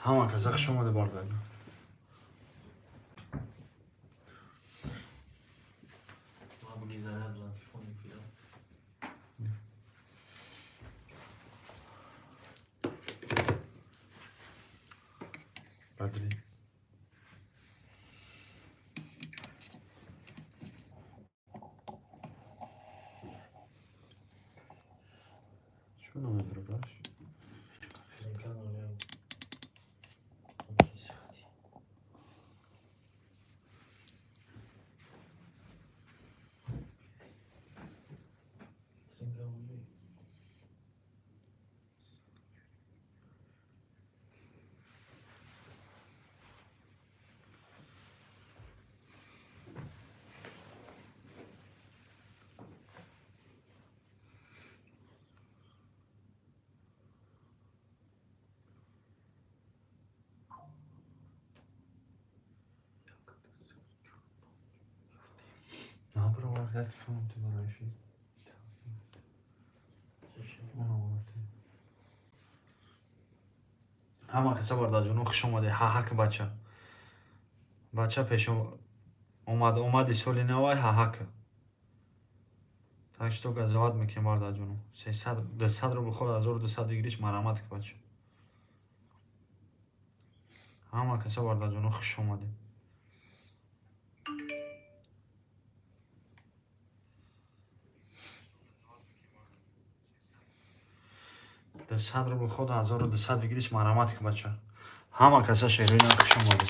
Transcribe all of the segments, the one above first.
Ҳама каса хуш омаде, бародарҷон. Бигизарад, бизан телефони филм. Бадри. Чӣ номер браш? Тринкан. На, бро, телефон ти барои он оварди. Ҳама каса, бародарҷоно, хуш омаде. Ҳаҳак, бача, бача пеш омад, омади соли навай. Ҳаҳак, так что газоват мекунем, бародарҷоно. 300, 200 рубл ход, 1200 выигрыш, марамат, бача. Ҳама каса, бародарҷоно, хуш омаде. 200 рубл ход, 1200 выигрыш, марамат, бача. Ҳама каса, шероина, хуш омаде.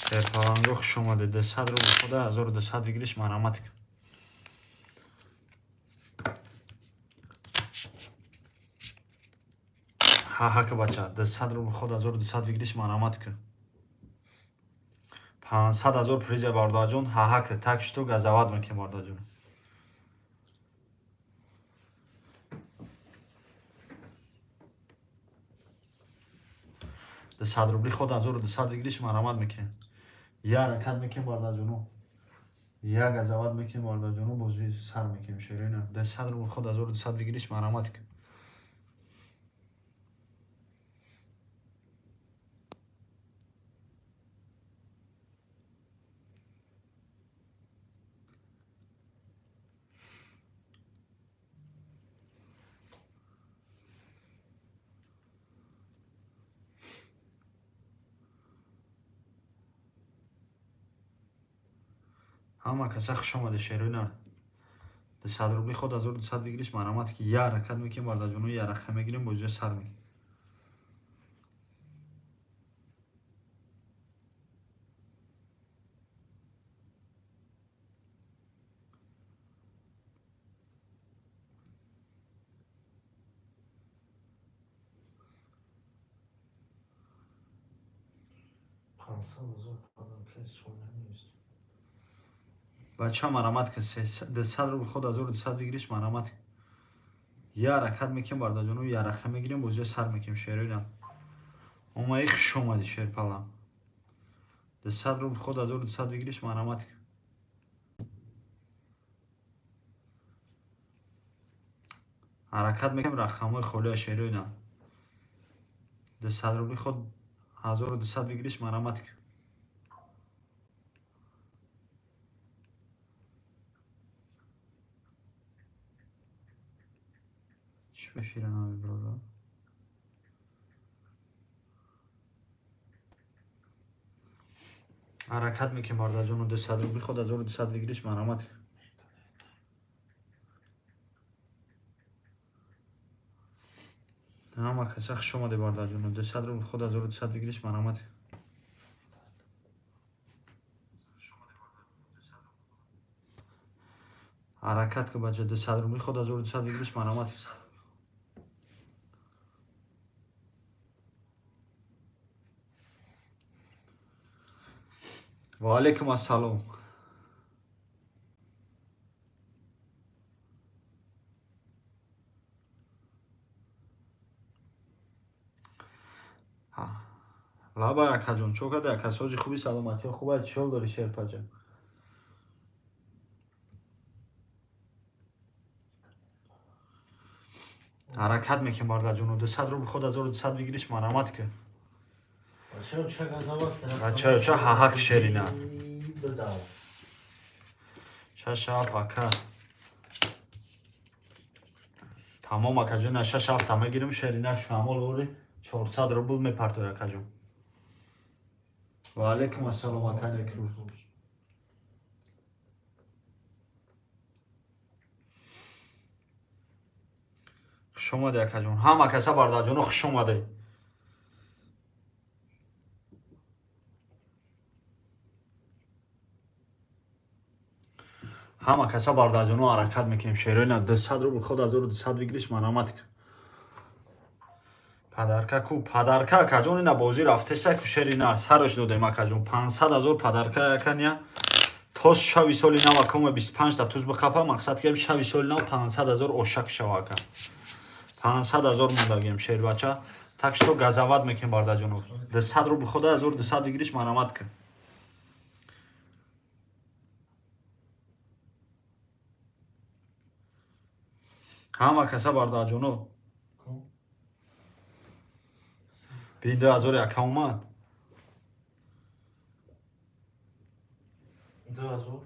Шерпаланго, хуш омаде. 200 рубл ход, 1200 выигрыш, марамат. Ҳаҳак, бача, 200 рубл ход, 1200 выигрыш, марамат. 500 000 приза, бародарҷон. Ҳаҳак, так что газоват мекунем, бародарҷон. 200 рубли ход, 1200 выигрыш, марамат мекунем. Я ҳаракат мекунем, бародарҷоно, я газоват мекунем, бародарҷоно, бозӣ сар мекунем, шероина. 200 рубл ход, 1200 выигрыш, марамат. Ҳама каса хуш омаде, шероина. 200 рубли ход, 1200 выигрыш, марамат. Ки я ҳаракат мекунем, бародарҷоно, я рақа мегирем, бозиа сар мекунем. 500 000 подарка солна нест. Бача, марамат ка. 200 рубл ход, 1200 выигрыш, марамат. Я ҳаракат мекунем, бародарҷоно, я рақа мегирем, бозиа сар мекунем, шероина. Омаи, хуш омади, шерпала. 200 рубл ход, 1200 выигрыш, марамат. Ҳаракат мекунем, рақамҳои холия, шероина. 200 рубли ход, 1200 выигрыш, марамат. Чӣ бешира нави, бародар? Ҳаракат мекунем, бародарҷоно. 200 рубли ход, 1200 выигрыш, марамат. Ҳама каса хуш омаде, бародарҷоно. 200 рубл ход, 1200 выигрыш, марамат. Ҳаракат ка, бача. 200 рубли ход, 1200 выигрыш, марамат. Ва алейкум ассалом. Лаба, акаҷон, чо када, ака? Сози хуби, саломатиҳо хуб аст? Чӣ ҳол дорӣ, шерпаҷон? Ҳаракат мекунем, бародарҷоно. 200 рубл худ 1200 выигрыш, марамат ки. Бачаё, ча ҳаҳак шерина. Шаш ҳафт, ака. Тамом, акаҷон, на шаш ҳафта мегирим, шерина шамол ори 400 рубл мепартояд, акаҷон. Ва алайкум ассалом, ака Некрӯз. Хуш омадед, акаҷон. Ҳама каса, бародарҷоно, хуш омадед. Ҳама каса, бародарҷоно, ҳаракат мекунем. Шероина 200 рубл худ 1200 выигрыш, марамат ки. Подарка ку, подарка, акаҷон, ина бозӣ рафтеса ку, шерина сараш додем, акаҷон. 500 ҳазор подарка якания. То шави соли нав акома 25 та туз бихапа, мақсад кардем, шави соли нав 500 ҳазор ошак шава, ака. 500 ҳазор мондагем, шербача. Так что газават мекунем, бародарҷоно. 200 рубл худ 1200 выигрыш, марамат кун. Ҳама каса, бародарҷоно. Би 2000 ака омад. 2000.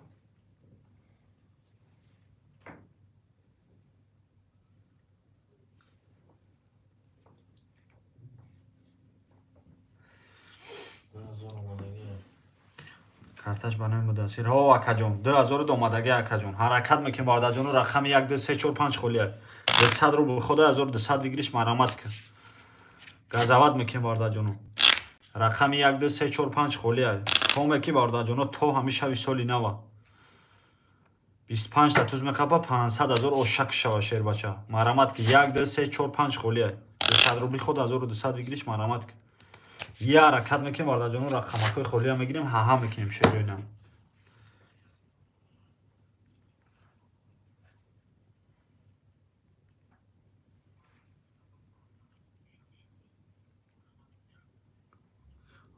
2000 омадагӣ. Карташ ба номи Мудасир. Ҳо, акаҷон, 2000 омадагӣ, акаҷон. Ҳаракат мекунем, бародарҷоно, рақами 1, 2, 3, 4, 5 холия. 200 рубл худ 1200 выигрыш, марамат кун. Газават мекунем, бародарҷоно. Рақами 1, 2, 3, 4, 5 холия. То ки, бародарҷоно, то ҳами шави соли нава. 25 та туз мехапа, 500 ҳазор ошак шава, шербача. Марамат ки 1, 2, 3, 4, 5 холия. 200 рубли худ 1200 выигрыш, марамат ки. Я ҳаракат мекунем, бародарҷоно, рақамакҳои холия мегирем, ҳаҳа мекунем, шероина.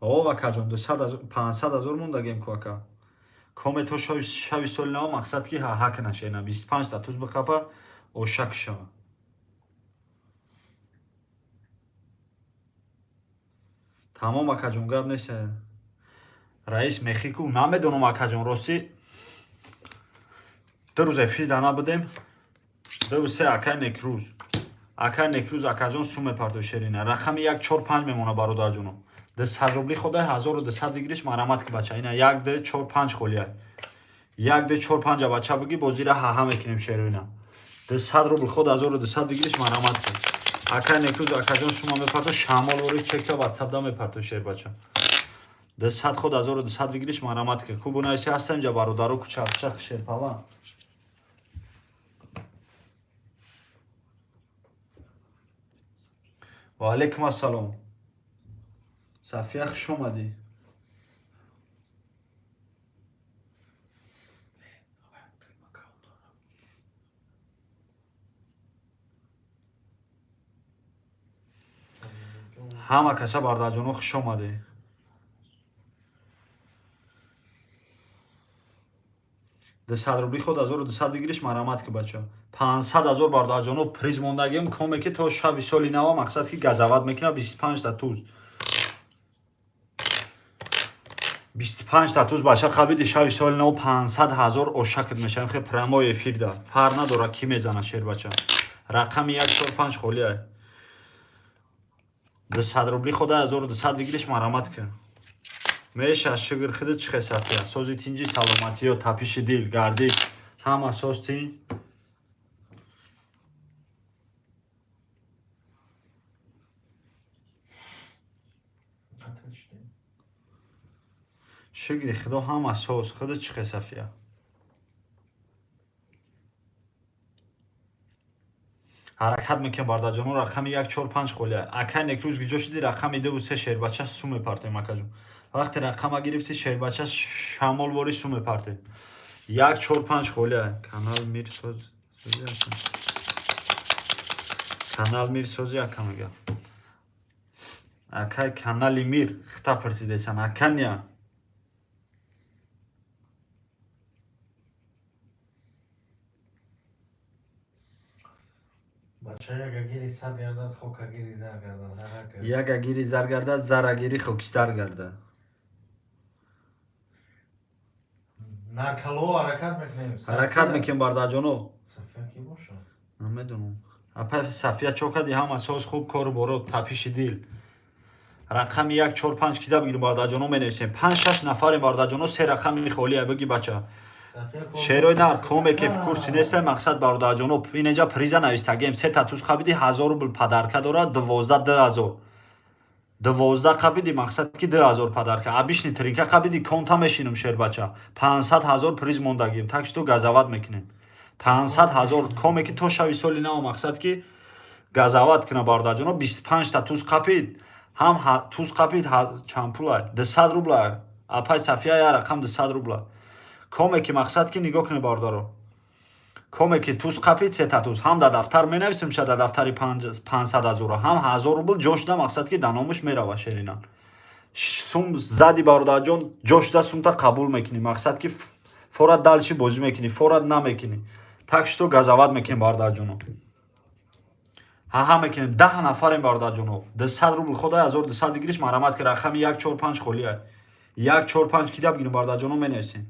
О, акаҷон, 500 ҳазор мондагем ку, ака. Коме то шави соли нав, мақсад ки ҳаҳа кина шена. 25 та туз бихапа, ошак шава. Тамом, акаҷон, гап нест. Раис Мехику намедонам, акаҷон, ростӣ 2 рӯз эфир да набудем. Ду се, акай Некрӯз. Акай Некрӯз, акаҷон, сум мепарто, шерина. Рақами 1, 4, 5 мемона, бародарҷоно. 200 рубли хода 1200 выигрыш, марамат ки, бача. Ина 1, 2, 4, 5 холия. 1, 2, 4, 5, бача, буги бозира ҳаҳа мекунем, шероина. 200 рубл худ 1200 выигрыш, марамат ки. Акай Некрӯз, акаҷон, шумо мепарто, шамол вори чека ватсап да мепарто, шербача. 200 худ 1200 выигрыш, марамат ки. Хуб, унаиси ҳастам инҷа, бародаро, кучарчах шерпала. Ва алайкум ассалом. Сафия, хуш омадӣ. Ҳама каса, бародарҷоно, хуш омадед. 200 рубли худ 1200 выигрыш, марамат ки, бача. 500 ҳазор, бародарҷоно, приз мондагием, коме ки то шави соли нава, мақсад ки газават мекунад 25 та туз. 25 та туз, бача, қабиди, шави соли нав 500 ҳазор ошакт мешавем, хе прямой эфир да. Фар надора ки мезана, шербача. Рақами 1, 4, 5 холия. 200 рубли худ 1200 выигрыш, марамат ки. Меша, шукр, худат чӣ хел, Сафия? Сози, тинҷи, саломатиё, тапиши дил, гардиш, ҳама соз, тинҷ. Отлично. Шукри худо, ҳама соз. Худат чӣ хел, Сафия? Ҳаракат мекунем, бародарҷоно, рақами 1, 4, 5 холия. Акай Некрӯз, гиҷо шуди? Рақами 2 3, шербача, су мепартем, акаҷон. Вақте рақама гирифти, шербача, шамолвори су мепартем. 1, 4, 5 холия. Канал Мир соз сози ака. Канал Мир сози, ака, мега. Акай канали Мир хита пурсидесан, акания. Бача яга гири сад гардад, хока гири зар гардад. Ҳарака. Яга гири зар гардад, зара гири хокистар гардад. Наркало ҳаракат мекунем. Ҳаракат мекунем, бародарҷоно. Сафия ки бошад? Намедонам. Апа Сафия чо кади? Ҳама соз хуб, кору боро, тапиши дил. Рақами 1, 4, 5 кида бигирем, бародарҷоно, менависем. 5, 6 нафарем, бародарҷоно, се рақами холия бигӣ, бача. Шерои нар коме ки в курсе несте, мақсад, бародарҷоно, инеҷа приза навистагем. Се та туз қабиди, 1000 рубл подарка дорад, 12 2000. 12 қабиди, мақсад ки 2000 подарка. Обычный тринка қабиди, конта мешинум, шербача. 500 ҳазор приз мондагим, так что газават мекунем. 500 ҳазор коме ки то шави соли нав, мақсад ки газават куна, бародарҷоно. 25 та туз қапид, ҳам туз қапид, чанд пула? 200 рубла. Апай Сафия, я рақам 200 рубла. Коме ки, мақсад ки, нигоҳ кунед, бародаро. Коме ки туз қапид, сета туз, ҳам дар дафтар менависем ша, дар дафтари 500 ҳазора, ҳам 1000 рубл ҷошда, мақсад ки дар номаш мерава. Шерина сум зади, бародарҷон, ҷошда сумта қабул мекунӣ, мақсад ки форад дальше бозӣ мекунӣ, форад намекунӣ. Так что газават мекунем, бародарҷоно. Ҳаҳа мекунем, 10 нафарем, бародарҷоно. 200 рубл хода, 1200 бигириш, марамат ки рақами 1, 4, 5 холия. 1, 4, 5 кида бигирем, бародарҷоно, менависем.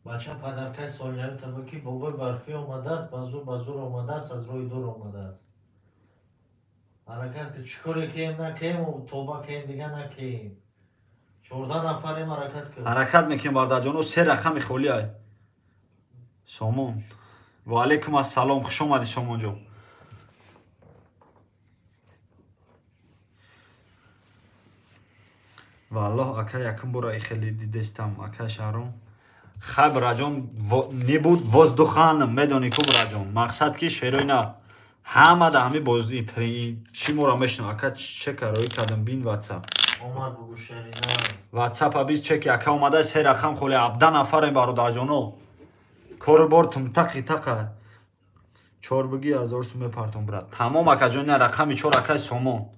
Бача, подаркаи соли таба ки бобои барфӣ омадааст, ба зур ба зур омадааст, аз роҳи дур омадааст. Ҳаракат ки чӣ коре кеем, накеем, тоба кеем, дига накеем. 14 нафарем, ҳаракат кун. Ҳаракат мекунем, бародарҷоно, се рақами холия. Сомон. Ва алайкум ассалом, хуш омадӣ, Сомонҷон. Валлоҳ, ака, якум бора хеле дидестам, ака Шаҳром. Хай, браҷон, не буд воздухан, медонӣ ку, браҷон, мақсад ки шерои на ҳама да ҳами бози чӣ мора мешинам, ака, чека роӣ кардам, бин ватсап. Омад, бугу, шерина. Ватсап абиз чеки, ака, омада, се рақам холи, 17 нафарем, бародарҷоно. Кору бор тумтақи тақа. Чор буги, 1000 сум мепартом, брат. Тамом, акаҷон, ина рақами чор, акай Сомон.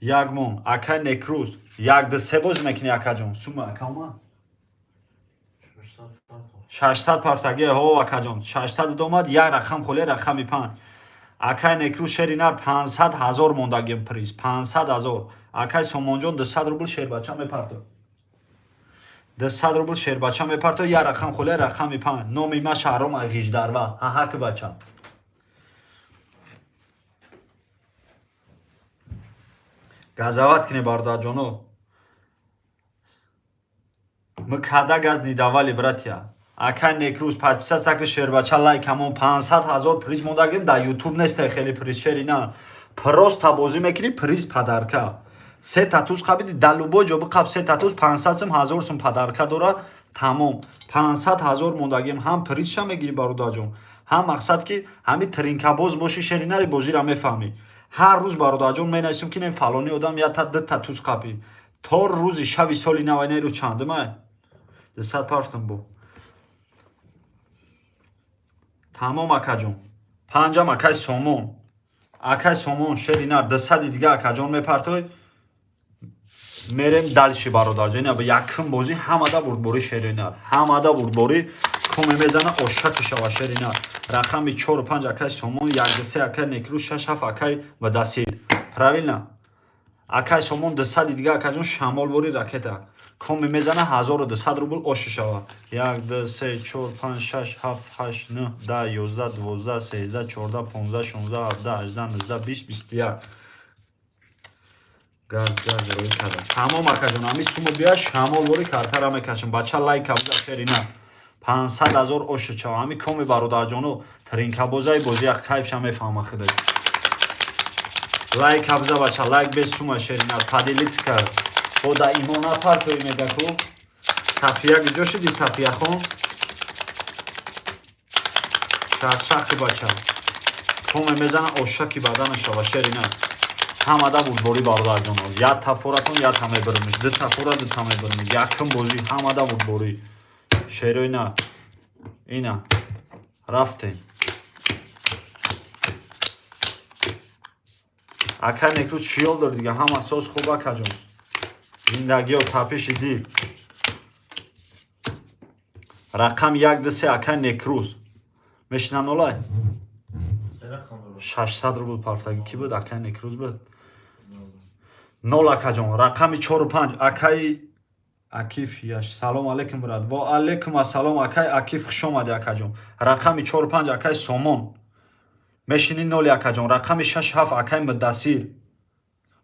Як мон, акай Некрӯз. Як, ду, се боз мекунӣ, акаҷон. Сума ака омад. 600 партом. 600 партаги, ҳо, акаҷон. 600 омад, як рақам холи, рақами 5. Акай Некрӯз, шери нар, 500 ҳазор мондагим приз, 500 ҳазор. Акай Сомонҷон, 200 рубл шербача мепарто. 200 рубл шербача мепарто, як рақам холи, рақами 5. Номи ма Шаҳром Ғиждарва. Ҳаҳак, бача. Газават кунед, бародарҷоно. Мы када газ не давали, братья. Акай Некрӯз, подписаться ки, шербача, лайк ҳамон. 500 ҳазор приз мондагим, дар ютуб нестай хеле приз, шери на. Просто бозӣ мекунӣ, приз подарка. Се та туз қабиди, дар любой ҷо биқаб се та туз, 500 сум, 1000 сум подарка дора, тамом. 500 ҳазор мондагим, ҳам призша мегирӣ, бародарҷон, ҳам, мақсад ки, ҳами тринкабоз бошӣ, шери нари, бозира мефаҳмӣ. Ҳар рӯз, бародарҷон, менависем ки не фалони одам я та ду та туз қапӣ. То рӯзи шави соли нав, ай рӯз чандумай? 200 партам бо. Тамом, акаҷон. Панҷам, акай Сомон. Акай Сомон, шери нар, 200 дига, акаҷон, мепартой. Мерем дальше, бародарҷон. Ина якум бозӣ, ҳамада бурдборӣ, шери нар. Ҳамада бурдборӣ, коме мезана, ошаки шава, шери нар. Рақами 4, 5, акай Сомон, 1, 2, 3, акай Некрӯз, 6, 7, акай Вадасир. Правильно? Акай Сомон, 200 дига, акаҷон, шамолвори ракета. Коме мезана, 1200 рубл оши шава. 1, 2, 3, 4, 5, 6, 7, 8, 9, 10, 11, 12, 13, 14, 15, 16, 17, 18, 19, 20, 21. Газ, газ рӯй кардам. Тамом, акаҷон, ҳами сумо бия, шамолвори картара мекашам. Бача, лайк абза, шерина. 500 ҳазор оши чава. Ҳами коми, бародарҷоно, тринкабозаи бозӣ кайфша мефаҳма худой. Лайк абза, бача, лайк без сума, шерина. Поделить кард. Бо да имон напартои, мега ку. Сафия куҷо шуди, Сафияхон? Шахшахи, бача. Коме мезана, ошаки бадана шава, шерина. Ҳамада бурдборӣ, бародарҷоно. Як тафоратон, як та мебиримиш. Ду тафора, ду та мебиримиш. Якум бозӣ, ҳамада бурдборӣ. Шерои на. Ина. Рафтем. Ака Некрӯз, чӣ ёл дори дига? Ҳама соз хуб, акаҷон. Зиндагиё, тапиши дил. Рақам 1, 2, 3, ака Некрӯз. Мешинан олай? 600 рубл партаги ки буд? Акай Некрӯз буд. Нол, акаҷон. Рақами чору панҷ, акаи Акиф яш. Салом алейкум, брат. Ва алейкум ассалом, акай Акиф, хуш омадӣ, акаҷон. Рақами чору панҷ, акай Сомон, мешини ноли, акаҷон. Рақами шаш ҳафт, акай Муддасир.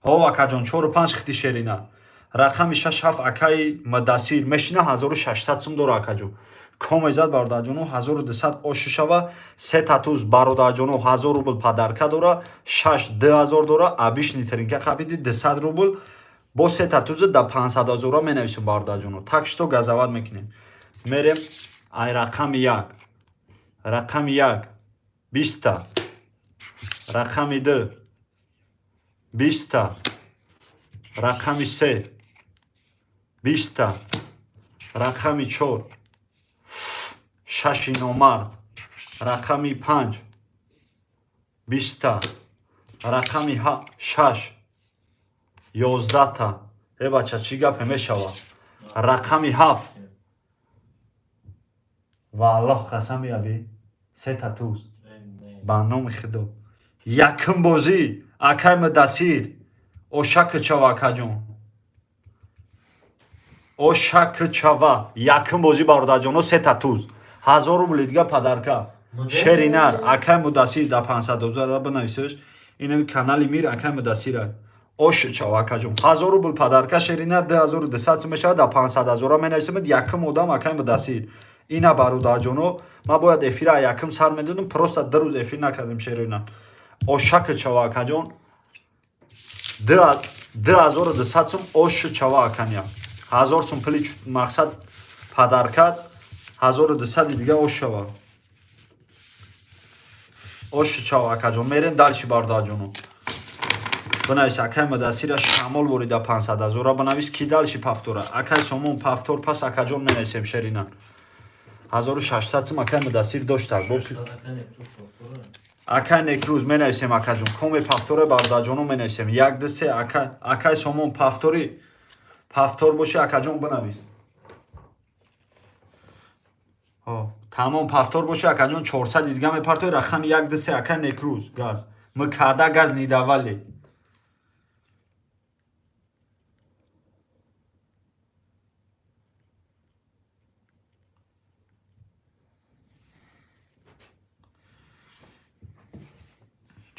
Ҳо, акаҷон, чору панҷ хити шерина. Рақами шаш ҳафт, акаи Муддасир, мешина 1600 сум дора, акаҷон. Коме зад, бародарҷоно, 1200 ошу шава. Сета туз, бародарҷоно, 1000 рубл подарка дора. Шаш 2000 дора. Обычный тринка қабиди 200 рубл, бо сета туза да 500 ҳазора менависем, бародарҷоно. Так что газават мекунем, мерем. Ай рақами як, рақами як 20-та, рақами ду 20-та, рақами се 20-та, рақами чор шаши номард, рақами панҷ 20-та, рақами шаш 11-та. Э, бача, чӣ гапе мешавад? Рақами ҳафт, ва Аллоҳ қасам, яби сета туз. Ба номи Худо, якум бозӣ, акай Мудасир, ошакчава, акаҷон, ошакчава. Якум бозӣ, бародарҷоно, сета туз, 1000 рубли дига подарка. Шеринар, акай Мудасир, да 500 ҳазора бинависеш. Инами канали мир, акай Мудасира. Ошчава, акаҷон, 1000 рубл подарка, шеринар, 2200 сум мешавад. Да 500 ҳазора менависем. Якум одам акай Мудасир. Ина, бародарҷоно, ман бояд эфира якум сар медодам, просто 2 рӯз эфир накардем. Шерина, ошакчава, акаҷон, 2200 сум. Ошчава, аканя, 1000 сум пули мақсад подарка, 1200 дига. Ошшава, ошчава, акаҷон. Мерем дальше, бародарҷоно. Бинавис, акай Мудасира, шамол ворида 500 ҳазора бинавис. Ки дальше пафтора? Акай Сомон пафтор. Пас, акаҷон, менависем. Шерина, 1600 сум акай Мудасир доштак. Акай Некрӯз менависем, акаҷон. Коме пафторе, бародарҷоно, менависем. Як, ду, се. Акай Сомон, пафтори, пафтор боши, акаҷон, бинавис. Тамом, пафтор боши, акаҷон, 400 дига мепартои. Рақами як, ду, се, акай Некрӯз, газ мкада, газ не давали.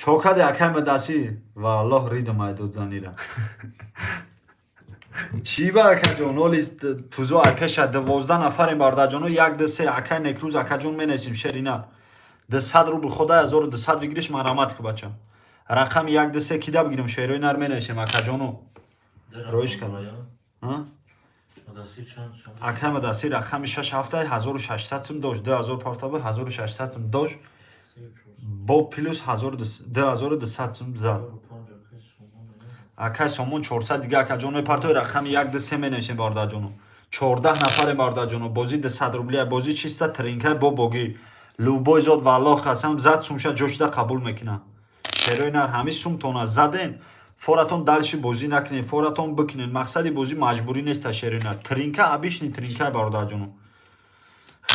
Чокаде, акай Мудасир? Валлоҳ, ридам айдод занира. Чӣ ба, акаҷон? Оли тузо ай пеша 12 нафарем, бародарҷоно. Як, ду, се, акай Некрӯз, акаҷон, менависем. Шерина, 200 рубл хода, 1200 бигириш, марамат ки, бача. Рақами як, ду, се кида бигирем? Шерои нар менависем, акаҷоно. Роиш кард. Акай Мудасир рақами шаш ҳафта 1600 сум дошт, 2000 партаба, 1600 сум дошт, бо плюс 2200 сум зад. Акай Сомон 400 дига, акаҷон, мепартои. Рақами як, ду, се менависем, бародарҷоно. 14 нафарем, бародарҷоно. Бозӣ 200 рублия, бозӣ чиста тринкай бо богӣ. Любой зод, валлоҳ қасам, зад сумша ҷошда қабул мекунам. Шерои нар, ҳами сумтона заден, форатон дальше бозӣ накунед, форатон бикунед. Мақсади бозӣ маҷбурӣ неста, шерои нар. Тринка обычный тринкай, бародарҷоно.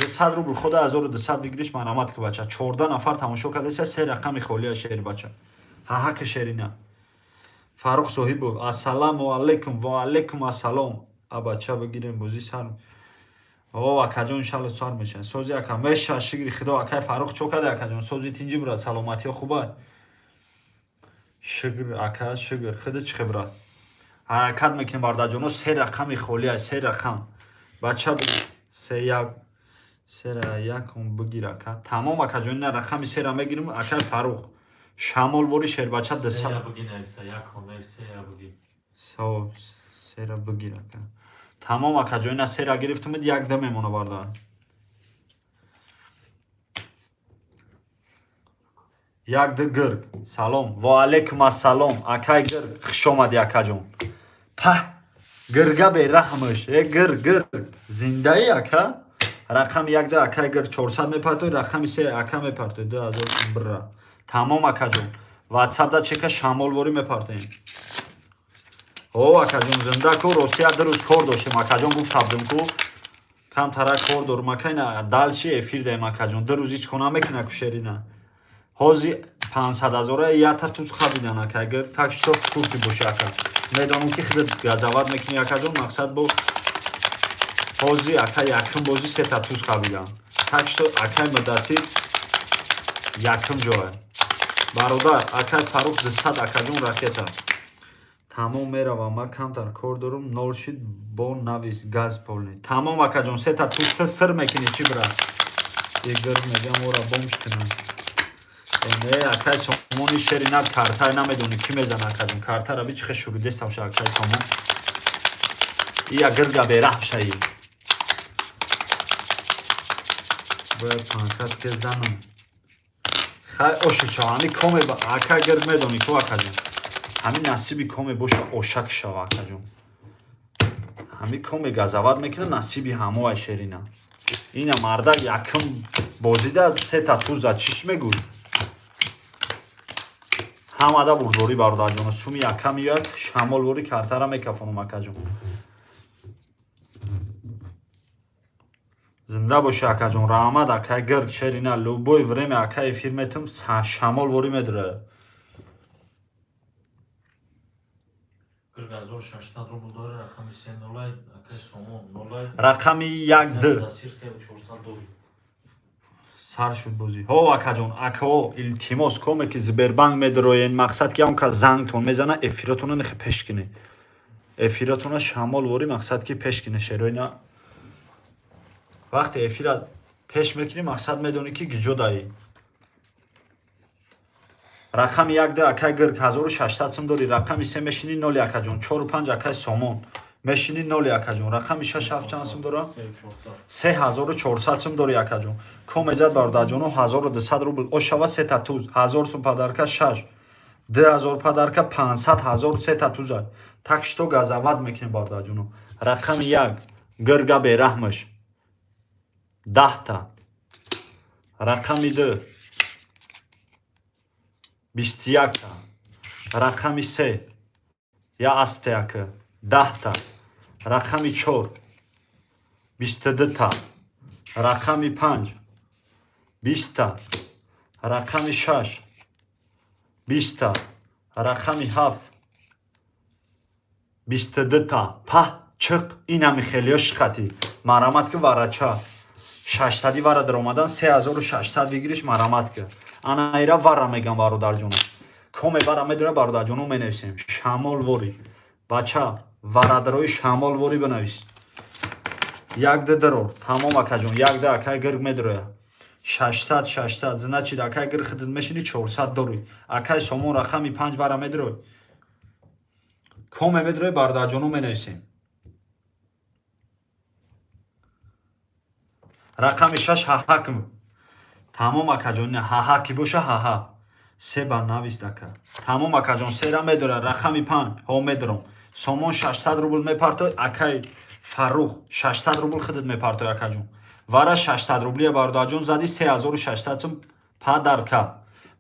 100 рубл хода, 1200 бигириш, марамат ки, бача. 14 нафар тамошо кардаиса. Се рақами холия, шери бача, ҳаҳаки шерина. Фаррух Соҳибов, ассалому алайкум. Ва алайкум ассалом, абача. Бигирем, бозӣ сар. О, акаҷон, иншалло сар мешавад. Сози, ака, меша, шукри Худо. Акай Фаррух, чо каде, акаҷон? Сози, тинҷи, брат, саломатиё хуба? Шукр, ака, шукр. Худа чӣ хебра? Ҳаракат мекунем, бародарҷоно. Се рақами холия, се рақам, бача, се як сера якум бигир, ака. Тамом, акаҷон, ина рақами сера мегирем. Акай Фаррух, шамолвори, шербача, сера бигир, ака. Тамом, акаҷон, ина сера гирифтумед, як да мемона, бардар. Як ду. Гирг, салом. Ва алайкум ассалом, акай Гирг, хуш омадӣ, акаҷон. Паҳ, гирга бераҳмаш. Э, гир, гир, зиндаӣ, ака? Рақами як да, акай гир, 400 мепартои. Рақами се, ака, мепартои 2000 бира. Тамом, акаҷон, ватсапда чека шамолворӣ мепартоем. О, акаҷон, зинда ку. Ростия, 2 рӯз кор доштем, акаҷон, гуфт табдим ку, камтара кор дорум, ака. Ина дальше эфир даем, акаҷон. 2 рӯз ҳеч кона мекуна ку, шерина. Ҳози 500 ҳазора ята туз хабидан ака. Агар так что в курсе боши ака. Медонам ки худат газават мекунӣ акаҷон, мақсад бо ҳози ака якум бозӣ сета туз хабидан. Так что акай Мудасир якум ҷоя. Бародар, акай Фарух 200 акаҷон ракета. Тамом меравам, ман камтар кор дорам, нол шид бо навис газ полный. Тамом акаҷон, сета туз ту сир мекунӣ чӣ брат? Игор мегам ора бомж кунам. Не, акай Сомони шери на картай намедонӣ ки мезана акаҷон. Картара би чихе шуридестам ша акай Сомон. Ия гирга бераҳм шаи. Бояд 500 ке занам. Хай ошуча, ҳами коме ака гирг медонӣ ку акаҷон. Ҳами насиби коме боша ошак шава акаҷон. Ҳами коме газават мекунад насиби ҳамоай шерина. Ина мардак якум бозида сета туза чиш мегӯй? Ҳамада бурдорӣ бародарҷоно, суми яка меояд, шамолворӣ картара мекафонам акаҷон. Зинда бошӣ акаҷон, раҳмат акай гирг шерина, любой время ака эфир метам, шамолворӣ медура. Гирг 1600 рубл дора, рақами 3 нолай, акай Сомон нолай. Рақами 1 д. Мудасир 3400 дори. Сар шуд бозӣ. Ҳо акаҷон, акао илтимос коме ки Сбербанк медроен, мақсад ки он кас зангтон мезана, эфиротона нехе пеш кине. Эфиротона шамолворӣ мақсад ки пеш кине шероина. Вақте эфира пеш мекунӣ, мақсад медонӣ ки гиҷо даӣ. Рақами 1 д акай гирг 1600 сум дорӣ, рақами 3 мешинӣ 0 акаҷон, 4 5 акай Сомон. Мешинӣ 0 акаҷон, рақами 6 7 чанд сум дора? 3400 сум дорӣ акаҷон. Коме зад бародарҷоно 1200 рубл ошава сета туз, 1000 сум подарка 6, 2000 подарка 500 ҳазор сета туза. Так что газават мекунем бародарҷоно. Рақами 1 гирга бераҳмаш 10 та. Рақами 2 21 та. Рақами 3 я асте ака 10 та. Рақами 4 22 та. Рақами 5 20 та. Рақами 6 20 та. Рақами 7 22 та. Паҳ чиқ инами хелиё шиқати. Марамат ки варача. 600 вара даромадан 3600 выигрыш марамат ки. Ана ира вара мегам бародарҷоно. Коме вара медора бародарҷоно менависем. Шамолворӣ. Бача варадарои шамолворӣ бинавис. Як д дарор. Тамом акаҷон, як д акай гирг медроя. 600 600 значит акай гирг худат мешинӣ 400 дорӣ. Акай Сомон рақами 5 вара медрой. Коме медрой бародарҷоно менависем. Рақами 6 ҳаҳак. Тамом акаҷон, ҳаҳа ки боша ҳаҳа. Се ба навист ака. Тамом акаҷон, сера медора, рақами 5 ҳо медорам. Сомон 600 рубл мепартой, акай Фаррух 600 рубл худат мепартой акаҷон. Вара 600 рублия бародарҷон зади 3600 сум подарка.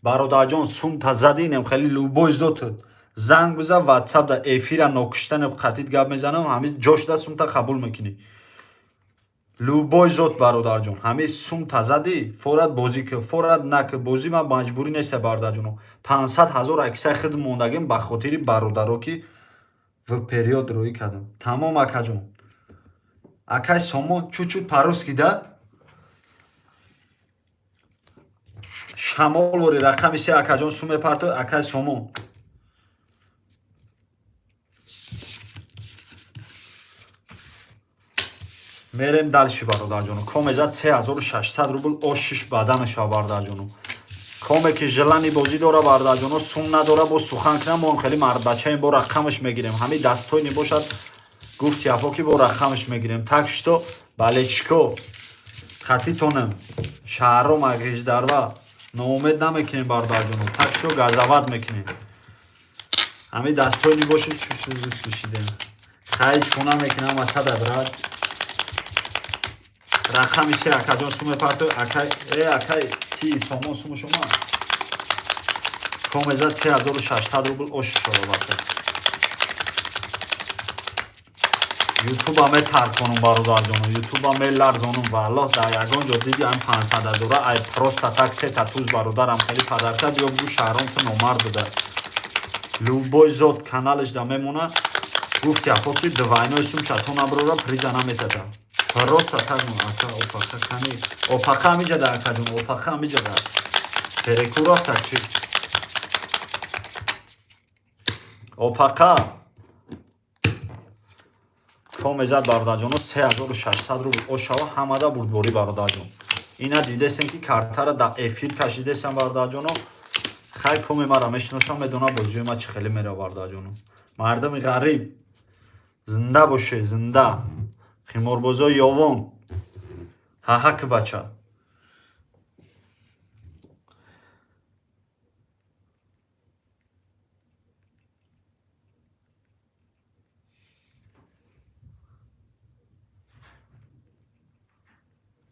Бародарҷон сум та зади инем хеле любой зотат. Занг биза WhatsApp да эфира нокуштанем қатит гап мезанам, ҳами ҷошда сумта қабул мекунӣ. Любой зот бародарҷон, ҳами сум та зади, форат бозӣ ки, форат наки, бозӣ ман маҷбурӣ нест бародарҷоно. 500 ҳазор аксай худ мондагим ба хотири бародаро ки в период рӯӣ кардам. Тамом акаҷон. Акай Сомон чуть-чуть по-русски да? Шамолвори рақами 3 акаҷон сум мепартой, акай Сомон. Мерем дальше бародарҷоно. Коме зад 3600 рубл ошиш баданаш бародарҷоно. Коме ки желани бозӣ дора бародарҷоно, сум надора бо сухан кунам, мо хеле мардбачаем бо рақамаш мегирем. Ҳами дастои небошад гуфт яфо ки бо рақамаш мегирем. Так что балечко хатитонем шаҳром агиждарва ноумед намекунем бародарҷоно. Так что газават мекунем. Ҳами дастои небошад чушидем. Хайч кона мекунам асада брат. Рақами 3 акаҷон сум мепартой, акай акай ки Сомон суму шума. Коме зад 3600 рубл ош шава бака. Ютуба метарконум, бародарҷоно, ютуба меларзонум. Валлоҳ, дар ягон ҷо диди ам 500 ҳазора, ай просто так сета туз, бародарам, хеле подарка биё бу, шаҳром ту номард буда. Любой зот каналаш да мемона. Гуфти апо ки двойной сумша то наброра, приза наметата. Просто так. Ака, опака кани? Опака амиҷада, акаҷон, опака амиҷада. Переку рафта чи? Опака то мезад, бародарҷоно, 3600 рубл ошава. Ҳамада бурдборӣ, бародарҷон. Ина дидесем, ки картара дар эфир кашидесам, бародарҷоно. Хай, коме мара мешиносам, медона бозиҳои ма чӣ хеле мерава, бародарҷоно. Мардами ғариб, зинда боше, зинда. Химорбозои ёвон, ҳаҳак бача.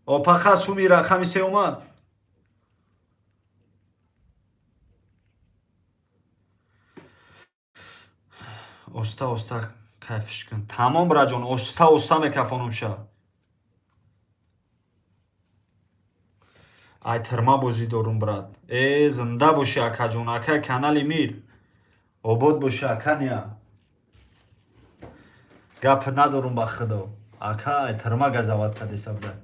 Опаха, суми рақами се омад. Оста оста кайфш кун. Тамом, браҷон, оста оста мекафонум ша. Ай тирма бозӣ дорум, брат. Э, зинда боши, акаҷон, акай канали Мир обод боши, акания. Гап надорум, ба худо, ака. Ай тирма газават кадеса, брат.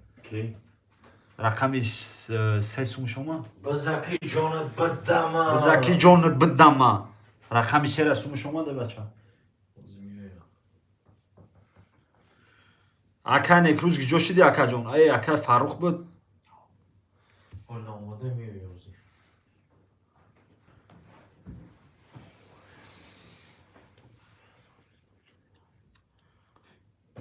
Рақами се сум шума. Бизаки ҷонат бидама. Бизаки ҷонат бидама. Рақами сера сум шума де, бача. Ака Некрӯз, гиҷо шиди, акаҷон? Э, ака Фаррух буд. Омода меои ҳозир.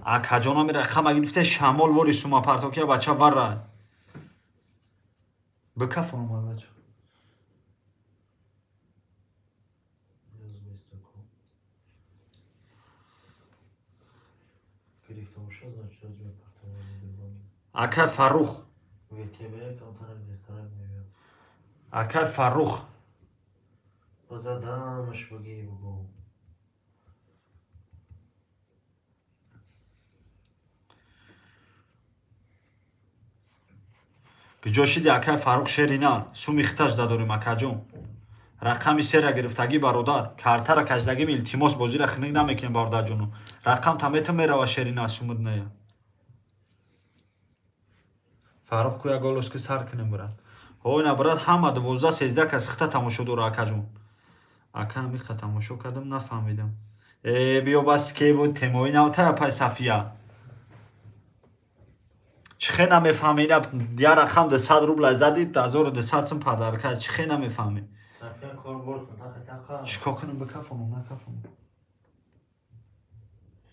Акаҷонам, рақама гирифте, шамол вори сума партокия, бача, вара бикафонам, бача. Ниёз нест, ко. Гирифта боша, значит, ҳозир мепартам. Ака Фаррух. ВТБ камтарак дертарак меояд. Ака Фаррух. Базадамаш баги бугу. Куҷо шиди, акай Фаррух Шерина? Суми хиташ дадорем, акаҷон. Рақами сера гирифтагӣ, бародар, картара кашидагим. Илтимос, бозира хиник намекунем, бародарҷону. Рақам тамета мерава, Шерина, сумуд ная. Фаррух куя голос ки сар кунем, брат. Ҳойна, брат, ҳама 12-13 кас хита тамошо дора, акаҷон. Ака, ҳамиха тамошо кардам, нафаҳмидам. Э, биё, бас ке буд темои навта, апай Сафия. Чӣ хе намефаҳми? Ина я рақам 200 рубла зади, 1200 сум подарка. Чӣ хе намефаҳми? Сафия, кор бор кун, тақа тақа. Чӣ кор кунам, бикафонам, накафонам?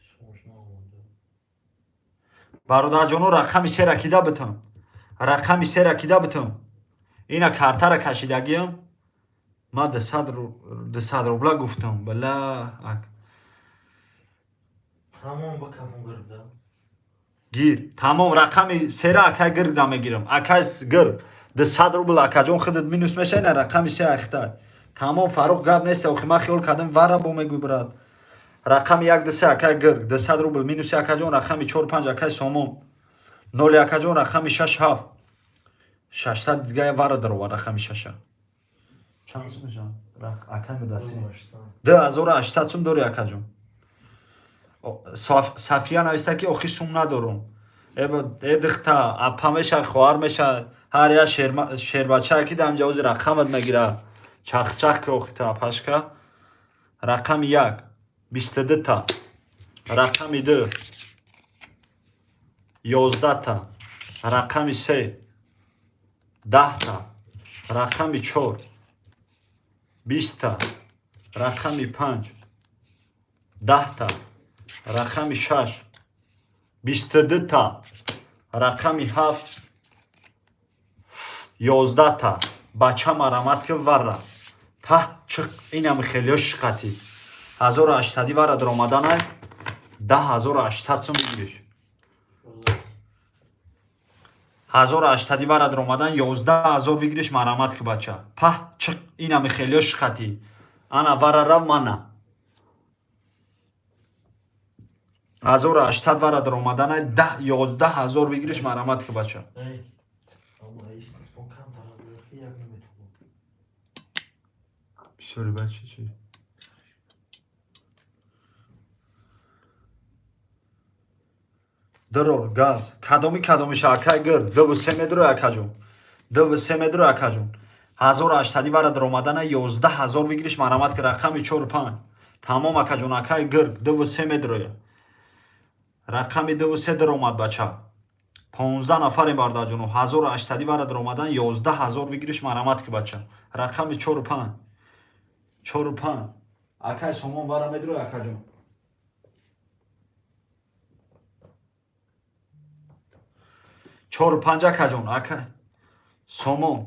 Шумош наомада. Бародарҷоно, рақами сера кида битам? Рақами сера кида битам? Ина картара кашидагиам ма, 200 рубла гуфтам, бала. Тамом, бикафон, гирифта. Гир, тамом. Рақами сера, акай, гиргда мегирам. Акай, гир, 200 рубл, акаҷон, худат минус меша. Ина рақами се ахтай. Тамом, Фаррух, гап нест. Охи ман хиёл кардам, вара бо мегӯй, брат. Рақами як, ду, се, акай, гир, 200 рубл минуси, акаҷон. Рақами чор, панҷ, акай Сомон, ноли, акаҷон. Рақами шаш, ҳафт, шашта дига вара даровар. Рақами шаша чанд сум мешавад, акай Мудассир? 2800 сум дори, акаҷон. Сафия нависта, ки охи сум надорум. Э дихта, апа меша, хоҳар меша, ҳар як шербачае ки дар ҷавози рақамат мегира, чахчах ки охита, апашка. Рақами як, 22та. Рақами ду, 11та. Рақами се, 10та. Рақами чор, 20та. Рақами панҷ, 10та. Рақами шаш, 22та. Рақами ҳафт, 11та. Бача, марамат ки, вара паҳ чиқ. Инами хелиё шиқатӣ 1800-и вара даромаданай, 10 800 сум бигириш. 1800-и вара даромадан, 11 000 бигириш. Марамат ки, бача, паҳ чиқ. Инами хелиё шиқатӣ. Ана вара рав, мана. 1800 вара даромаданай, 10, 11 ҳазор выигрыш, марамат ки, бача. Эй, аммо ай телефон камтар ки як наметавонам. Бисёри бача чи? Дирор газ кадоми кадомиша, акай гир, дуву се медро, акаҷон, дуву се медро, акаҷон. 1800 вара даромадана, 11 000 выигрыш, марамат ки, рақами чору панҷ. Тамом, акаҷон, акай гир, дуву се медроя, рақами дуву се даромад, бача. 15 нафарем, бародарҷоно. 1800 вара даромадан, 11 000 выигрыш, марамат ки, бача, рақами чору панҷ, чору панҷ. Акай Сомон вара медроя, акаҷон. Чору панҷ, акаҷон, ака Сомон.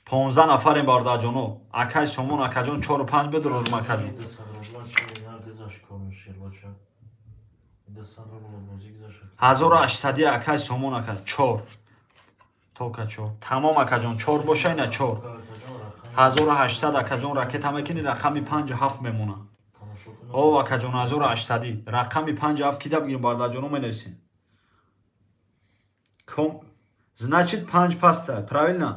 15 нафарем, бародарҷоно. Акай Сомон, акаҷон, чору панҷ бидурорум, акаҷон. 200 рубла чи гузашт кори шербача. 200 рубла бозӣ гузашт. 1800, акай Сомон, ака, чор тока чор. Тамом, акаҷон, чор боша, ина чор. 1800, акаҷон, ракета мекунӣ, рақами панҷу ҳафт мемона. О, акаҷон, 1800, рақами панҷу ҳафт кида бигирем, бародарҷоно, менависем. Значит, панҷ паста, правильно?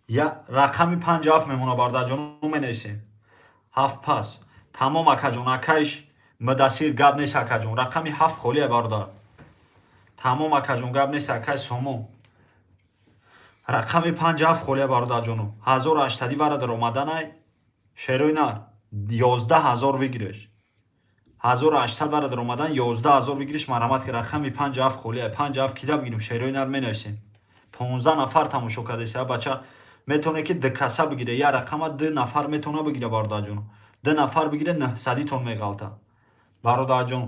Я рақами панҷу ҳафт мемона, бародарҷоно, менависем. Ҳафт пас. Тамом, акаҷон, акайш Мудасир, гап нест, акаҷон, рақами ҳафт холия, бародар. Тамом, акаҷон, гап нест, акай Сомон, рақами панҷ ҳафт холия, бародарҷоно. 1800 вара даромаданай, шерои нар, 11 000 выигрыш. 1800 вара даромадан, 11 000 выигрыш, марамат ки, рақами панҷ ҳафт холия. Панҷ ҳафт кида бигирем, шерои нар, менависем. 15 нафар тамошо кардеса, бача. Метавоне ки ду каса бигире, я рақама ду нафар метавона бигира, бародарҷоно. Ду нафар бигире, нӯҳсадитон меғалта, бародарҷон.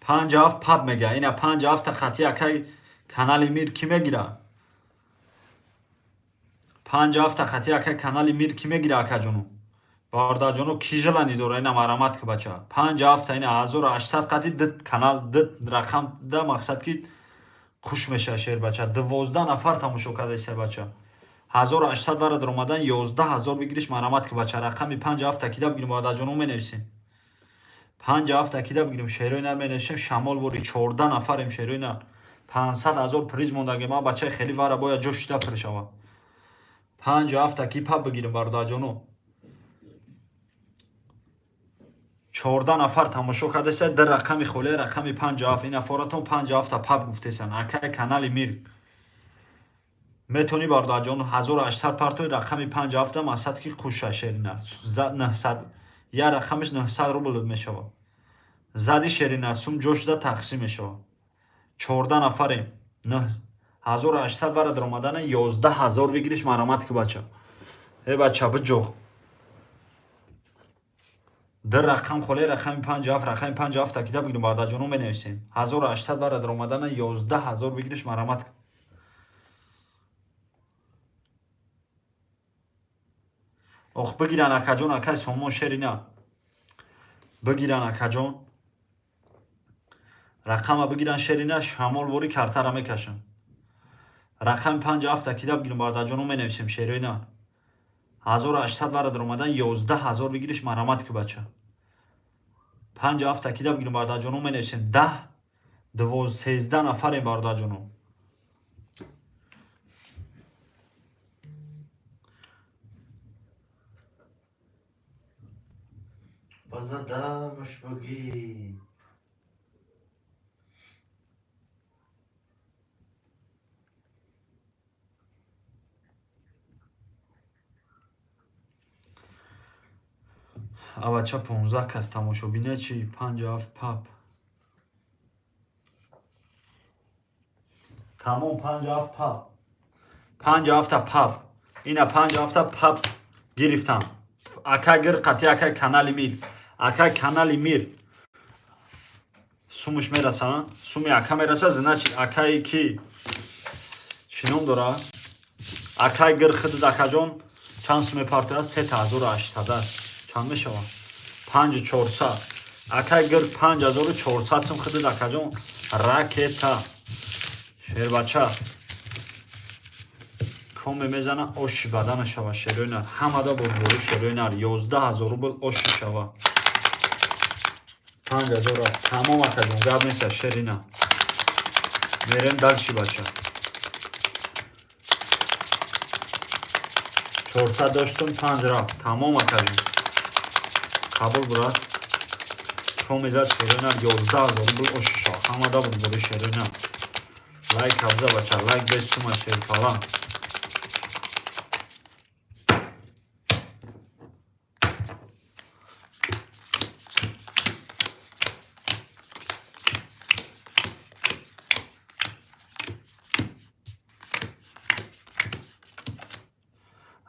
Панҷ ҳафт паб мега. Ина панҷ ҳафта хати акай канали Мир кӣ мегира? Панҷ ҳафта хати акай канали Мир кӣ мегира, акаҷону бародарҷону? Кӣ желание дора? Ина марамат ки, бача, панҷ ҳафта. Ина 1800 қати ду канал, ду рақам да мақсад ки хуш мешава шер, бача. 12 нафар тамошо кардаиса, бача. 1800 вара даромадан, 11 000 выигрыш, марамат ки, бача, рақами панҷ ҳафта кида бигирем, бародарҷону, менависем. Панҷ ҳафта кида бигирем, шерои нар, менависем. Шамол вори, 14 нафарем, шерои нар. 500 000 приз мондаги ма, бачаи, хеле вара бояд ҷо шида пир шава. Панҷ ҳафта ки паб бигирем, бародарҷоно? 14 нафар тамошо кардеса, ду рақами холия, рақами панҷу ҳафт. Ин нафоратон панҷу ҳафта паб гуфтесан, акай канали Мир. Метавонӣ, бародарҷон, 1800 партои, рақами панҷу ҳафта масад ки хуша шерина. Нӯҳсад я рақамаш 900 рубл мешавад. Зади, шерина, сум ҷо шуда тақсим мешавад. 14 нафарем. 1800 вара даромадана, 11 000 выигрыш, марамат ки, бача. Э, бача, биҷоғ. Ду рақам холе, рақами панҷу ҳафт, рақами панҷу ҳафт такида бигирем, бародарҷоно, менависем. 1800 вара даромадана, 11 000 выигрыш, марамат. Ох, бигиран, акаҷон, акай Сомон, шерина. Бигиран, акаҷон. Рақама бигиран, шерина, шамол вори картара мекашам. Рақами панҷу ҳафт такида бигирем, бародарҷоно, менависем, шерина. 1800 вара даромадан, 11 000 выигрыш, марамат ки, бача. Панҷу ҳафт такида бигирем, бародарҷоно, менависем. 10, 13 нафарем, бародарҷоно. Базадамаш бугӣ. Авача, 15 кас тамошобина чи панҷу ҳафт пап. Тамом, панҷу ҳафт пап. Панҷу ҳафта пап. Ина панҷу ҳафта пап гирифтам. Ака гир қати акай канали Мир. Акай канали Мир. Сумуш мераса, суми ака мераса, значит, акай ки чӣ Чӣ ном дора? Акай гир хидид, акаҷон, чанд сум мепартояд? 3800. Чанд мешавад? 5400. Акай гир 5400 сум хидид, акаҷон, ракета. Шербача. Коме мезана, оши бадана шава, шерои нар. Ҳамада бурдборӣ, шерои нар. 11 000 рубл оши шава. 5000. Тамом, акаҷон, гап нест, шерина. Мерем дальше, бача. 400 доштум, панҷ рафт. Тамом, акаҷон. Қабул, брат. Коме зад, шерои нар, 11 000 рубл оши шава. Ҳамада бурдборӣ, шерои нар. Лайк абза, бача, лайк без сума, шерпалан.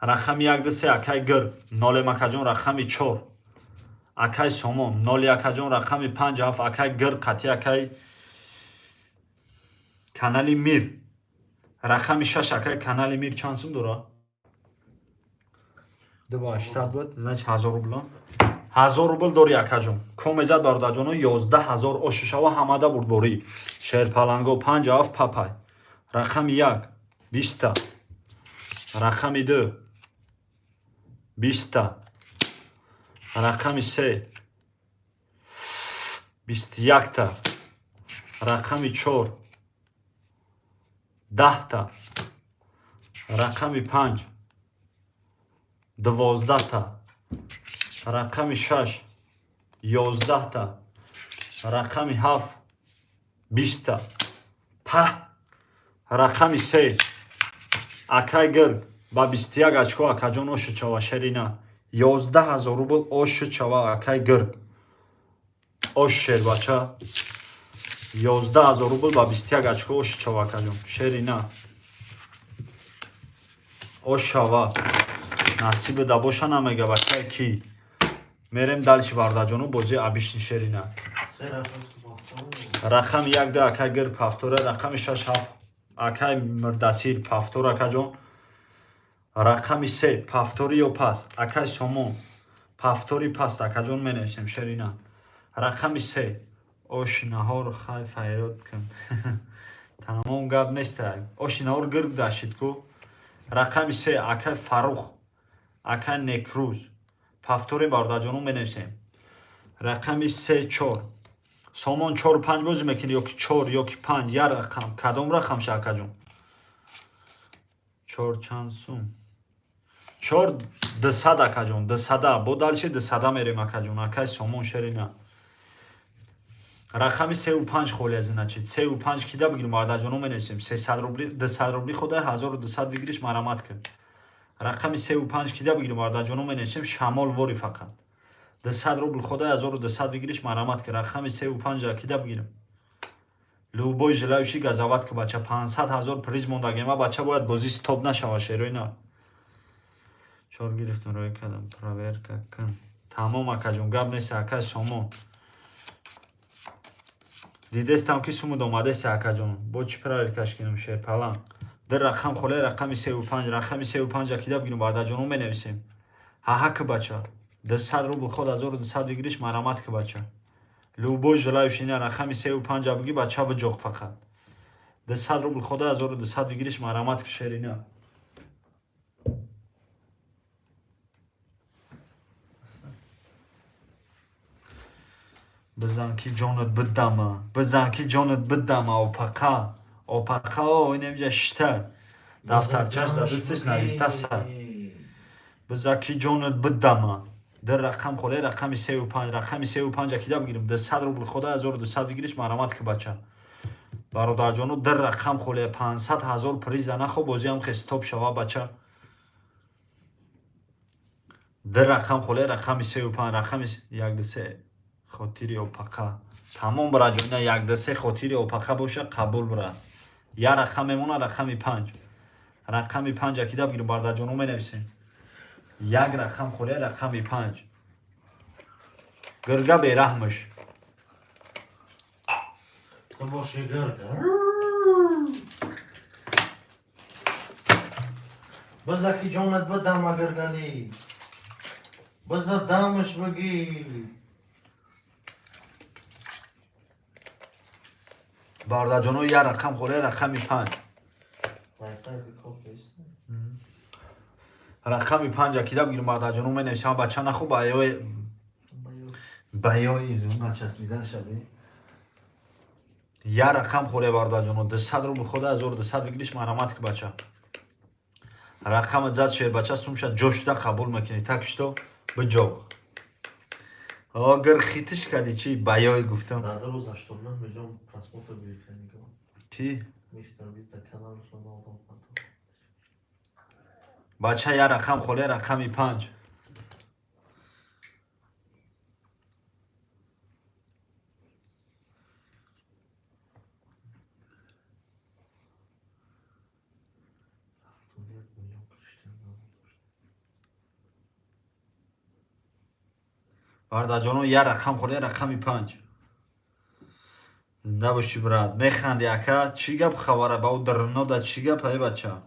Рақами як, ду, се, акай гир нолем, акаҷон. Рақами чор, акай Сомон, ноли, акаҷон. Рақами панҷ, ҳафт, акай гир қатъи акай канали Мир. Рақами шаш, акай канали Мир чанд сум дора? 2,80 буд, значит, 1000 рубл. 1000 рубл дори, акаҷон. Комезад, бародарҷоно, 11 000 ошишава. Ҳамада бурдборӣ, шерпаланго. Панҷ, ҳафт, папай. Рақами як, 20-та. Рақами ду, 20-та. Рақами се, 21-та. Рақами чор, 10-та. Рақами панҷ, 12-та. Рақами шаш, 11-та. Рақами ҳафт, 20-та. Паҳ. Рақами се, акай гир ба 21 очко, акаҷон, оши чава, шерина. 11 000 рубл оши чава, акай гирг. Ош, шербача. 11 000 рубл ба 21 очко оши чава, акаҷон, шерина. Ош шава, насиби да боша намега, бача ки. Мерем дальше, бардаҷону, бозии обычный, шерина. Се рақам повтор. Рақами як, ду, акай гир повтора. Рақами шаш, ҳафт, акай Мирдасир, повтор, акаҷон. Рақами се, повтори ё пас, акай Сомон, повтори паст, акаҷон, менависем, шерина. Рақами се, оши наҳор хай файрод кун. Тамом, гап неста. Оши наҳор гирг дашид ку. Рақами се, акай Фарух, акай Некрӯз, повтори, бародарҷону, менависем. Рақами се, чор, Сомон, чор, панҷ бозӣ мекунӣ ёки чор ёки панҷ, як рақам, кадом рақам ша, акаҷон? Чор чанд сум? Чор 200, акаҷон, 200-а. Бо дальше 200-а мерем, акаҷон, акай Сомон, шерина. Рақами сеу панҷ холи аз, значит, сеу панҷ кида бигирем, бародарҷоно, менависем. 300 рубли, 200 рубли хода 1200 выигрыш, марамат кун. Рақами сеу панҷ кида бигирем, бародарҷоно, менависем. Шамол вори фақат. 200 рубл хода 1200 выигрыш, марамат кун. Рақами сеу панҷа кида бигирем? Любой желающий газават ки, бача. 500 000 приз мондагема, бача, бояд бозӣ стоп нашава, шерои на. Чор гирифтем, рӯй кардам, проверка кун. Тамом, акаҷон, гап нест, акай Сомон. Дидестам ки сумуд омадест, акаҷон. Бо чӣ проверкаш кинам, шерпалан? Ду рақам холе, рақами севу панҷ. Рақами севу панҷа кида бигирем, бародарҷоно, менависем. Ҳаҳа ки, бача. 200 рубл ход 1200 выигрыш, марамат ки, бача. Любой желающий на рақами севу панҷа биги, бача, биҷоқ фақат. 200 рубл хода 1200 выигрыш, марамат ки, шерина. Бизан ки ҷонат бидама, бизан ки ҷонат бидама, опақа, опақа, о, инамҷа шита. Дафтарчаш дар дасташ навиштаса. Биза ки ҷонат бидама. Ду рақам холе, рақами севу панҷ. Рақами севу панҷа кида бигирем? 200 рубл хода 1200 выигрыш, марамат ки, бача. Бародарҷону, ду рақам холе, 500 000 приза нахо бозиам хе стоп шава, бача. Ду рақам холе, рақами севу панҷ, рақами як, ду, се, хотири опақа. Тамом, бираҷо, ина як, ду, се, хотири опақа боша, қабул, бира. Як рақам мемона, рақами панҷ. Рақами панҷа кида бигирем, бародарҷону, менависем. Як рақам холе, рақами панҷ. Гирга бераҳмаш. Ту боши гирг. Биза ки ҷонат бидам агар галӣ. Биза дамаш бигир. Бародарҷоно, як рақам холия, рақами панҷ. Wi-Fi ки кор кест. Рақами панҷа кида бигирем, бародарҷоно, менависам, бача наху ба ёи ба ёи зуна часпидан шави. Як рақам холия, бародарҷоно, 200 рубл хода 1200 выигрыш, марҳамат ки, бача. Рақама зад шербача, сумша ҷо шуда қабул мекунӣ, так что биҷоғ. Агар хитиш кади чи ба ёй гуфтам. Дар ду рӯз 89 миллион просмотр гирифта нигоҳ. Ки? Мистер Бист дар каналашон одам партофт. Бача, як рақам холия, рақами панҷ. 71 миллион Криштиану Роналду дошт. Бародарҷоно, як рақам холия, рақами панҷ. Зинда бошӣ, брат. Механди, ака, чӣ гап хабара ба ӯ дарнода, чӣ гап, ай бача?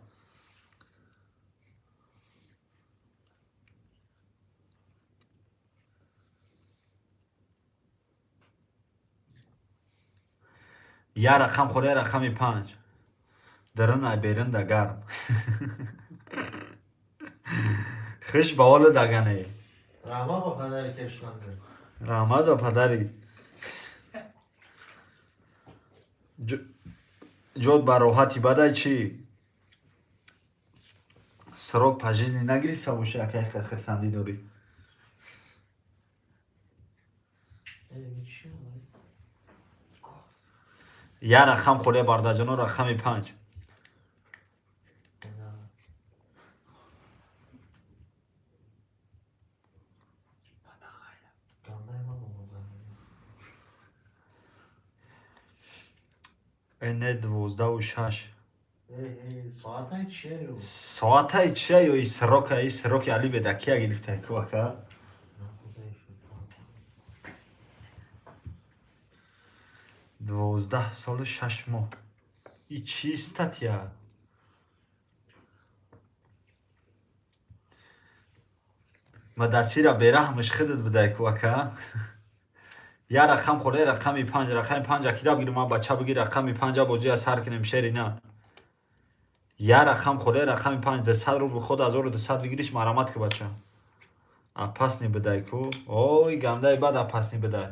Як рақам холия, рақами панҷ. Дарун ай берун да гарм. Хуш ба ҳолу дагане. Раҳмат ба падари Кешлангер. Раҳмат ба падари. Ҷод ба роҳати бадай чӣ? Срок пожизненный нагирифта бошӣ, ака, яка хирсандӣ дорӣ. Э, чӣ омад? Як рақам холия, бародарҷоно, рақами панҷ. На. Гандаи ман омад. Э, не, 12-6. Э, э, соатаи чия ё? Соатаи чия ё и срока, и сроки али бедакия гирифта ку, ака? Набудаи футбол. 12 солу 6 моҳ. И чӣ статья? Мадасира бераҳмаш худат бидай ку, ака. Як рақам холия, рақами панҷ, рақами панҷа кида бигирем, ман бача бигир, рақами панҷа бозия сар кунем, шери на. Як рақам холия, рақами панҷ, 200 рубл ход 1200 выигрыш, марҳамат ки, бача. Опасный бидай ку. Ой, гандаи бад опасный бидай.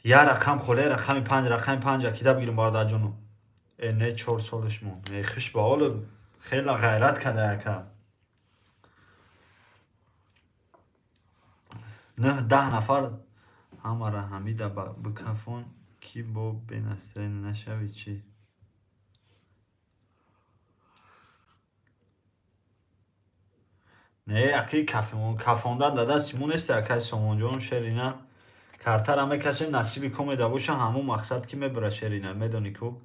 Як рақам холия, рақами панҷ, рақами панҷа кида бигирем, бародарҷоно. Э, не, 4 солаш мон. Э, хуш ба ҳолу, хела ғайрат када, ака. Нӯҳ даҳ нафар ҳамара ҳамида бикафон ки бо бенастроение нашавӣ чӣ? Не, аки, кафондан дар дасти мо нест, акай Сомонҷон, шерина. Картара мекашем, насиби комеда боша, ҳамон мақсад ки мебара, шерина, медонӣ ку.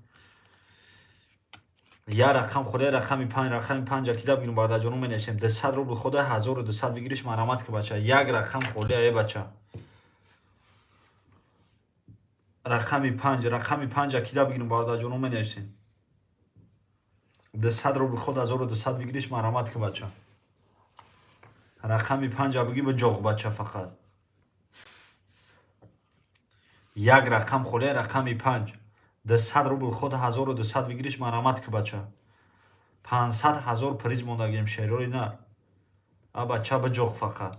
Як рақам холия, рақами панҷ, рақами панҷа кида бигирем, бародарҷоно, менависем. 200 рубл хода 1200 выигрыш, марҳамат ки, бача. Як рақам холия, э бача. Рақами панҷ, рақами панҷа кида бигирем, бародарҷоно, менависем. 200 рубл ход 1200 выигрыш, марҳамат ки, бача. Рақами панҷа бигӣ биҷоғ, бача, фақат. Як рақам холия, рақами панҷ. 200 рубл ход 1200 выигрыш, марҳамат ки, бача. 500 ҳазор приз мондагием, шерои на. А бача, биҷоғ фақат.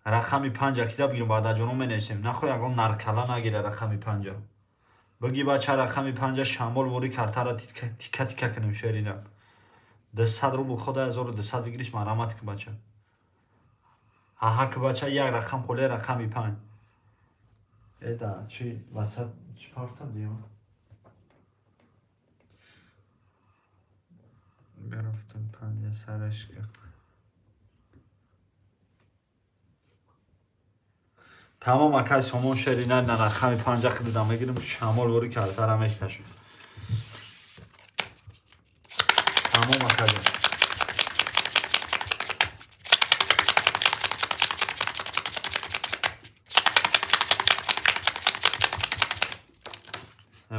Рақами панҷа кида бигирем, бародарҷоно, менависем. Нахоҳ ягон наркала нагира рақами панҷа. Бигӣ, бача, рақами панҷа, шамол вори картара тика тика кунем, шерина. 200 рубл хода 1200 выигрыш, марҳамат ки, бача. Ҳаҳа ки, бача, як рақам холия, рақами панҷ. Эда, чи WhatsApp чи партам диём? Гирифтам панҷа сараш кард. Тамом, акай Сомон, шерина, на рақами панҷа хидида мегирем, шамол вори картара мекашем. Тамом, акаҷон.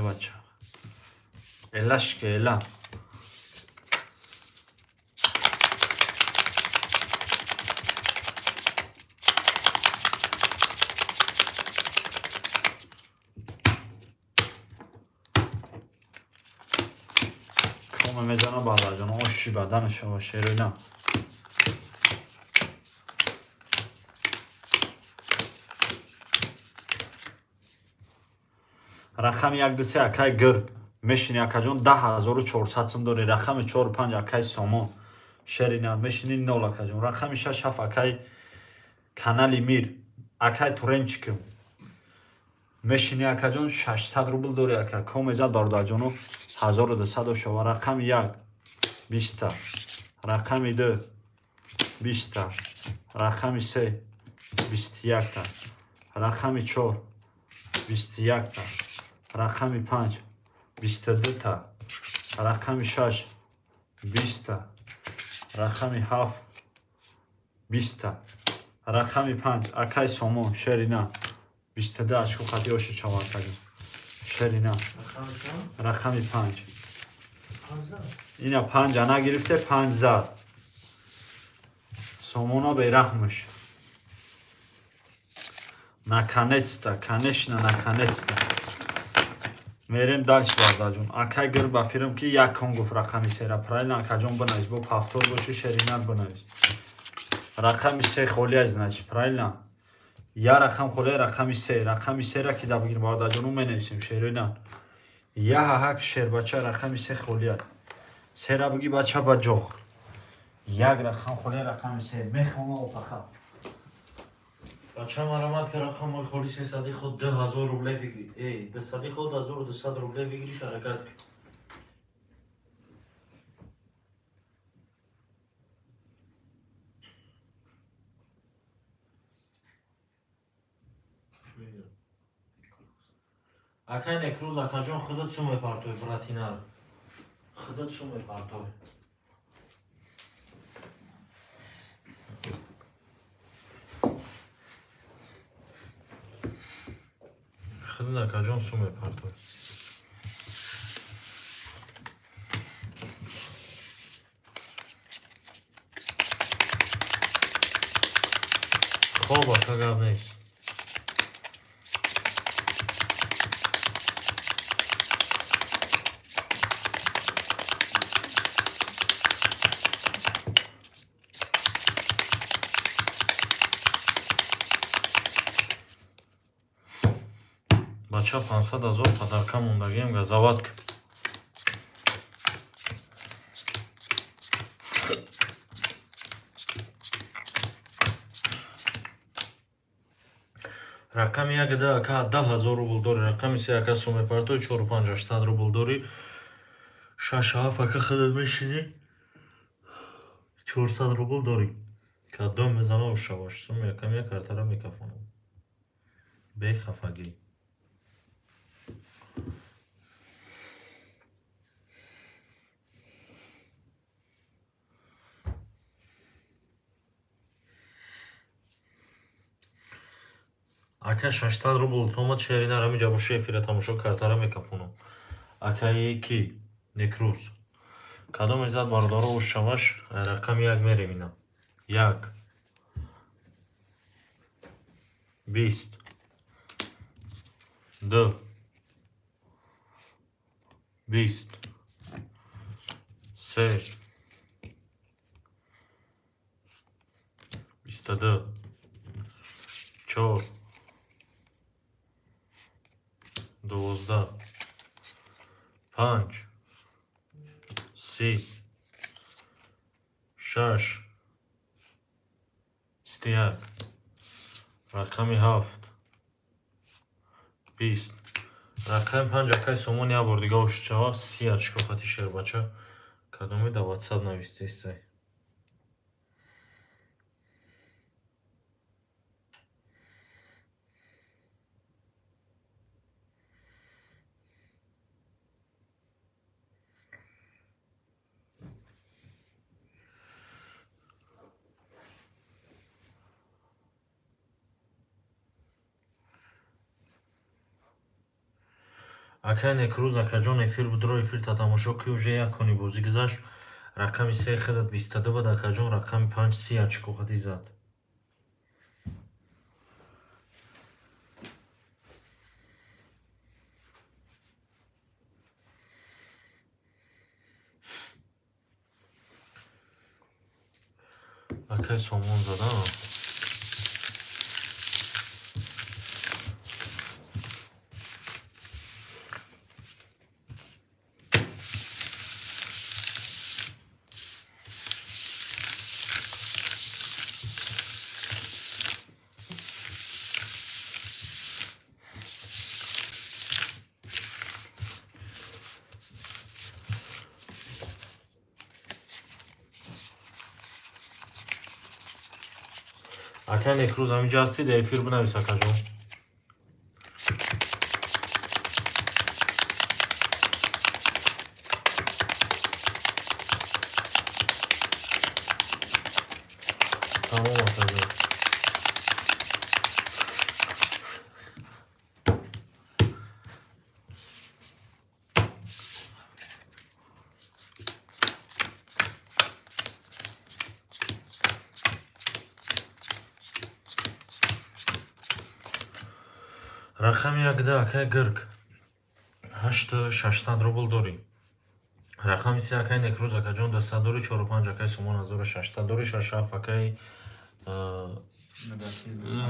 Бача, элашка эла. Коме мезана, бародарҷон, оши бадан шава, шероина. Рақами як, ду, се, акай гир мешини, акаҷон, 10 400 сум дори. Рақами чор, панҷ, акай Сомон, шерина мешини, нол, акаҷон. Рақами шаш, ҳафт, акай канали Мир, акай Туренчикм мешини, акаҷон, 600 рубл дори, ака. Комезад, бародарҷоно, 1200 шава. Рақами як 20-та, рақами ду 20-та, рақами се 21-та, рақами чор 21-та, рақами панҷ 22-та, рақами шаш 20-та, рақами ҳафт 20-та, рақами панҷ, акай Сомон, шерина, 22 очко қати оши чава, акаҷон, шерина. Рақами панҷ. Ина панҷа нагирифте, панҷ зад Сомона, бераҳмш. Наконец-то, конечно, наконец-то. Мерем дальше, бародарҷон. Акай гир, ба фирм ки як кон гуфт рақами сера. Правильно, акаҷон, бинавис, бо повтор боши, шеринат бинавис. Рақами се холия, значит, правильно? Я рақам холия, рақами се. Рақами сера ки да бигирем, бародарҷону, менависем шерина. Я ҳаҳак шербача, рақами се холия. Сера биги, бача, ба ҷоғ. Як рақам холия, рақами се. Мехона отаха. Бача, марамат ка, рақами холи сесади худ 2000 рубле выиграй. Эй, дусади худ 1200 рубле выигрыш, ҳаракат кун. Акай Некрӯз, акаҷон, худат су мепартой, братинар. Худат су мепартой. Худат, акаҷон, су мепартой. Хоб, ака, гап нест. Бача, 500 000 подарка мондагием, газават кун. Рақами як да, ака, 10 000 рубл дорӣ. Рақами се, ака, сумепартой, чору панҷ, 800 рубл дорӣ. Шаш, ҳафт, ака, худат мешинӣ, 400 рубл дорӣ. Кадом мезана, ушаваш суми якам як картара мекафонам. Бехафагӣ. Ака, 600 рубл томад, шерина, рами ҷабоши эфира тамошо, картара мекафонам. Акаи ки Некрӯз. Кадом иззат, бародаро, ушаваш, рақами як мерем ина. Як. 20. Ду. 20. Се. 22. Чор. 12. Панҷ. 30. Шаш. 21. Рақами ҳафт. 20. Рақами панҷ, акай Сомон, як бор дига ошчава, 30 очко хати, шербача. Кадоми да ватсап навистесай. Акай Некрӯз, акаҷон, эфир будро, эфирта тамошо ки, уже як кони бозӣ гузашт. Рақами се хедат 22 буд, акаҷон, рақами панҷ 30 очко хати зад. Акай Сомон зада. Акай Некрӯз, ҳаминҷа ҳастӣ, дар эфир бинавис, акаҷон. Тамом, акаҷон. Рақами якда, акай Гирк, 8600 рубл дорӣ. Рақами се, акай Некрӯз, акаҷон, 200 дорӣ, чору панҷ, акай Сомон, 1600 дорӣ, шаш ҳафт, акай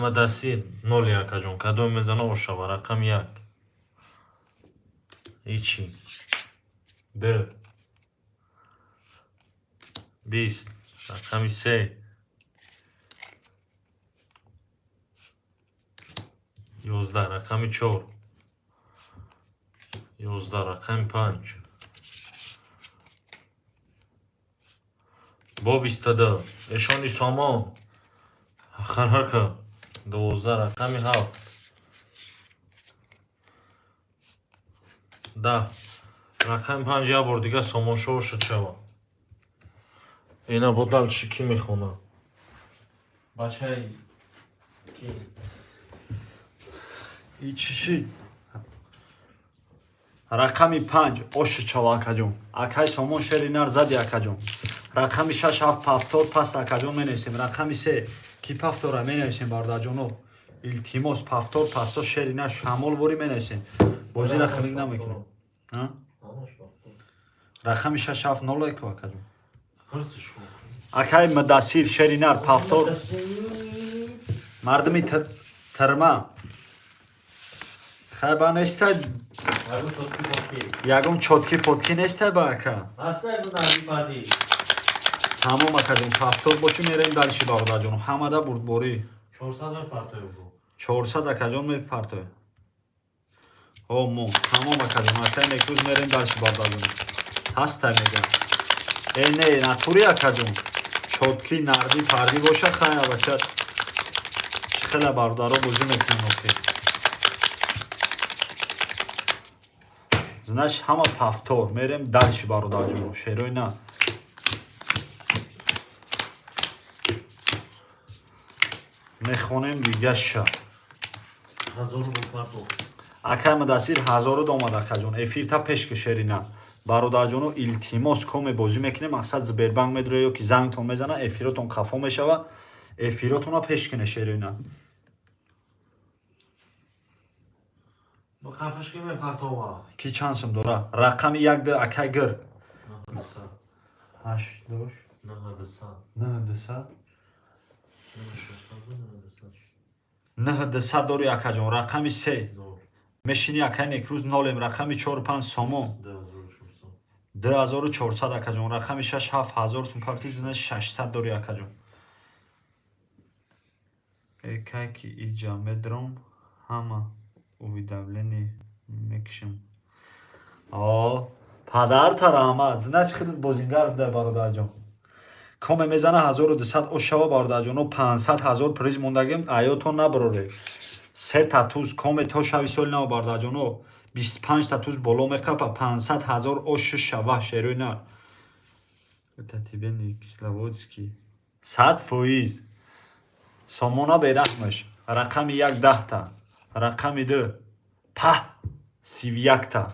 Мадасир, ноли, акаҷон. Кадом мезана, ошава. Рақами як ичи д 20, рақами се 11, рақами чор 11, рақами панҷ бо 22, эшони Сомон харака 12, рақами ҳафт 10, рақами панҷ, як бор дига Сомоншоҳ шуд шава. Ина бо дальше кӣ мехона? Бачаи ки? И чӣ шид? Рақами панҷ оши чава, акаҷон. Акай Сомон, шери нар зади, акаҷон. Рақами шаш ҳафт повтор паст, акаҷон, менависем. Рақами се ки повтора менависем, бародарҷоно. Илтимос, повтор пасто, шери нар шамол ворӣ менависем. Бозира хунук намекунем. Рақами шаш ҳафт нол эко, акаҷон. Акай Мудасир, шери нар повтор. Мардуми тирма. Хай, ба нестай ягон чёткий потки нестай ба, ака. Тамом, акаҷон, повтор боши, мерем дальше, бародарҷон. Ҳамада бурдборӣ. 400, акаҷон, мепартоя. О, мо тамом, акаҷон, акай Некрӯз, мерем дальше, бародарҷон. Ҳастай мегам. Э, не, натури, акаҷон. Чёткий нарди парди боша, хай, абача. Чӣ хела бародаро бозӣ мекунанд охир. Значит, ҳама повтор. Мерем дальше, бародарҷон. Шерои на. Мехонем дигаша. Акай Мудасир, ҳазору омад, акаҷон. Эфирта пеш ки, шерина. Бародарҷоно, илтимос, коме бозӣ мекунем, мақсад Сбербанк медроя ё ки зангтон мезана, эфиротон хафо мешава. Эфиротона пеш кине, шерина. Ки чанд сум дора? Рақами як д, акай Гир. Ҳашт дош. Нӯҳ дусад. Нӯҳ дусад дори, акаҷон. Рақами се. Мешини, акай Некрӯз, нолем. Рақами чору панҷ, Сомон. 2400, акаҷон. Рақами шаш 7000 сум парти зина, 600 дори, акаҷон. Экай ки иҷа медром, ҳама уведомление мекушам. О, падарта раҳмат. Зина чи худат бозингар буда, бародарҷон. Коме мезана, 1200 ошава, бародарҷоно, 500 ҳазор приз мондагим, аётон набароре. Сета туз коме то шави соли нав, бародарҷоно, 25 та туз боло меқапа, 500 ҳазор ош шава, шерои нар. Это тебе не Кисловодский. 100%. Сомона бераҳмаш. Рақами як 10-та. Рақами ду. Па! 31 та.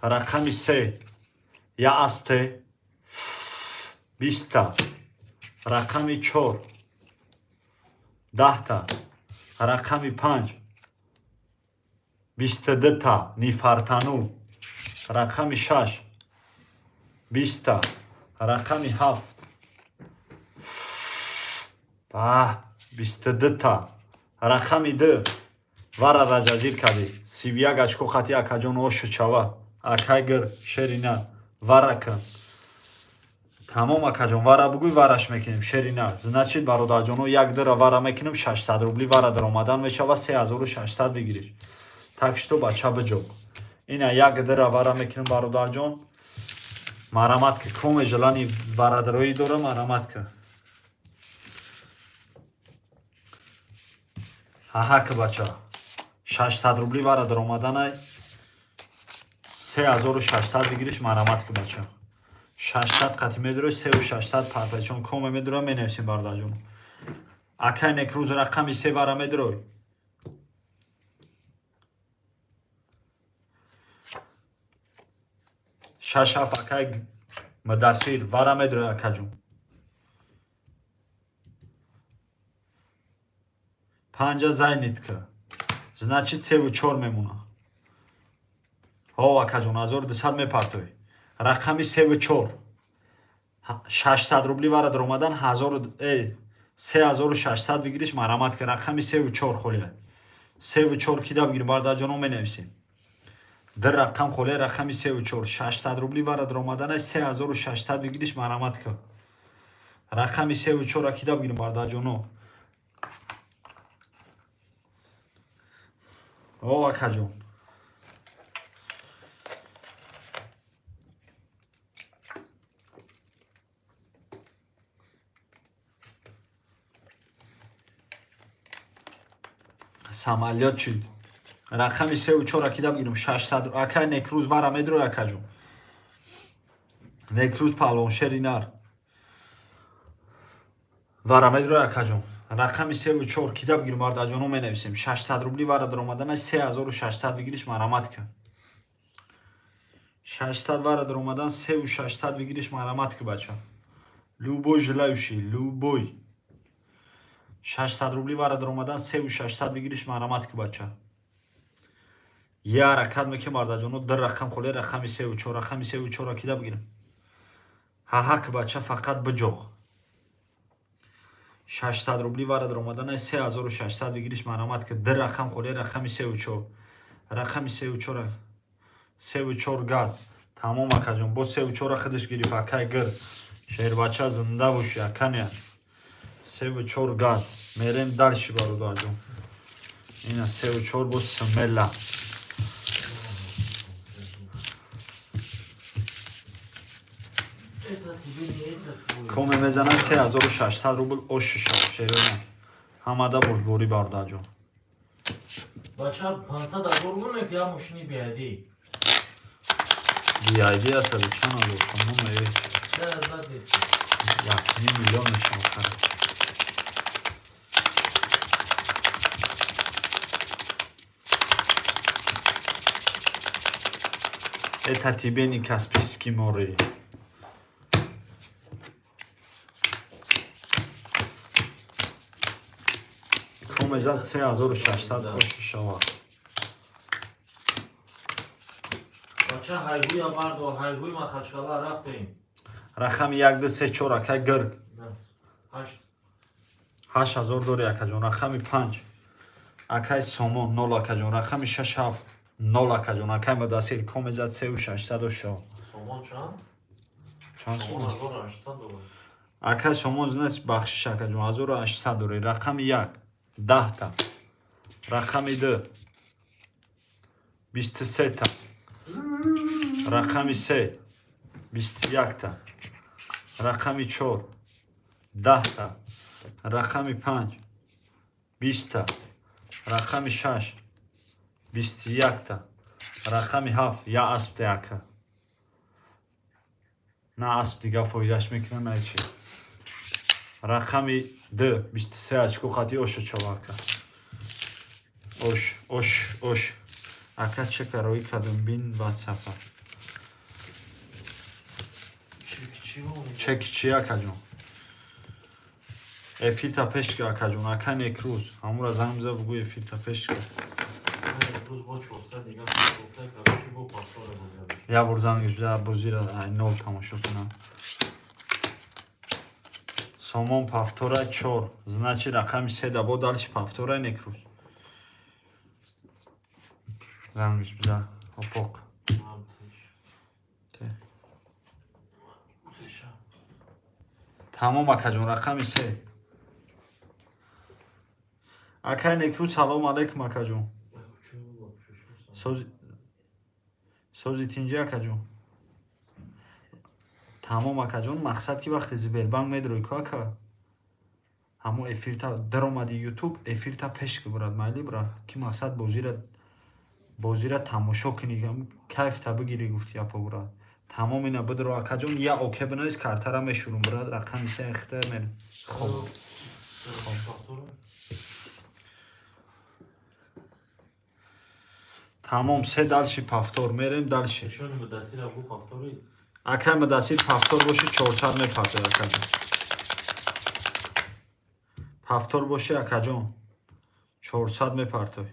Рақами се, я аспте, 20 та. Рақами чор, 10 та. Рақами панҷ, 22 та, нифартану. Рақами шаш, 20 та. Рақами ҳафт, баҳ, 22 та. Рақами ду, вара раҷазир кардӣ, 31 очко хати, акаҷон, ошу чава. Акай гир, шерина, вара кун. Тамом, акаҷон, вара бугӯй, вараш мекунем, шерина. Значит, бародарҷоно, як дира вара мекунем, 600 рубли вара даромадан мешава, 3600 бигириш. Так что, бача, биҷо, ина як дира вара мекунем, бародарҷон, марамат ки коме желание варадароӣ дора, марамат ки. Ҳаҳа ки, бача, 600 рубли вара даромаданай, 3600 бигириш, марамат ки, бача. 600 қати медурой, 3600 парта, чон коме медурой, менависем, бародарҷон. Акай Некрӯз, рақами се, вара медурой. Шаш ҳафт, акай Мудасир, вара медурой, акаҷон. Панҷа зайнитка, значит, севу чор мемона. Ҳо, акаҷон, 1200 мепартоӣ. Рақами севу чор, 600 рубли вара даромадан, 3600 бигириш, марамат ки. Рақами севу чор холия, севу чор кида бигирим, бародарҷоно, менависем. Ду рақам холия, рақами севу чор, 600 рубли вара даромадана, 3600 бигириш, марамат ки. Рақами севу чора кида бигирим, бародарҷоно? О, акаҷон. Самолёт чид. Рақами севу чора кида бигирим? 600, акай Некрӯз, вара медурой, акаҷон. Некрӯз паҳлавон, шери нар, вара медурой, акаҷон. Рақами севу чор кида бигирим, бародарҷоно, менависем. 600 рубли вара даромадана, 3600 бигириш, марамат ки. 600 вара даромадан, 3600 бигириш, марамат ки, бача. Любой желающий, любой. 600 рубли вара даромадан, 3600 бигириш, марамат ки, бача. Я ҳаракат мекунем, бародарҷоно, ду рақам холе, рақами севу чор. Рақами севу чорро кида бигирем? Ҳаҳа ки, бача, фақат биҷоғ. 600 рубли вара даромадана, 3600 бигириш, марамат ки. Ду рақам холе, рақами севу чор. Рақами севу чора, севу чор, газ. Тамом, акаҷон, бо севу чора худаш гирифт, акай гир. Шербача, зинда бошӣ, аканя. Севу чор, газ. Мерем дальше, бародарҷон. Ина севу чор, бо смело. Это тебе не это твой. Коме мезана, 3600 рубл, ошу шава, шероя. Ҳамада бурдборӣ, бародарҷон. Бача, 500 ҳазор буне ки я мошини биайди. BID ҳастаду чанд ҳазор сомон е? 3000. 1,5 миллион мешавад. Это тебе не Каспийский море. Комезад, 3600, ошу шава. Бача, ҳайгӯя бардор, ҳайгӯи Махачкала рафтем. Рақами як, ду, се, чор, акай гирг. Ҳашт. 8000 дори, акаҷон. Рақами панҷ, акай Сомон, нол, акаҷон. Рақами шаш, ҳафт, нол, акаҷон. Акай Мудасир, комезад, сеу шашсаду шо. Сомон чанд? Чанд Сомон сомон? 1800 доллар. Акай Сомон, значит, бахшиш, акаҷон, 1800 дори. Рақами як, 10 та. Рақами ду, 23 та. Рақами се, 21 та. Рақами чор, 10 та. Рақами панҷ, 20 та. Рақами шаш, 21 та. Рақами ҳафт, я аспте, ака. На асп дига фоидааш мекунад, на чи. Рақами д, 23 очко хати, ошо чавака, ош, ош, ош. Ака, чека роӣ кардам, бин ватсапа. Чеки чи, акаҷон? Эфирта пеш ка, акаҷон. Ака Некрӯз, ҳамура занг биза, бугӯ, эфирта пеш ка. Як бор зангиш биза, бозира нол тамошо кунам. Сомон повтора чор, значит, рақами се да бо дальше повтора. Некрӯз, зангиш биза, опоқ. Тамом, акаҷон, рақами се. Акай Некрӯз, салому алайкум, акаҷон. Сози, тинҷи, акаҷон? Тамом, акаҷон. Мақсад ки вақте Сбербанк медрои ку, ака, ҳамо эфирта даромади, Ютуб эфирта пеш ки, брат, майли, брат, ки мақсад бозира тамошо кунӣ, кайфта бигирӣ, гуфти апо, брат. Тамом, ина бидро, акаҷон, я оке бинавис, картара мешурум, брат. Рақами се хта мерем. Хоб, тамом, се, дальше повтор мерем, дальше. Акай Мудасир, повтор боши, 400 мепартои, акаҷон. Повтор боши, акаҷон, 400 мепартой.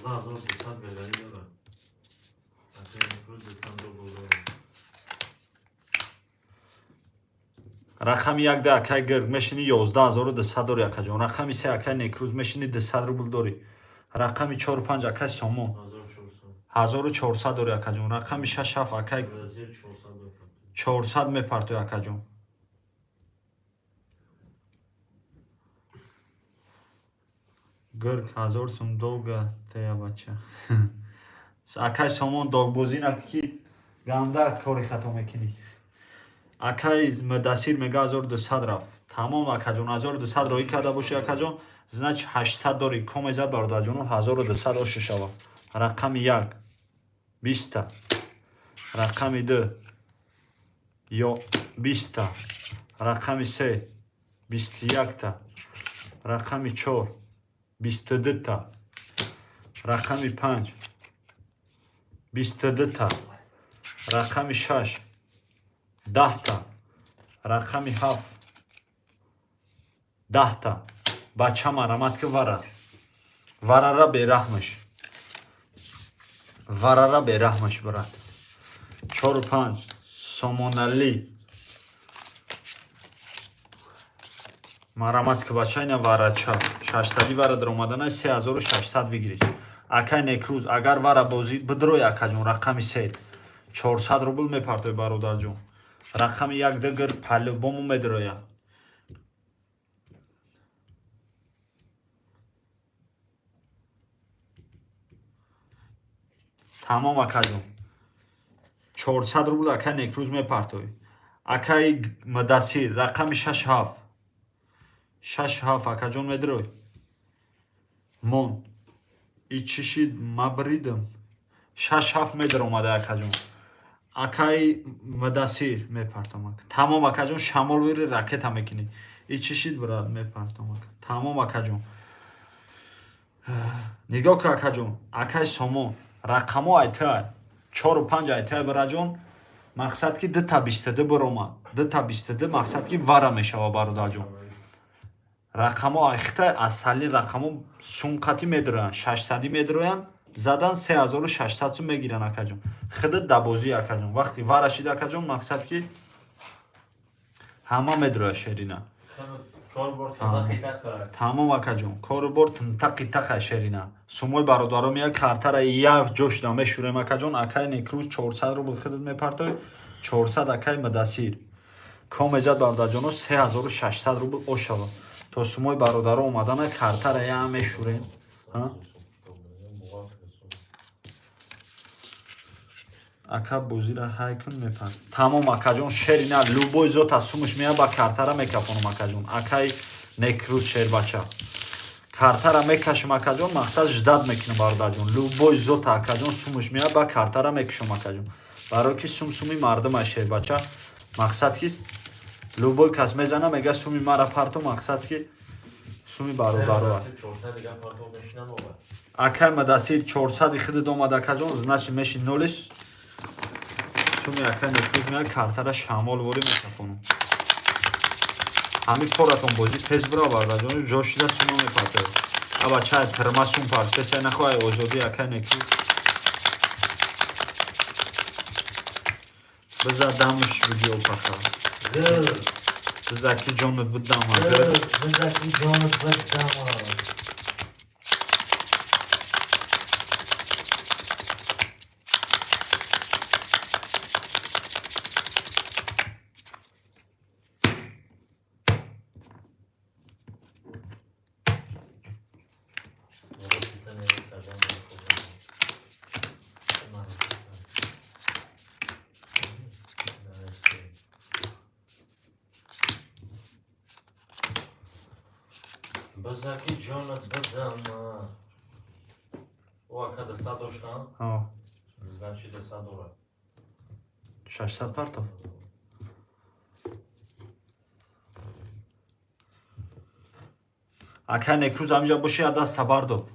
11200 галерей дорад. Акай имрӯз 200 рубл дорад. Рақами як да, акай Гирг, мешини, 11 200 дори, акаҷон. Рақами се, акай Некрӯз, мешини, 200 рубл дорӣ. Рақами чору панҷ, акай Сомон, 1400. 1400 дори, акаҷон. Рақами шаш ҳафт, акай Бразил 400 мепартояд. 400 мепартои, акаҷон. Гирг, 1000 сум долга тея, бача. Акай Сомон, долгбозӣ ки ганда кори хато мекунӣ. Акай Мудасир мега, 1200 рафт. Тамом, акаҷон, 1200 роӣ карда бошӣ, акаҷон, значит, 800 дорӣ. Комезад, бародарҷону, 1200 ошу шава. Рақами як 20-та, рақами ду ё 20-та, рақами се 21-та, рақами чор 22-та, рақами панҷ 22-та, рақами шаш 10-та, рақами ҳафт 10-та. Бача, марамат ки, вара варара бераҳмаш, варара бераҳмаш, брат. Чору панҷ, Сомоналӣ, марамат ки, бача. Ина варача 600-и вара даромадана, 3600 выигрыш. Акай Некрӯз, агар вара бозӣ бидрой, акаҷон, рақами се 400 рубл мепартой, бародарҷон. Рақами як дигр по-любому медроя. Тамом, акаҷон, 400 рубл акай Некрӯз мепартой. Акаи Мудасир, рақами шаш ҳафт, шаш ҳафт, акаҷон, медрой. Мон и чӣ шид, ма бридам. Шаш ҳафт медаромада, акаҷон. Акаи Мудасир, мепартом. Тамом, акаҷон, шамол вири ракета мекунӣ. И чӣ шид, брат? Мепартом. Тамом, акаҷон, нигоҳ ку, акаҷон. Акаи Сомон, рақамо айтай чору панҷ айтай, бираҷон. Мақсад ки дута 22 биромад, дута 22, мақсад ки вара мешава, бародарҷон. Рақамо айхта аз салин рақамо сумқатӣ медироянд, 600-ӣ медироянд, задан 3600 сум мегиранд, акаҷон. Худат дабозӣ, акаҷон. Вақти вара шид, акаҷон, мақсад ки ҳама медирояд, шерина. Тамом, акаҷон, корубор тинтақи тақа, шерина. Сумои бародаром як картара як ҷошда мешурем, акаҷон. Акай Некрӯз, 400 рубл худат мепартой, 400 акай Мудасир. Комезад, бародарҷоно, 3600 рубл ошава. То сумои бародаро омадана картара я мешурем. Ака, бозира ҳай кун, мепан. Тамом, акаҷон, шерина, любой зот аз сумуш мея, ба картара мекафонам, акаҷон. Акай Некрӯз, шербача, картара мекашам, акаҷон. Мақсад, ждать мекунам, бародарҷон. Любой зота, акаҷон, сумуш мея, ба картара мекушам, акаҷон, барое ки сум суми мардума, шербача. Мақсад, ки любой кас мезана, мега: «Суми мара парто». Мақсад, ки суми бародаро. Акай Мадасир, 400-и худат омад, акаҷон, значит, меши нолис. Суми акай Некрӯз мея, картара шамол ворӣ мекафонам. Ҳамин коратон бозӣ тез бира, бародарҷон, ҷо шида сума мепартояд. Аба чай тирма сум партеса нахоҳай озодӣ. Акай Некрӯз, биза дамш видео паха. Биза ки ҷонат бидама. Биза ки ҷонат бидама. Бизаки ҷонат бидама. О, ака 200 доштам? Значит, 200 дорад. 600 партов. Акай Некрӯз, ҳаминҷа боши, я даста бардор.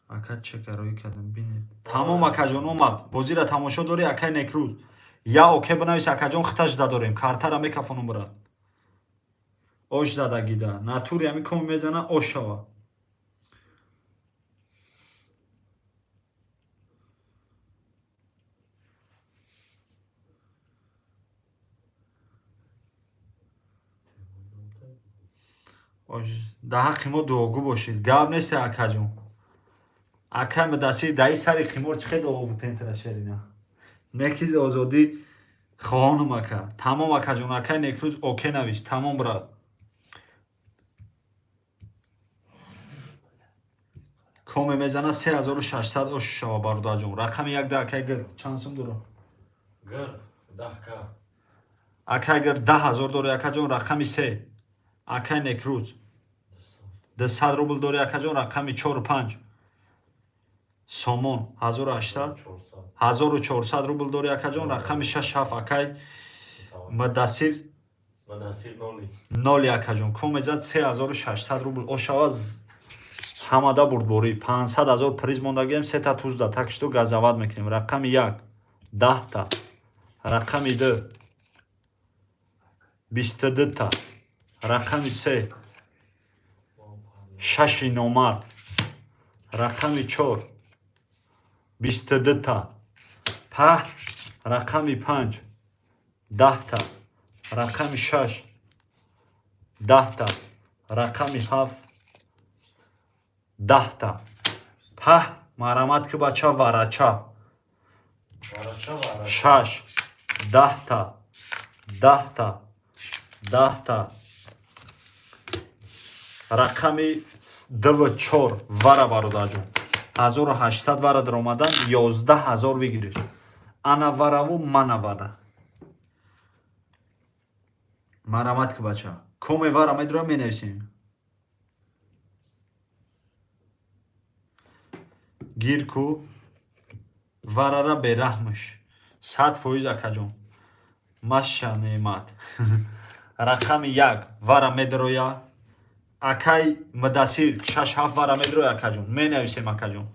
Ака, чека рӯй кардам, бинед. Тамом, акаҷон, омад. Бозира тамошо дорӣ, акай Некрӯз? Я оке бинавис, акаҷон, хиташ дадорем, картара мекафонам, брат. Ош задагида натури ҳами коми мезана, ош шава. Дар ҳаққи мо дуогӯ бошед, гап нест, акаҷон. Акай Мудасир, даи сари қимор чӣ хел дуо бутентра, шерина некиз озодӣ хоҳонам, ака. Тамом, акаҷон, акай Некрӯз оке навис. Тамом, брат. Коме мезана, 3600 ош шава, бародарҷон. Рақами як да, акай Гир, чанд сум дора? Гир 10 ка. Акай Гир 10 000 дори, акаҷон. Рақами се, акай Некрӯз, 200 рубл дори, акаҷон. Рақами чору панҷ, сомон 1800, 1400 рубл дори, акаҷон. Рақами шаш, ҳафт, акай Мудасир, ноли, акаҷон. Комезад, 3600 рубл ошава. Ҳамада бурдборӣ, 500 000 приз мондагием, сета тузда, так что газават мекунем. Рақами як, 10-та, рақами ду, 22-та, рақами се, шаши номард, рақами чор, 22-та, паҳ, рақами панҷ, 10-та, рақами шаш, 10-та, рақами ҳафт, 10-та, паҳ. Марамат ки, бача, варача, шаш, 10-та, 10-та, 10-та, рақами дуву чор вара, бародарҷон, 1800 вара даромадан, 11 000 выигрыш. Ана вараву мана вара. Марамат ки, бача, коме вара медура, менависем. Гир ку варара, бераҳмш, 100%, акаҷон. Маша неъмат. Рақами як вара медроя, акай Мудасир, шаш, ҳафт вара медроя, акаҷон, менависем, акаҷон.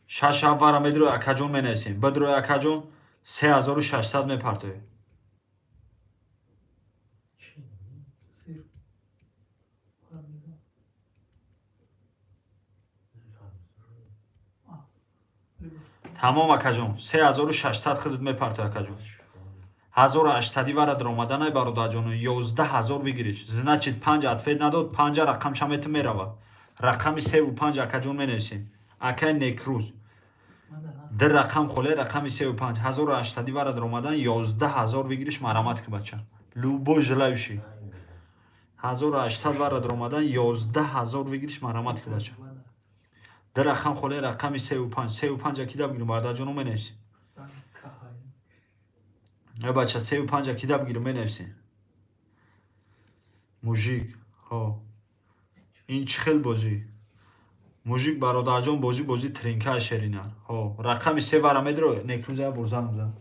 Шаш, ҳафт вара медроя, акаҷон, менависем. Бидроя, акаҷон, 3600 мепартоем. Чӣ? Сир. Фаҳмидам. Тамом, акаҷон, 3600 худат мепартои, акаҷон. 1800-и вара даромаданай, бародарҷоно, 11 000 выигрыш. Значит, панҷ ответ надод, панҷа рақамша мету мерава. Рақами севу панҷ, акаҷон, менависем. Акай Некрӯз, ду рақам холе, рақами севу панҷ, 1800-и вара даромадан, 11 000 выигрыш. Марамат ки, бача, любой желающий, 1800 вара даромадан, 11 000 выигрыш. Марамат ки, бача, ду рақам холе, рақами севу панҷ. Севу панҷа кида бигирем, бародарҷоно, менависем. Э, бача, севу панҷа кида бигирем, менависем. Мужик, ҳо, ин чӣ хел бозӣ, мужик? Бародарҷон, бозӣ, бозӣ тринка, шерина. Ҳо, рақами се вара медро, Некрӯза бор занг зан.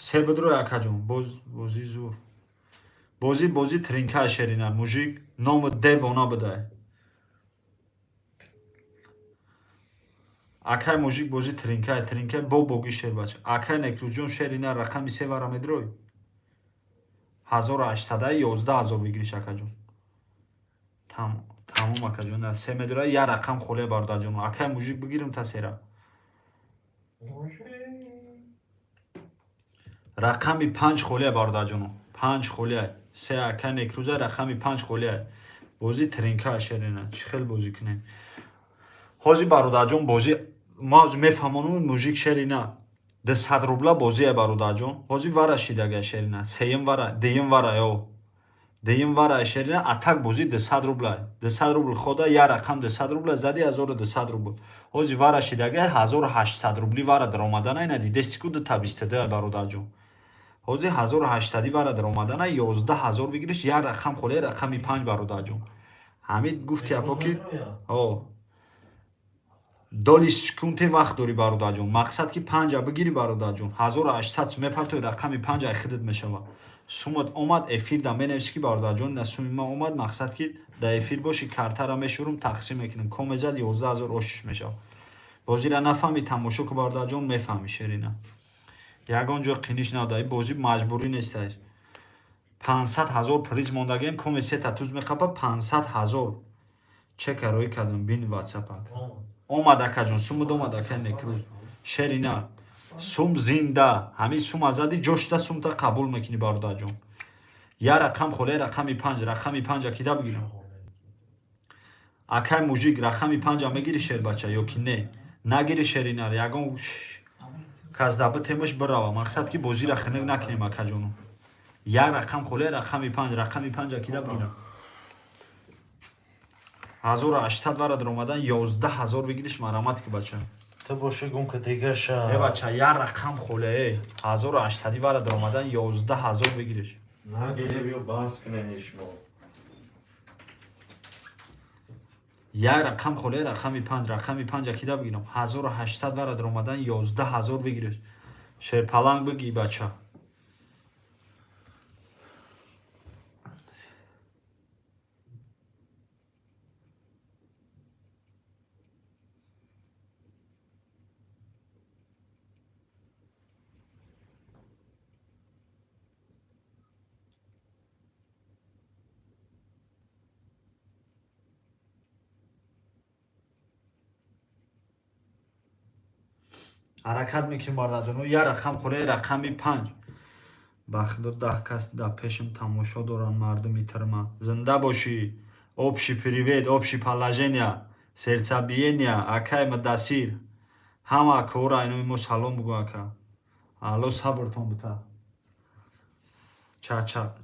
Се бидро, акаҷон. Боз бозӣ зур, бозӣ, бозӣ тринка, шерина. Мужик, ному девона бидай. Акай мужик, бозӣ тринка, тринка бо боги шербача. Акай Некрӯзҷон, шерина, рақами се вара медрой, 1800, 11 000 выигрыш, акаҷон. Тамом, акаҷон, се медора, як рақам холе, бародарҷон. Акай мужик, бигирим та сера. Рақами панҷ холия, бародарҷоно, панҷ холия. Се акай Некрӯза, рақами панҷ холия. Бозӣ тринка, шерина. Чӣ хел бозӣ кунем ҳозир, бародарҷон? Бозӣ ма мефаҳмонам, мужик, шерина. 200 рубла бозие, бародарҷон. Ҳозир вара шидага, шерина, сеюм вара, дуюм вара, ё дуюм вара, шерина. Атак бозӣ 200 рубла, 200 рубл хода, як рақам 200 рубла зади, 1200 рубл. Ҳозир вара шидага, 1800 рубли вара даромадана. Ина дидести ку, дута бисту, бародарҷон. Ҳозир 1800-и вара даромадана, 11 000 выигрыш. Як рақам холе, рақами панҷ, бародарҷон. Ҳамид гуфти апо ки о доли секунде вақт дорӣ, бародарҷон. Мақсад ки панҷа бигирӣ, бародарҷон. 1800 сум мепартои, рақами панҷа хидат мешавад. Сумат омад, эфир да менависӣ ки бародарҷон, на суми ма омад. Мақсад ки да эфир бошӣ, картара мешурум, тақсим мекунем. Комезад, 11 000 ошиш мешавад. Бозира нафаҳмӣ, тамошо ку, бародарҷон, мефаҳмӣ, шерина. Ягон ҷо қиниш надои, бозӣ маҷбурӣ несташ. 500 000 приз мондагем, коме сета туз меқапа, 500 000. Чека рӯй кардам, бин ватсапак. Омад, акаҷон, сумуд омад, акай Некрӯз, шерина. Сум зинда, ҳамин сум азади ҷошта сумта қабул мекунӣ, бародарҷон. Як рақам холе, рақами панҷ. Рақами панҷа кида бигирам? Акай мужик, рақами панҷа мегири, шербача, ё ки не нагири? Шеринар, ягон кас дабы темаш бирава. Мақсад ки бозира хинак накунем, акаҷону. Як рақам холе, рақами панҷ. Рақами панҷа кида бигирам? 1800 вара даромадан, 11 000 выигрыш. Марамат ки, бача. Ту боши, гум ка дигаша. Э, бача, як рақам холе, э, 1800 вара даромадан, 11 000 выигрыш. Нагире, биё баҳс кунем шумо. Як рақам холе, рақами панҷ. Рақами панҷа кида бигирам? 1800 вара даромадан, 11 000 выигрыш. Шерпаланг, бигӣ, бача. Ҳаракат мекунем, бародарҷоно. Як рақам холе, рақами панҷ. Ба худо, 10 кас дар пешам тамошо доранд, мардуми тирма. Зинда бошӣ. Общий привет, общий положение, сердцебиение. Акай Мудасир, ҳама акора айнои мо салом бугӯ, ака. Алло сабртон бита.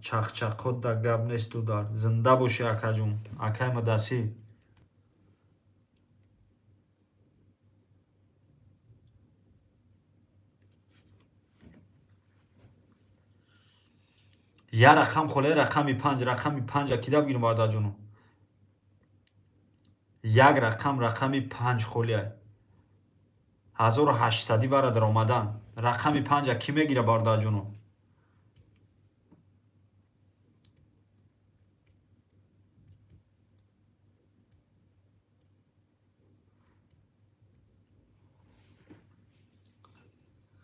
Чахчақот да гап несту дар. Зинда бошӣ, акаҷон, акай Мудасир. Як рақам холе, рақами панҷ. Рақами панҷа кида бигирем, бародарҷоно? Як рақам, рақами панҷ холия. 1800-и вара даромадан, рақами панҷа кӣ мегира, бародарҷоно?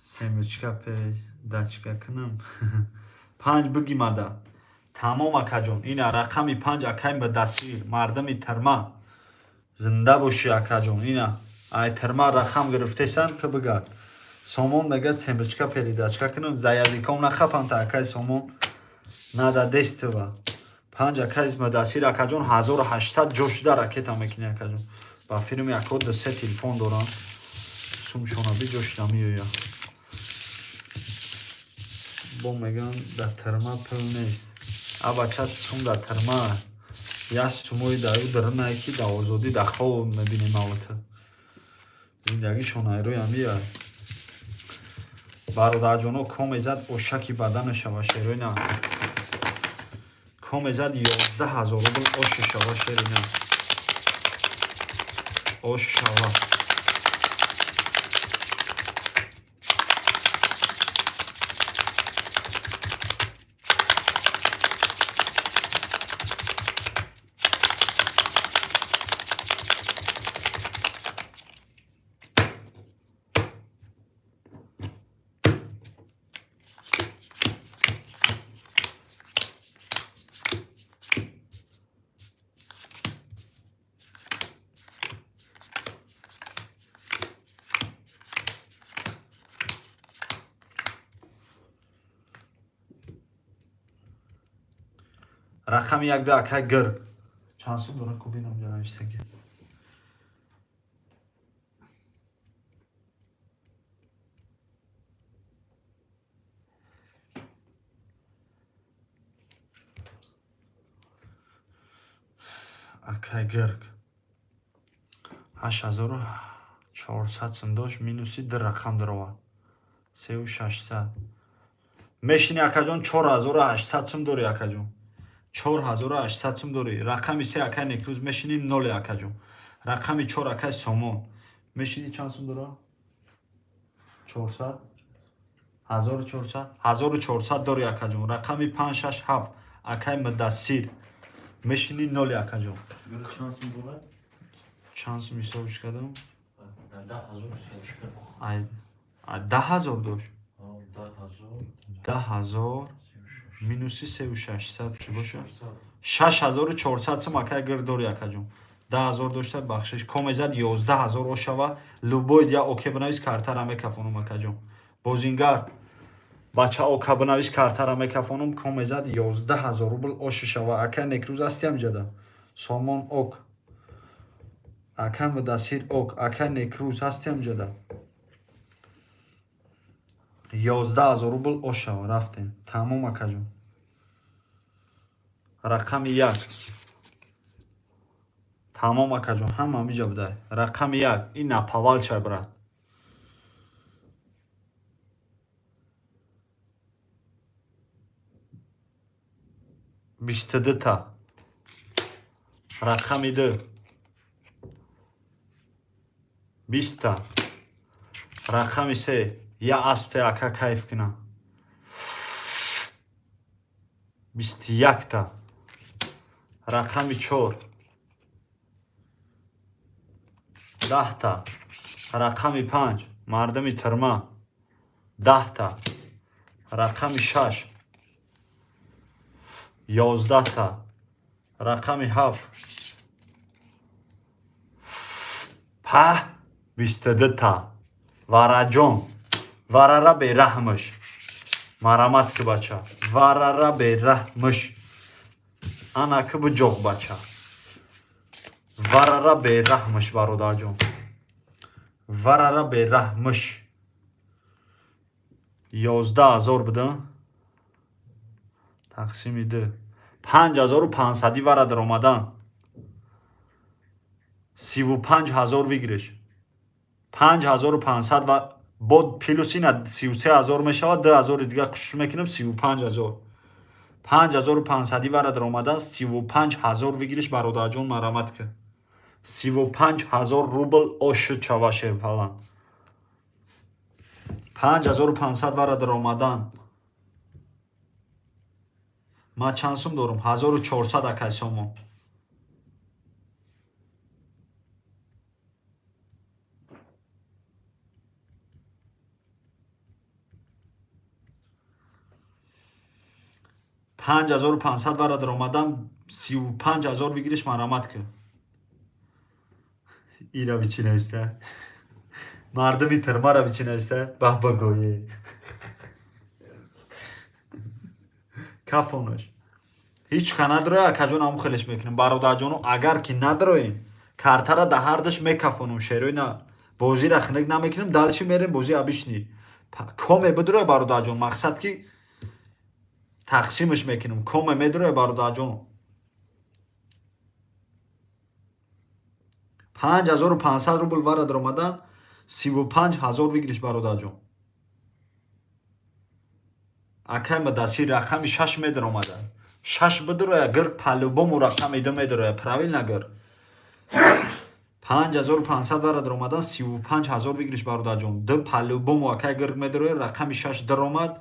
Семечка передачка кунам, панҷ бигимада. Тамом, акаҷон, ина рақами панҷ. Акай Мудасир, мардуми тирма, зинда бошӣ, акаҷон. Ина ай тирма рақам гирифтесан, ту бигард. Сомон мега, семечка передачка кунам, за языком нахапанта. Акай Сомон, надо действовать. Панҷ акай Мудасир акаҷон, 1800 ҷо шуда ракета мекунӣ, акаҷон. Ба фирми ако ду се телефон дорам, сумшонаби ҷо шуда меоя. Бо мегӯям, дар тирма пул нест. А бача, сум дар тирма як сумои дар ӯ дарунае, ки дар озодӣ, дар хоб мебинем. Албатта, зиндагишон айрӯи ҳамия. Бародарҷоно, комезад ошаки бадана шава, шерои на. Комезад 11 000 рубл оши шава, шери на, ош шава. Рақами як ду, ака гир, чанд сум дора? Кубинам ҷа навиштаги. Акай гирг 8400 сум дошт, минуси ду рақам даровард, 3600 мешини, акаҷон. 4800 сум дорӣ, акаҷон, 4800 сум дорӣ. Рақами се, акай Некрӯз, мешини ноле, акаҷон. Рақами чор, акай Сомон, мешини, чанд сум дора? 400, 1400, 1400 дорӣ, акаҷон. Рақами панҷ, шаш, ҳафт, акай Мудассир, мешини ноле, акаҷон. Чанд сум дорад? Чанд сум ҳисобш кардам? 10 000 ҳисобш кард. 10 000 дошт. 10 000. 10 000 минуси 3600 ки боша, 6400 сум, акай гир, дори, акаҷон. 10 000 дошта, бахшиш. Комезад 11 000 ошава. Любой дия оке бинавис, картара мекафонум, акаҷон. Бозингар бача, ока бинавис, картара мекафонум. Комезад 11 000 рубл оши шава. Ака Некрӯз, ҳастиам ҷада? Сомон ок, ака Мудассир ок, ака Некрӯз, ҳастиам ҷада? 11 000 рубл ошава, рафтем, тамом, акаҷон. Рақами як тамом, акаҷон, ҳама ҳамиҷа будай. Рақами як ин наповал шай, брат. 22-та. Рақами ду 20-та. Рақами се, я аспте, ака, кайф кина, 21-та. Рақами чор 10-та. Рақами панҷ, мардами тирма, 10-та. Рақами шаш 11-та. Рақами ҳафт па 22-та. Вараҷон, варара бераҳмаш, марамат ки, бача, варара бераҳмаш, ана ки буҷоқ, бача, варара бераҳмаш, бародарҷон, варара бераҳмаш. 11 000 буда, тақсими ду, 5500-и вара даромадан, 35 000 выигрыш, 5500 ва бо плюс ина 33 000 мешавад. 2000-и дига кӯшиш мекунем, 35 000. 5500-и вара даромадан, 35 000 выигрыш, бародарҷон, марамат ки, 35 000 рубл оши чава, шерпалан. 5500 вара даромадан. Ман чанд сум дорум? 1400, акай сомон. 5500 вара даромадан, 35 000 выигрыш, марамат ки. Ира бичи нависта, мардуми тирмара бичи нависта, баҳбагое, кафонаш. Ҳеҷ ка надроя, акаҷон, ҳамун хелеш мекунем. Бародарҷоно, агар ки надроем, картара да ҳардаш мекафонум, шерои на. Бозира хинак намекунем, дальше мерем бози обычный. Коме бидроя, бародарҷон, мақсад ки тақсимаш мекунем. Коме медроя, бародарҷон. 5500 рубл вара даромадан, 35 000 выигрыш, бародарҷон. Акай Мадасир, рақами шаш медаромада. Шаш бидроя, гир, по-любому рақами ду медароя, правильно, гир. 5500 вара даромадан, 35 000 выигрыш, бародарҷон. Ду по-любому, акай гирг, медароя, рақами шаш даромад.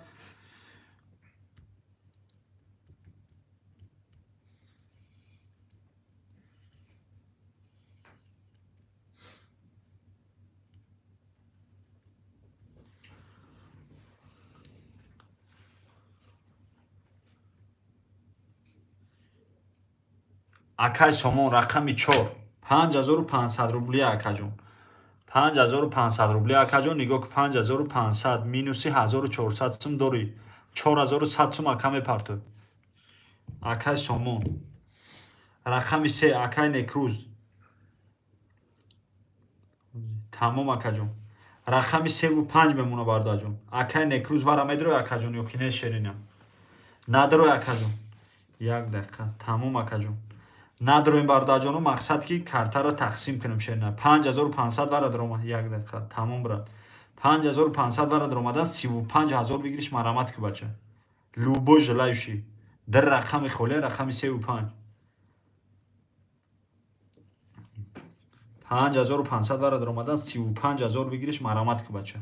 Акай Сомон, рақами чор, 5500 рубли, акаҷон. 5500 рубли, акаҷон, нигоҳ ку, 5500 минуси 1400 сум дорӣ. 4100 сум, ака, мепартоӣ. Акай Сомон. Рақами се, акай Некрӯз. Тамом, акаҷон. Рақами севу панҷ мемона, бародарҷон. Акай Некрӯз, вара медрои, акаҷон, ё ки не, шерина? Надрои, акаҷон. Як дақиқа. Тамом, акаҷон. Надроем, бародарҷоно, мақсад ки картаро тақсим кунем, шерина. 5500 вара даромад. Як дақиқа. Тамом, брат. 5500 вара даромадан, 35 000 выигрыш, марамат ки, бача. Любой желающий. Дар рақами холия, рақами севу панҷ. 5500 вара даромадан, 35 000 выигрыш, марамат ки, бача.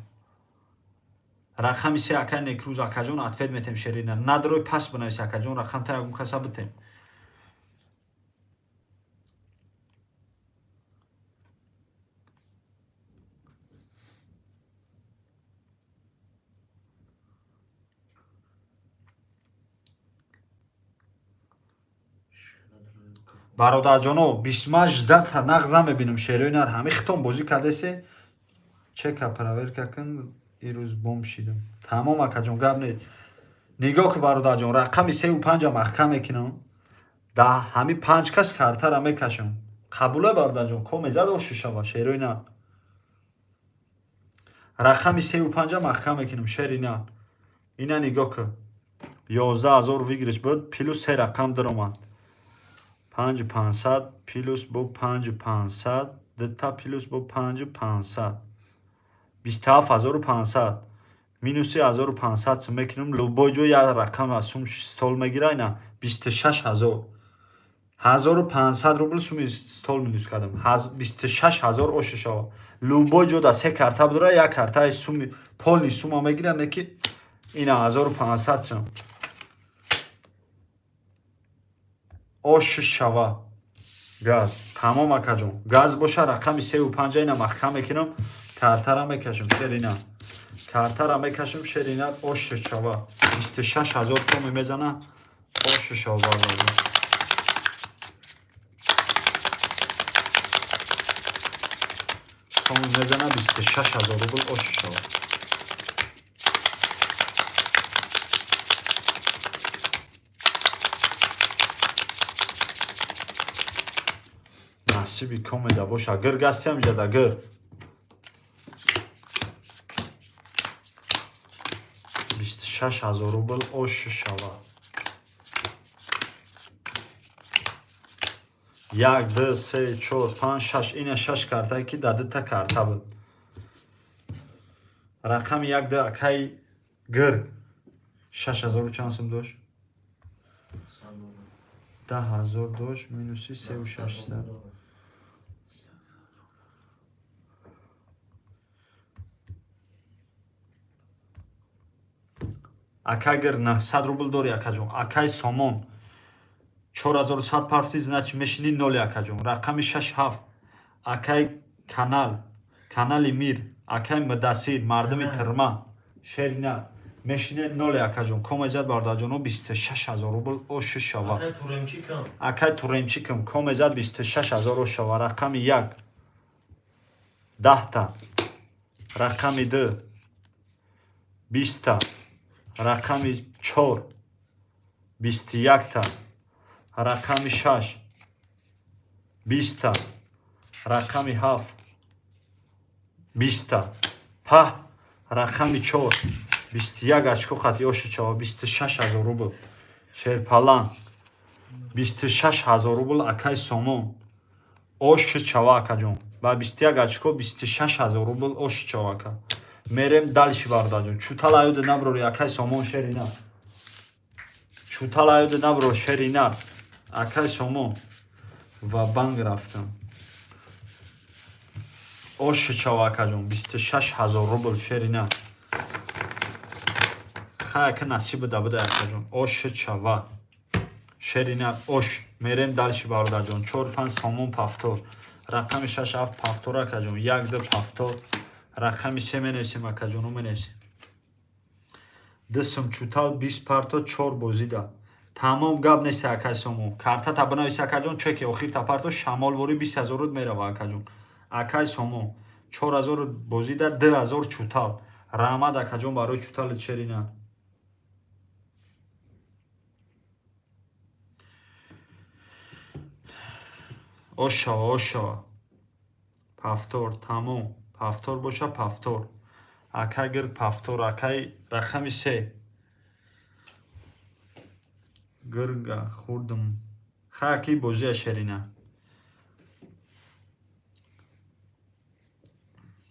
Рақами се, акай Некрӯз, акаҷон, ответ метем, шерина. Надрой, пас бинавис, акаҷон, рақам та ягон каса битем. Бародарҷоно, бисма ждата нағз намебинам, шерои нар, ҳами хитон бозӣ кардесе, чека проверка кун, ирӯз бом шидам. Тамом, акаҷон, гап не. Нигоҳ ку, бародарҷон, рақами севу панҷа маҳкам мекунам. Да ҳами панҷ кас картара мекашам. Қабуле, бародарҷон, коме зад ошу шава, шерои нар. Рақами севу панҷа маҳкам мекунам, шери нар. Ина нигоҳ ку. 11 000 выигрыш буд, плюс се рақам даромад. Панҷу пансад плюс бо панҷу пансад, дута плюс бо панҷу пансад. 27 500. Минуси 1500 сум мекунам, любой ҷо як рақам аз сум стол мегира, ина 26 000. 1500 рубл суми стол минус кардам. 26 000 ошу шава. Любой ҷо да се карта бидора, як картаи суми полный сума мегира, не ки ина 1500 сум. Ош шава. Газ. Тамом, акаҷон. Газ боша, рақами севу панҷа ина маҳкам мекунам, картара мекашам, шерина. Картара мекашам, шерина, ош шава. 26 000 коми мезана, ош шава, бародарҷон. Коми мезана, 26 000 рубл ош шава. Насиби комеда боша. Гир гастиам ҷада гир. 26 000 рубл ош шава. Як, ду, се, чор, панҷ, шаш. Ина шаш картае ки дар дута карта буд. Рақами як, ду, акай гир. 6000 чанд сум дошт? 10 000 дошт, минуси севу шашсад. Акай гир, 900 рубл дори, акаҷон. Акай Сомон, 4100 парфти, значит, мешини ноли, акаҷон. Рақами шаш, ҳафт. Акай канал, канали Мир, акай Мудасир, мардуми тирма, шерина мешине ноли, акаҷон. Комезад, бародарҷоно, 26 000 рубл ошу шава. Акай Туремчикам. Акай Туремчикам, комезад, 26 000 ош шава. Рақами як, 10-та. Рақами ду, 20-та. Рақами чор, 21-та. Рақами 6 20та. Рақами 7 20та. Паҳ, рақами 4 21 очко хати оши чава, 26 000 рубл. Шерпалан 26 000 рубл. Акай Сомон, оши чава, акаҷон, ба 21 очко 26 000 рубл. Оши чава, ака. Мерем дальше, бародарҷон. Чутал аюда наброри, акай Сомон, шерина. Чутал аюда наброр, шерина. Акай Сомон ва банк рафтам. Оши чава, акаҷон, 26 000 рубл, шерина. Хай, ака, насиба да буда, акаҷон. Оши чава, шерина, ош. Мерем дальше, бародарҷон. Чор, панҷ, Сомон, повтор. Рақами шаш, ҳафт, повтор, акаҷон. Як, ду, повтор. Рақами се менависем, акаҷону менависем. Ду сум чутал, 20 парто, чор бозида тамом. Гап нест, акай Сомон. Картата бинавис, акаҷон. Чеки охирта парто, шамолворӣ 20 000 руд мерава, акаҷон. Акай Сомон, 4000 бозида, 2000 чутал. Раҳмат, акаҷон, барои чутали, шерина. Ошава, ошава, повтор, тамом. Повтор боша, повтор, акай гир, повтор, акай. Рақами се гирга хурдум. Хай, аки, бозия, шерина.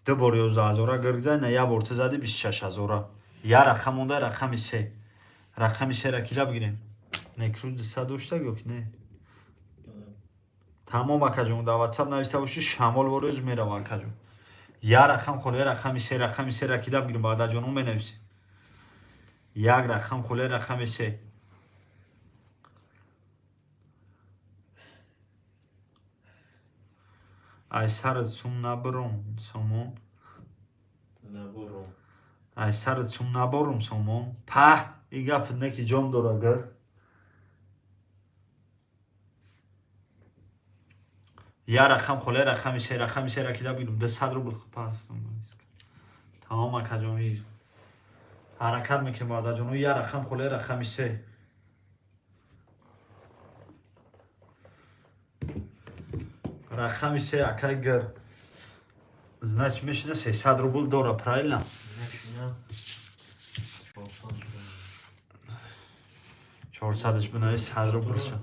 Ду бор 11 ҳазора гирг зад, на як бор ту зади 26 ҳазора. Як рақам монда, рақами се. Рақами сера кида бигирем? Некрӯз 200 дошта ё ки не? Тамом, акаҷон. Дар Ватсап нависта бошӣ, шамол ворӯз мерава, акаҷон. Як рақам холия, рақами се. Рақами сера кида бигирем, баъдаҷону менависем. Як рақам холия, рақами се. Ай сарат сум набурум, Сомон. Набурум. Ай сарат сум наборум, Сомон. Паҳ, и гап не ки ҷон дора гар. Як рақам холия, рақами се. Рақами сера кида бигирем? 200 рубл. Тамом, акаҷон, ҳаракат мекунем, бародарҷоно. Як рақам холия, рақами се. Рақами се, акай гир. Значит, мешина 300 рубл дора, правильно? Мешина 400. 400-ш бинаи, 100 рубл ша.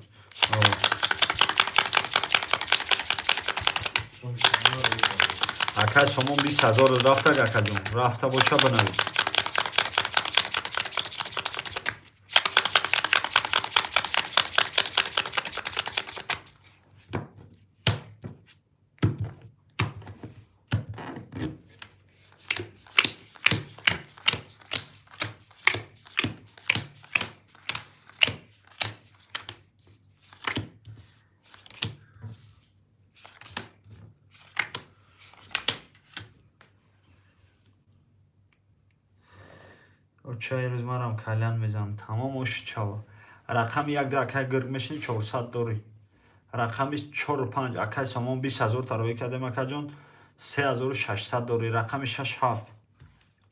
Сум шумо. Акай Сомон, 20 000 рафтак, акаҷон. Рафта боша, бинавис. Оча, ирӯз марам кальян мезанам. Тамом, оши чава. Рақами як, акай гирг, мешини, 400 дорӣ. Рақами чору панҷ, акай Сомон, 20 000 тароӣ кардем, акаҷон, 3600 дорӣ. Рақами шаш, ҳафт,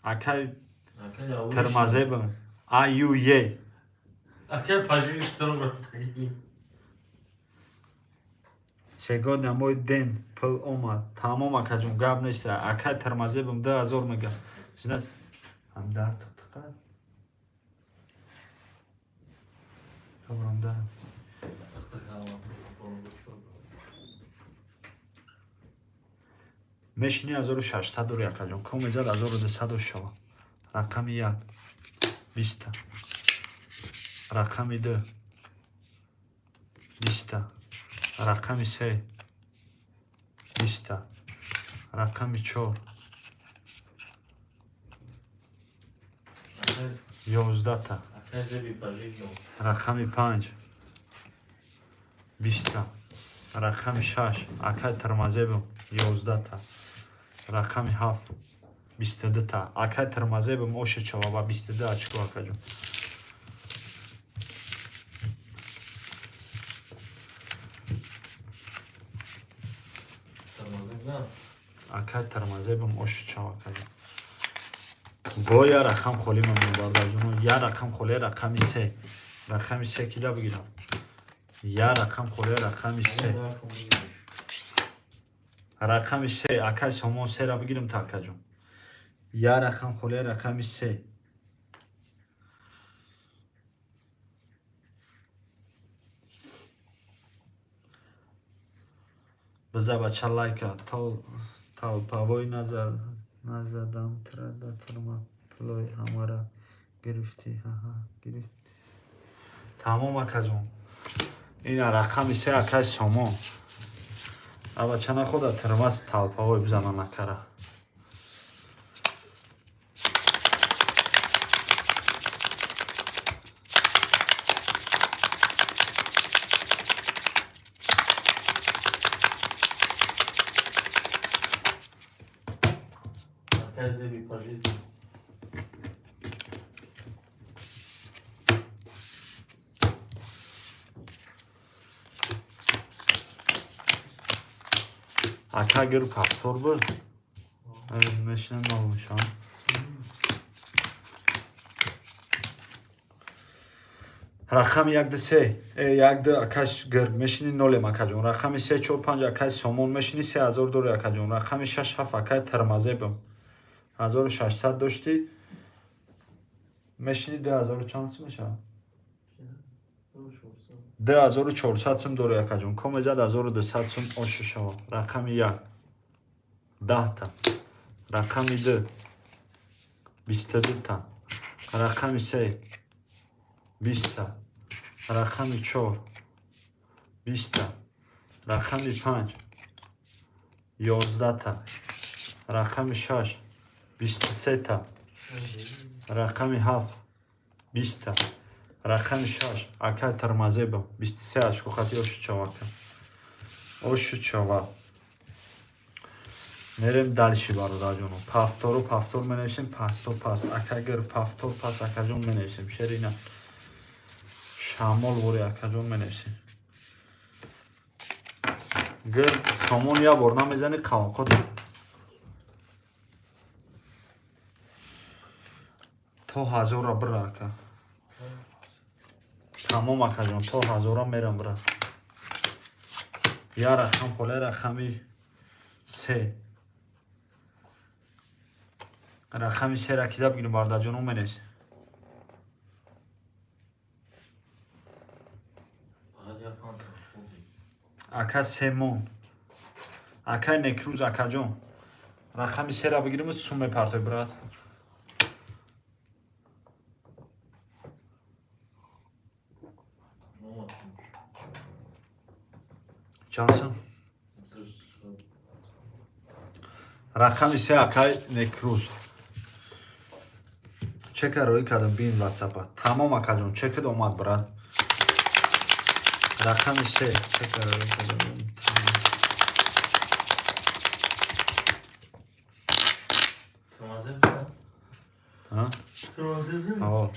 акай Тирмазебам, аю е. Акай пажистон рафтагӣ. Сегодня мой день, пул омад. Тамом, акаҷон, гап нест. Акай Тирмазебам, 2000 мега. Значит, ҳам дар тиқтиқа Добром, да. Мешини, 1600 дори, акаҷон. Ко мезад, 1200 шава. Рақами як 20-та. Рақами ду 20-та. Рақами се 20-та. Рақами чор 11-та. Акай зеби пажизнов. Рақами панҷ 20-та. Рақами шаш, акай Тирмазебам, 11-та. Рақами ҳафт 22-та. Акай Тирмазебам, оши чава ба 22 очко, акаҷон. Тормозек на. Акай Тирмазебам, оши чава, акаҷон. Бо як рақам холӣ мемонад, бародарҷоно. Як рақам холӣ, рақами се. Рақами се кида бигирам? Я рақам холия, рақами се. Рақами се, акай Сомон, сера бигирам та, акаҷон. Я рақам холия, рақами се. Биза, бача, лайка. Толпавой назадам трада турма, пулои ҳамара гирифтӣ, ҳаҳа, гирифтӣ. Тамом, акаҷон. Ина рақами се, акай Сомон. Абача находа тирмас толпавой бизана накара. Акай Зеби по жизни. Ака гир, повтор буд. Мешинам, нол мешавам. Рақами як, ду, се, як, ду, акай гир, мешини, нолем, акаҷон. Рақами се, чор, панҷ, акай Сомон, мешини, 3000 дори, акаҷон. Рақами шаш, ҳафт, акай Термазебам, 1600 доштӣ, мешини, 2000 чанд сум мешавад? 2400 сум дори, акаҷон. Комезад, 1200 сум ошу шава. Рақами як, 10-та. Рақами ду, 22-та. Рақами се, 20-та. Рақами чор, 20-та. Рақами панҷ, 11-та. Рақами шаш, 23-та. Рақами ҳафт, 20-та. Рақами шаш, акай Тармазеба, 23 очко хати ошу чавака, ошу чава. Мерем дальше, бародарҷоно. Повтору повтор менависем, пасто пас. Акагир, повтор пас, акаҷон, менависем. Шерина шамол вори, акаҷон, менависем. Гир, Сомон, я бор намезани қавоқот то ҳазорра бира, ака. Тамом, акаҷон, то ҳазора мерам, бира. Я рақам хола, рақами се. Рақами сера кида бигирем, бародарҷоно, менес. Фақат як фанта хӯрдӣ. Ака Семон, акай Некрӯз, акаҷон, рақами сера бигирем, сум мепартой, брат. Омад сум. Чанд сум? Рақами се, акай Некрӯз, чека роӣ кардам, бин ватсапа. Тамом, акаҷон, чекат омад, брат. Рақами се, чека роӣ кардам, бин. Тамом. Тормозив? А? Тормозив? Ҳо.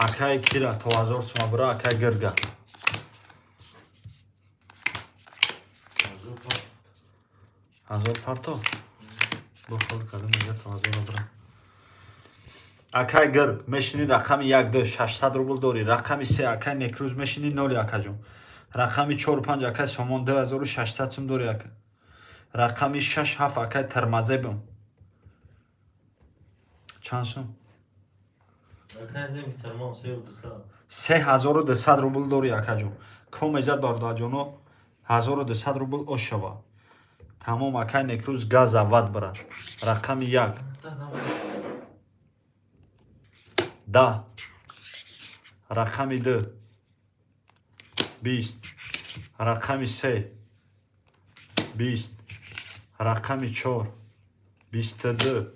Акай кира то 1000 сума бира, акай Гирга. 1000 парто бохол кардам, мега то ҳазора бира. Акай Гирг, мешини, рақами як, ду, 600 рубл дорӣ. Рақами се, акай Некрӯз, мешини, ноли, акаҷон. Рақами чор, панҷ, акай Сомон, 2600 сум дорӣ, ака. Рақами шаш, ҳафт, акай Термазебам, чанд сум? Акай Зеби Термон, 3200. 3200 рубл дорӣ, акаҷон. Комезад, бародарҷоно, 1200 рубл ошава. Тамом, акай Некрӯз, газават, брат. Рақами як, 10. Рақами ду, 20. Рақами се, 20. Рақами чор, 22.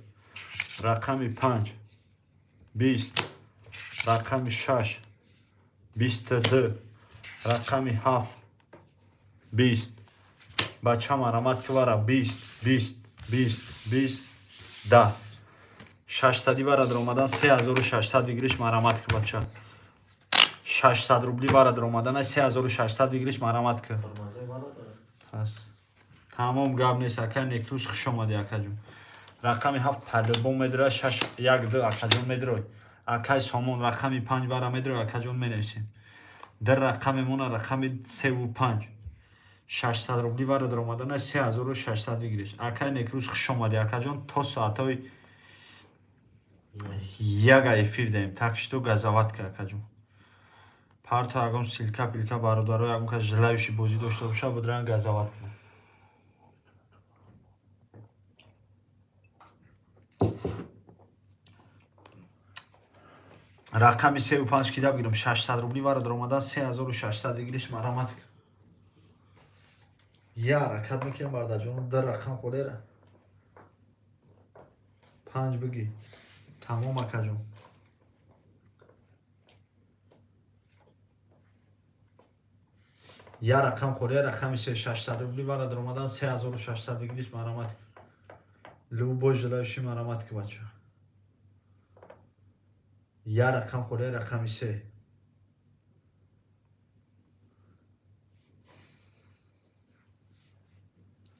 Рақами панҷ, 20. Рақами шаш, 22. Рақами ҳафт, 20. Бача, марамат кивара. 20, 20, 20, 20, 10. 600 вара даромадан 3600 выигрыш, марамат ки, бача. 600 рубли вара даромадан 3600 выигрыш, марамат ки. Пас тамом, гап нест, ака Некрӯз, хуш омадӣ, акаҷон. Рақами ҳафт по-любому медроя, шаш, як, ду, акаҷон, медрой. Акай Сомон, рақами панҷ вара медрой, акаҷон, менависем. Дар рақами мона рақами севу панҷ. 600 рубли вара даромадана 3600 выигрыш. Акай Некрӯз, хуш омадӣ, акаҷон, то соатҳои яга эфир даем, так что газават ка, акаҷон. Парто ягон ссылка пилка, бародаро, ягон кас желающий бозӣ дошта боша, будран газават кунад. Рақами севу панҷ кида бигирам? 600 рубли вара даромадан 3600 выигрыш, марамат. Я ҳаракат мекунем, бародарҷон, дар рақам холера. Панҷ бигӣ. Тамом, акаҷон. Я рақам холе, рақами се, 600 рубли вара даромадан 3600 выигрыш, марамат. Любой желающий, марамат ки, бача. Я рақам холе, рақами се.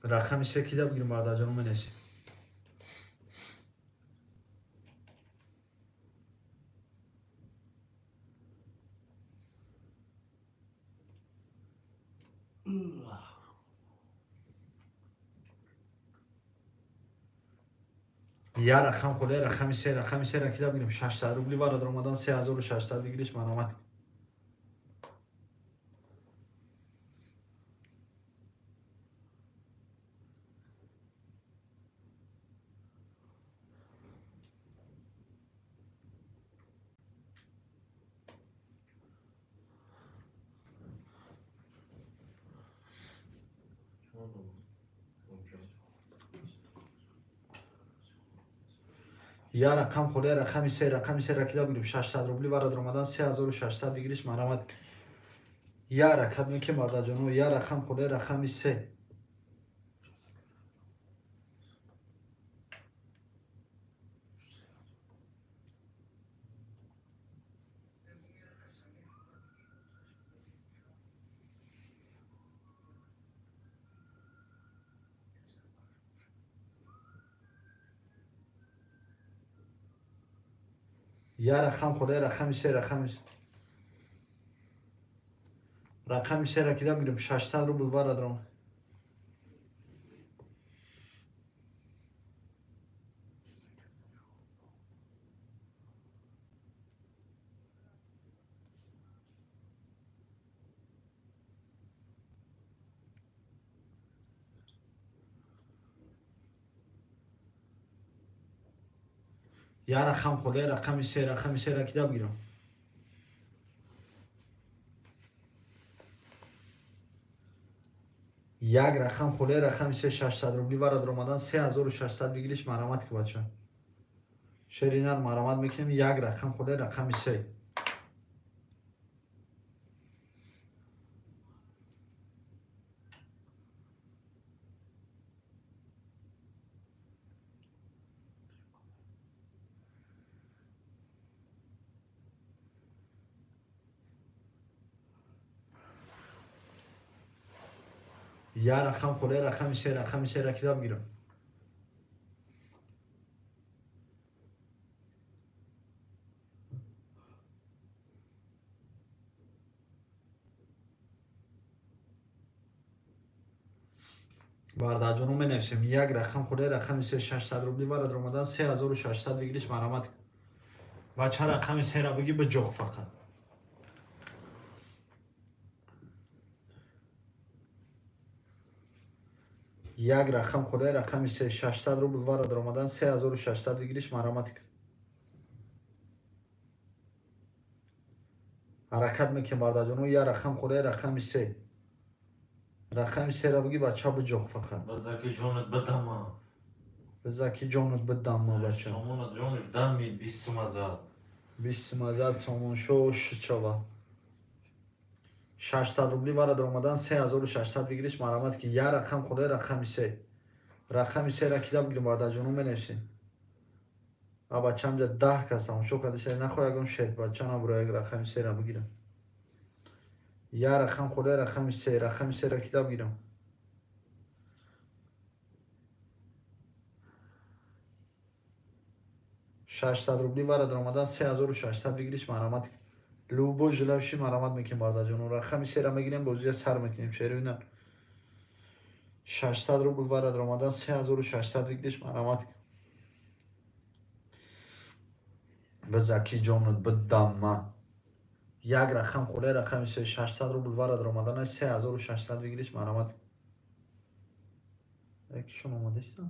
Рақами се кида бигирем, бародарҷоно, менесем. Я рақам холе, рақами се, рақами сера кида бигирем? 600 рубли вара даромадан 3600 выигрыш, марамат. Я рақам холе, рақами се, рақами сера кида бигирем? 600 рубли вара даромадан 3600 выигрыш, марамат. Я ҳаракат мекунем, бародарҷоно, я рақам холе, рақами се. Я рақам холе, рақами се, рақами сера кида бигирем? 600 рубл вара даром. Я рақам холе, рақами се, рақами сера кида бигирам? Як рақам холе, рақами се, 600 рубли вара даромадан 3600 выигрыш, марамат ки, бача. Шеринар, марамат мекунем, як рақам холе, рақами се. Я рақам холе, рақами се, рақами сера кида бигирам? Бародарҷоно, менависем, як рақам холе, рақами се, 600 рубли вара даромадан 3600 выигрыш, марамат. Бача, рақами сера бигӣ, биҷоқ фақат. Як рақам холе, рақами се, 600 рубл вара даромадан 3600 выигрыш, марамат. Ҳаракат мекунем, бародарҷоно, як рақам холе, рақами се, рақами сера бигӣ, бача, биҷоқ фақат. Базаки ҷонат бидама. Бизаки ҷонат бидама, бача. Сомонат ҷонаш дамид, 20 сума зад. 20 сума зад, сомоншо шичава. 600 рубли вара даромадан 3600 выигрыш, марамат ки. Я рақам холе, рақами се, рақами сера кида бигирем, бародарҷоно, менависем. А бачам ҷа 10 кас тамошо кардеса, нахоҳ ягон шербача набура, як рақами сера бигирам. Я рақам хӯрда, рақами се, рақами сера кида бигирам. 600 рубли вара даромадан, 3600 выигрыш, марамат. Любой желающий, марамат мекунем, бародарҷоно. Рақами сера мегирем, бозия сар мекунем, шеруина. 600 рубл вара даромадан, 3600 выигрыш, марамат. Бизаки ҷонут бидамма. Як рақам хӯрда, рақами се, 600 рубл вара даромадан, 3600 выигрыш, марамат. Якишон омадеста?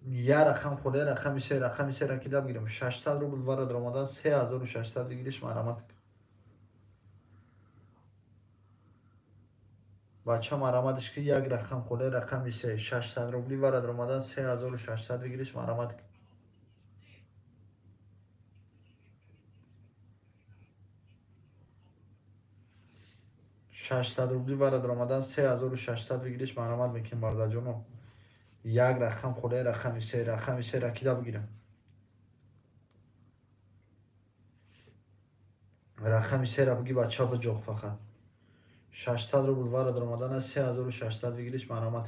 Я рақам хӯрда, рақами се, рақами сера кида бигирам. 600 рубл вара даромадан, 3600 выигрыш, марамат. Бача, мараматиш ки, як рақам хӯрда, рақами се, 600 рубли вара даромадан, 3600 выигрыш, марамат. 600 рубли вара даромадан, 3600 выигрыш, марамат мекунем, бародарҷоно. Як рақам хӯрда, рақами се, рақами сера кида бигирам. Рақами сера биги, бача, биҷоқ фақат. 600 рубл вара даромадан, 3600 выигрыш, марамат.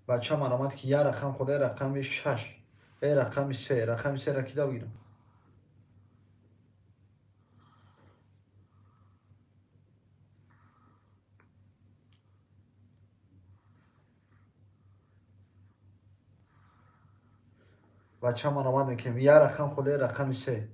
Бача, марамат ки, як рақам хӯрда, рақами шаш, э рақами се, рақами сера кида бигирам. Бача, марамат мекунем, як рақам хӯрда, рақами се.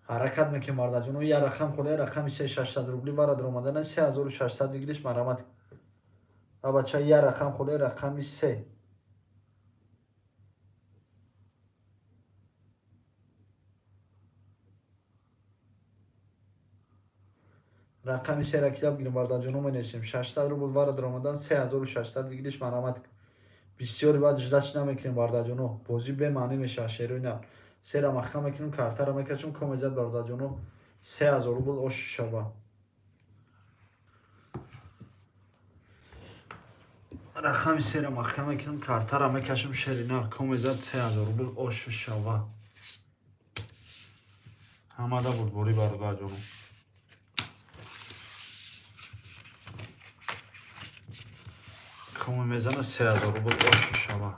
Ҳаракат мекунем, бародарҷоно. Як рақам хӯрда, рақами се, 600 рубли вара даромадан, 3600 выигрыш, марамат. А бача, як рақам хӯрда, рақами се. Рақами сера кида бигирем, бародарҷоно, менависем. 600 рубл вара даромадан, 3600 выигрыш, марамат. Бисёри баъд ждать намекунем, бародарҷоно, бозӣ бемаънӣ мешавад, шерои нав. Сера маҳкам мекунем, картара мекашем, комезад, бародарҷоно, 3000 рубл ош шава. Рақами сера маҳкам мекунем, картара мекашем, шери нар, комезад, 3000 рубл ош шава. Ҳамада бурдборӣ, бародарҷоно. Коме мезана, 3000 рубл ош шава.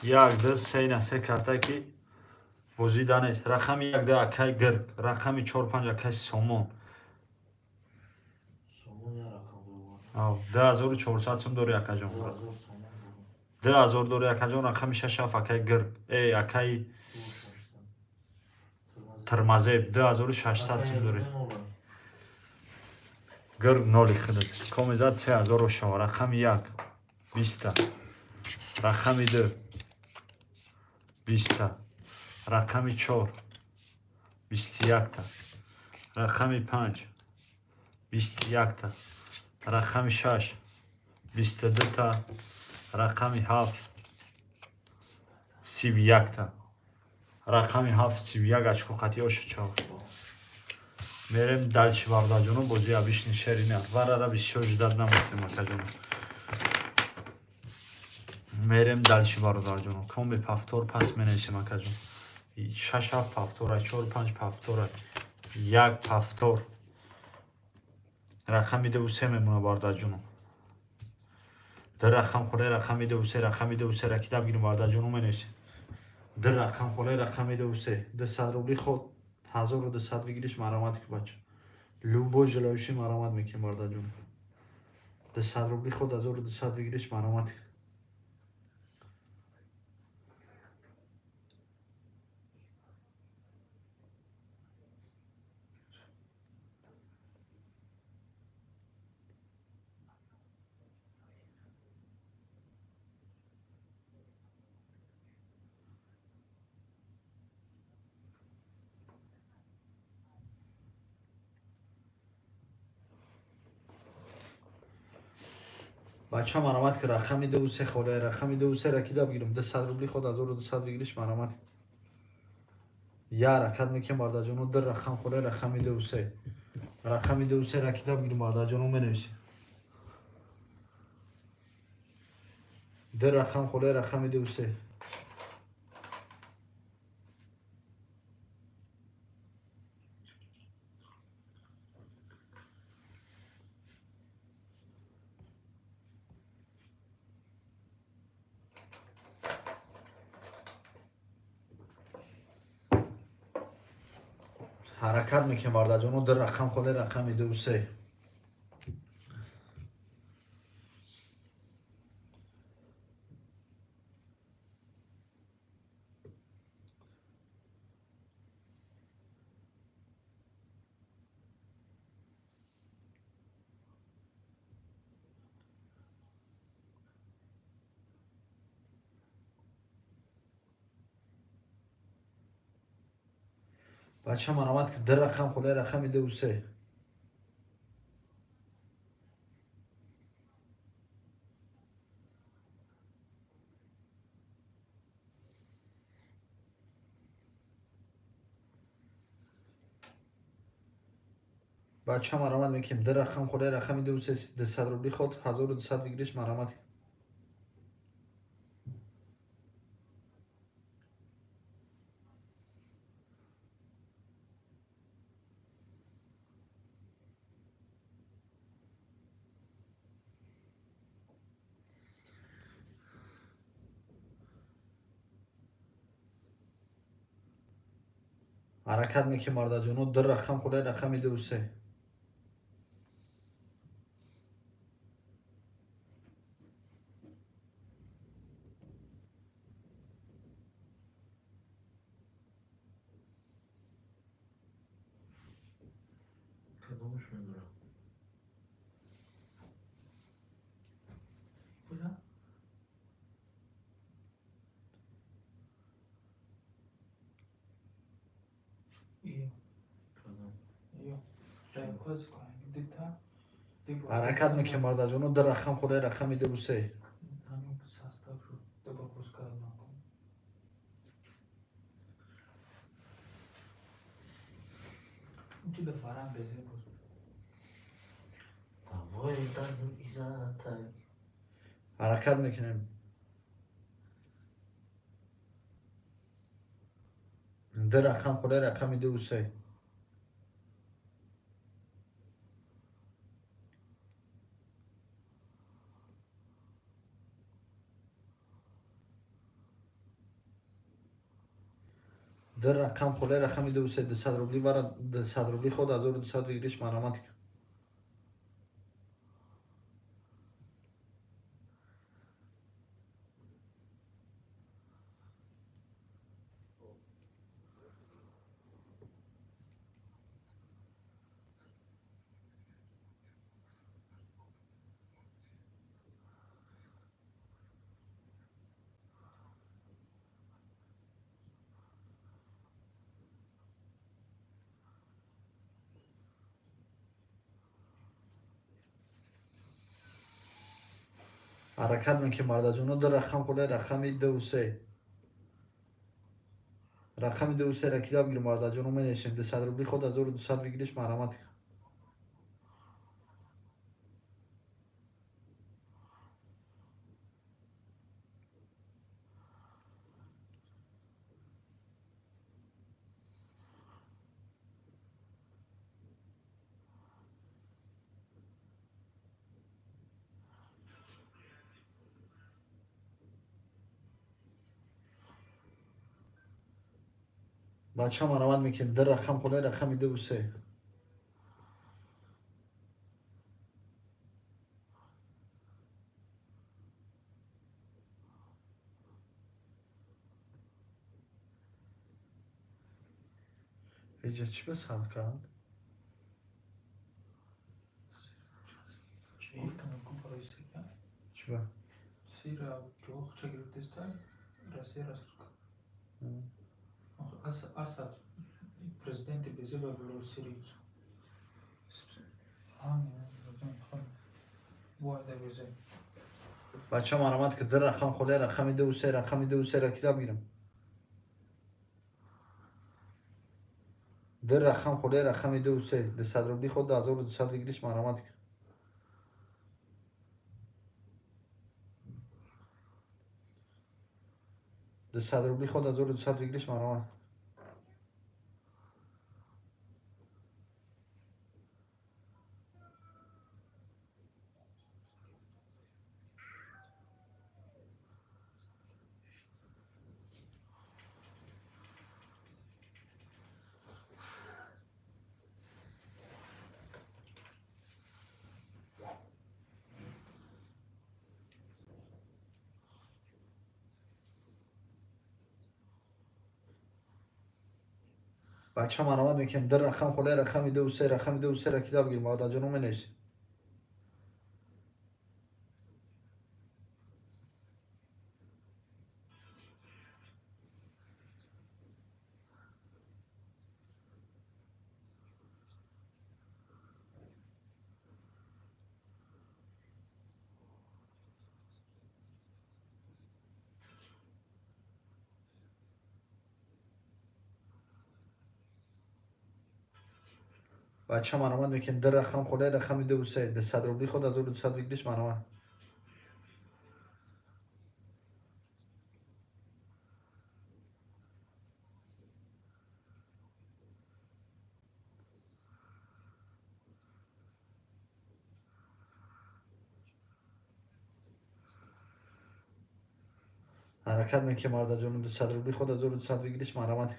Як, ду, се, на се карта ки бозӣ данест. Рақами як, ду, акай гирк, рақами чор, панҷ, акай сомон. Сомон я рақам дорад. Ав, 2400 сум дори, акаҷон. 2000 сомон дорад. 2000 дори, акаҷон. Рақами шаш, ҳафт, акай гирк, э акай 2600. Тирмазеб, 2600 сум дори. Гирк ноли худат, комезад, 3000 шава. Рақами як, биста. Рақами 2 20та. Рақами 4 21та. Рақами 5 21та. Рақами 6 22та. Рақами 7 31та. Рақами 7 31 очко қатъи ошучав. Мерем дальше, бародарҷоно, бозии обычный шерина. Варара бисёр ждать наметем, акаҷоно. Мерем дальше, бародарҷоно. Комби повтор пас менависем, акаҷон. 6 7 повтора, 4 5 повтора, 1 повтор. Рақами 2 3 мемона, бародарҷоно. Ду рақам холе, рақами 2 3, рақами 2 3 ракида бигирем, бародарҷоно, менависем. Ду рақам холе, рақами 2 3. 200 рубли ход 1200 выигрыш, марамат ки, бача. Любой желающий марамат мекунем, бародарҷоно. 200 рубли ход 1200 выигрыш, марамат. Бача, марамат ки, рақами 2 3 холе, рақами 2 3 ракида бигирем. 200 рубли ход 1200 выигрыш, марамат. Я ҳаракат мекунем, бародарҷоно, ду рақам холе, рақами 2 3. Рақами 2 3 ракида бигирем, бародарҷоно, менависем. Ду рақам холе, рақами 2 3. Ҳаракат мекунем, бародарҷоно, ду рақам холе, рақами 2 3. Бача, марамат ки, ду рақам холе, рақами 2 3. Бача, марамат мекунем. Ду рақам холе, рақами 2 3, 200 рубли ход 1200 выигрыш, марамат. Ҳаракат мекунем, бародарҷоно, ду рақам холе, рақами 2 3. Кадомаш медорам? Куҷа? Io. Кадом? Io. Дай коз кунем. Дита. Ҳаракат мекунем, бародарҷоно, ду рақам холе, рақами 2 3. Ҳамин состав шуд. Дуба пускай накун. Чи да фарам безе буд. Давой дардум изатай. Ҳаракат мекунем. Ду рақам холе, рақами 2 3. Ду рақам холе, рақами 2 3, 200 рубли вара 200 рубли ход 1200 выигрыш, марамат. Ҳаракат мекунем, бародарҷоно, ду рақам холе, рақами дуву се. Рақами дуву сера кида бигирем, бародарҷоно, менависем. 200 рубли худ 1200 выигрыш, марҳамат. Бача, марҳамат мекунем, ду рақам холе, рақами дуву се. Эҷа чӣ ба сар кард? Чӣ? Гуфтам, барои сир, да? Чӣ ба? Сира ҷоҳ ча гирифтестай, Россия раср. Асад президенти безиба Сирийцу. Бача, марҳамат, ки ду рақам холе, рақами дуву се, рақами дуву сера кида бигирем. Ду рақам холе, рақами дуву се. 200 рубли худ 1200 выигрыш, марҳамат. 200 рубли худ 1200 выигрыш, марҳамат. Бача, марҳамат мекунем, ду рақам холе, рақами дуву се, рақами дуву сера кида бигирем, бародарҷоно, менависем. Бача, марҳамат мекунем, ду рақам холе, рақами дуву се. 200 рубли худ 1200 выигрыш, марҳамат. Ҳаракат мекунем, бародарҷоно, 200 рубли худ 1200 выигрыш, марҳамат.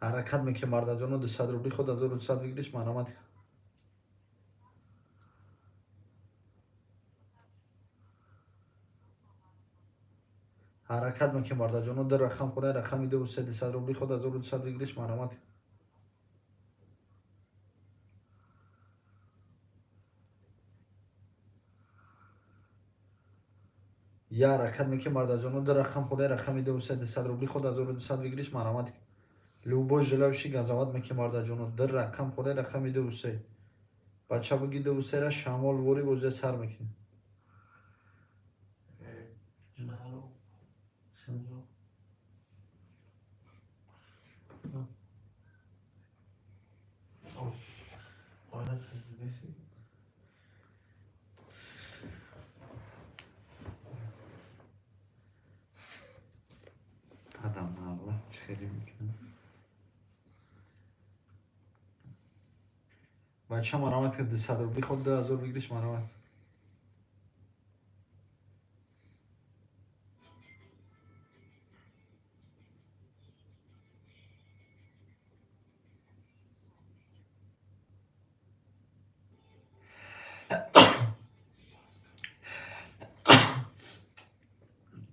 Ҳаракат мекунем, бародарҷоно, 200 рубли худ 1200 выигрыш, марҳамат. Ҳаракат мекунем, бародарҷоно, ду рақам холе, рақами дуву се. 200 рубли худ 1200 выигрыш, марҳамат. Я ҳаракат мекунем, бародарҷоно, ду рақам холе, рақами дуву се. 200 рубли худ 1200 выигрыш, марҳамат. Любой желающий газоват мекунем, бародарҷоно, ду рақам холе, рақами дуву се. Бача, буги дуву сера шамол вори бозия сар мекунем. Шаҳру. Шаҳру. Ойна дидеси? Адам аллах, чӣ хеле мекунам. Бача, марҳамат, ки 200 рубли худ 2000 выигрыш, марҳамат.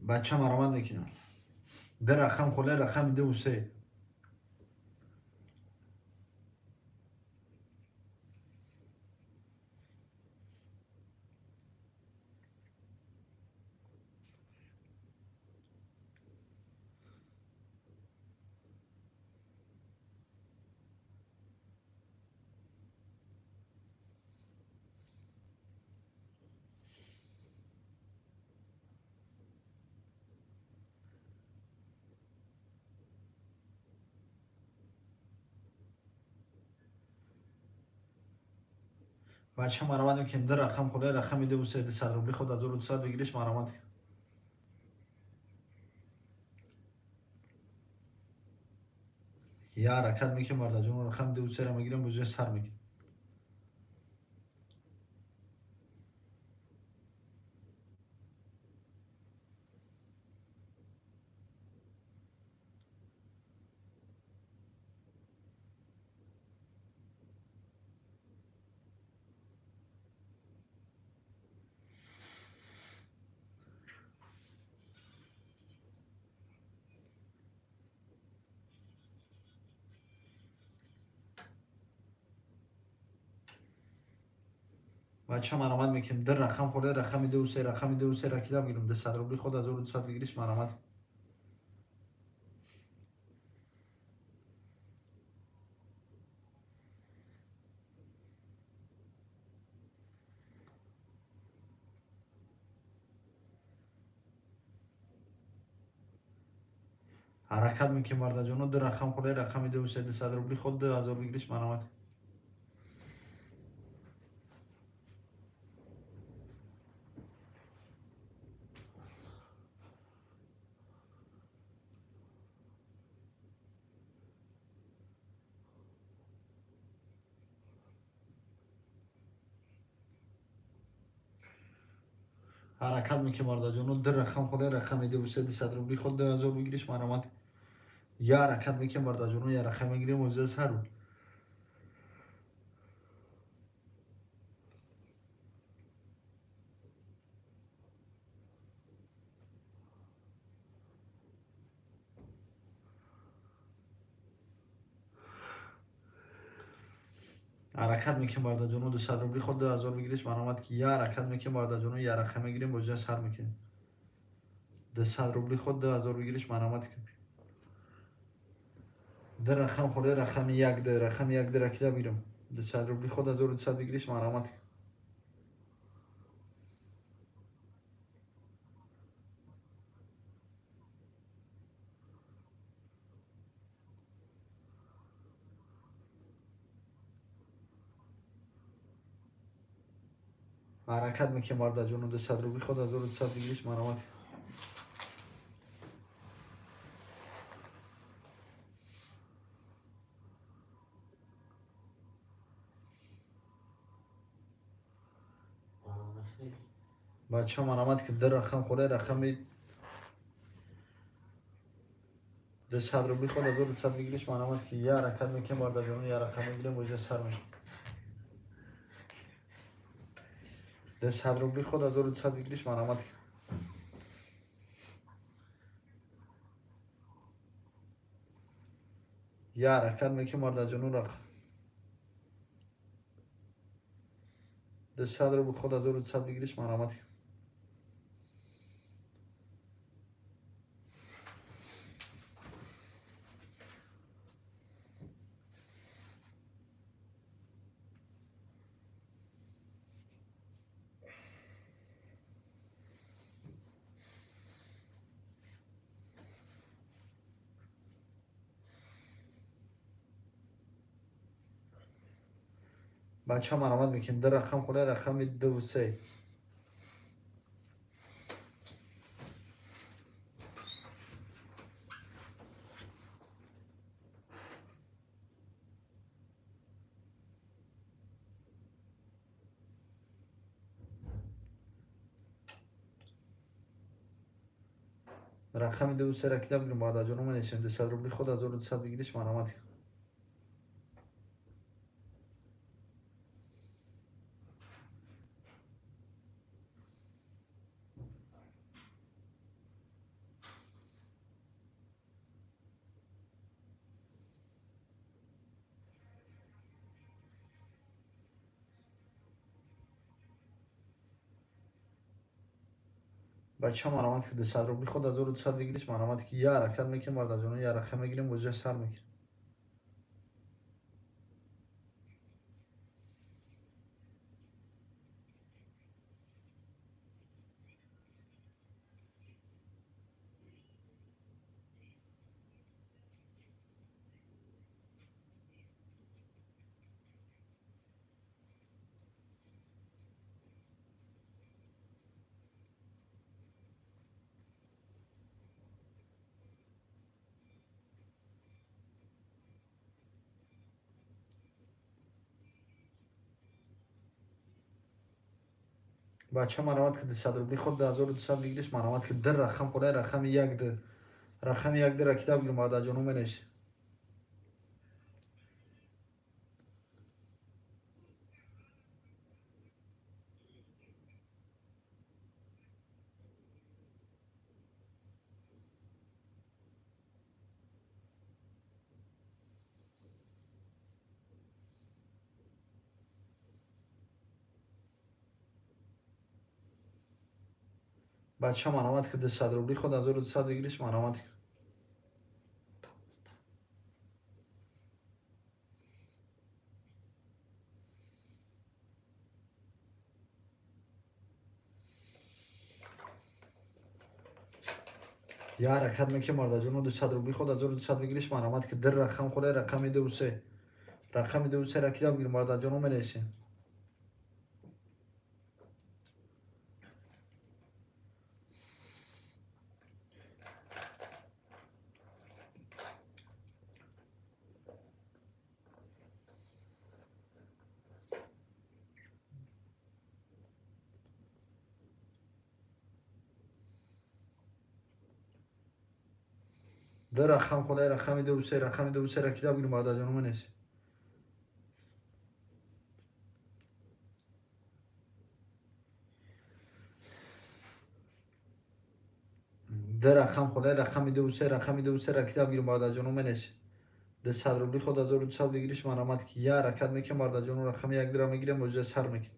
Бача, марҳамат мекунам, ду рақам холе, рақами дуву се. Бача марамат мекунем, ду рақам хӯрда, рақами ду се 200 рубли худ 1200 выигрыш марамат. Я ҳаракат мекунем, бардаҷон, рақами ду сера мегирем, бозия сар мекунем. Бача марамат мекунем, ду рақам хӯрда, рақами ду се, рақами ду сера кида бигирем, 200 рубли худ 1200 выигрыш марамат. Ҳаракат мекунем, бардаҷоно, ду рақам хӯрда, рақами ду се 200 рубли худ 2000 выигрыш марамат. Ҳаракат мекунем, бардаҷоно, ду рақам хӯрда, рақами ду се 200 рубли худ 2000 выигрыш марамат. Я ҳаракат мекунем, бардаҷоно, я рақам мегирем, бозия сар. Ҳаракат мекунем, бардаҷоно, 200 рубли худ 2000 выигрыш марамат. Ки я ҳаракат мекунем, бардаҷоно, я рақам мегирем, бозия сар мекунем. 200 рубли худ 2000 выигрыш марамат. Ду рақам хӯрда, рақами як ду, рақами як дура кида бигирем, 200 рубли худ 1200 выигрыш марамат. Ҳаракат мекунем, бардаҷоно, 200 рубли худ 1200 выигрыш марамат. Бача марамат ки, ду рақам хӯрда, рақами 200 рубли худ 1200 выигрыш марамат. Ки я ҳаракат мекунем, бардаҷоно, я рақам мегирем, бозия сар мекунем. 200 рубли худ 1200 выигрыш марамат. Я ҳаракат мекунем, бардаҷоно, рақам 200 рубли худ 1200 выигрыш марамат. Бача марамат мекунем, ду рақам хӯрда, рақами ду се. Рақами ду сера кида бигирем, бардаҷоно, менесем, 200 рубли худ 1200 выигрыш марамат. Бача марамат ки, 200 рубли худ 1200 выигрыш марамат. Ки я ҳаракат мекунем, бардаҷоно, я рақам мегирем, бозия сар мекунем. Бача, марамат ки, 200 рубли ход 2200 выигрыш, марамат ки. Дар рақам хӯрай, рақами як д, рақами як дра китоб гирм, бародарҷону, менависӣ. Бача, марамат ки, 200 рубли ход 1200 выигрыш, марамат ки. Я ҳаракат мекунем, бародарҷоно, 200 рубли ход 1200 выигрыш, марамат ки. Дир рақам хӯрай, рақами ду се, рақами ду сера китоб гирм, бародарҷоно, менависем. Ду рақам хӯрай, рақами ду се, рақами ду сера китоб гирм, бародарҷоно, менависем. Ду рақам хӯрай, рақами ду се, рақами ду сера китоб гирм, бародарҷоно, менависем. 200 рубли ход 1200 выигрыш, марамат ки. Я ҳаракат мекунем, бародарҷоно, рақами як дира мегирем, бозиа сар мекунем.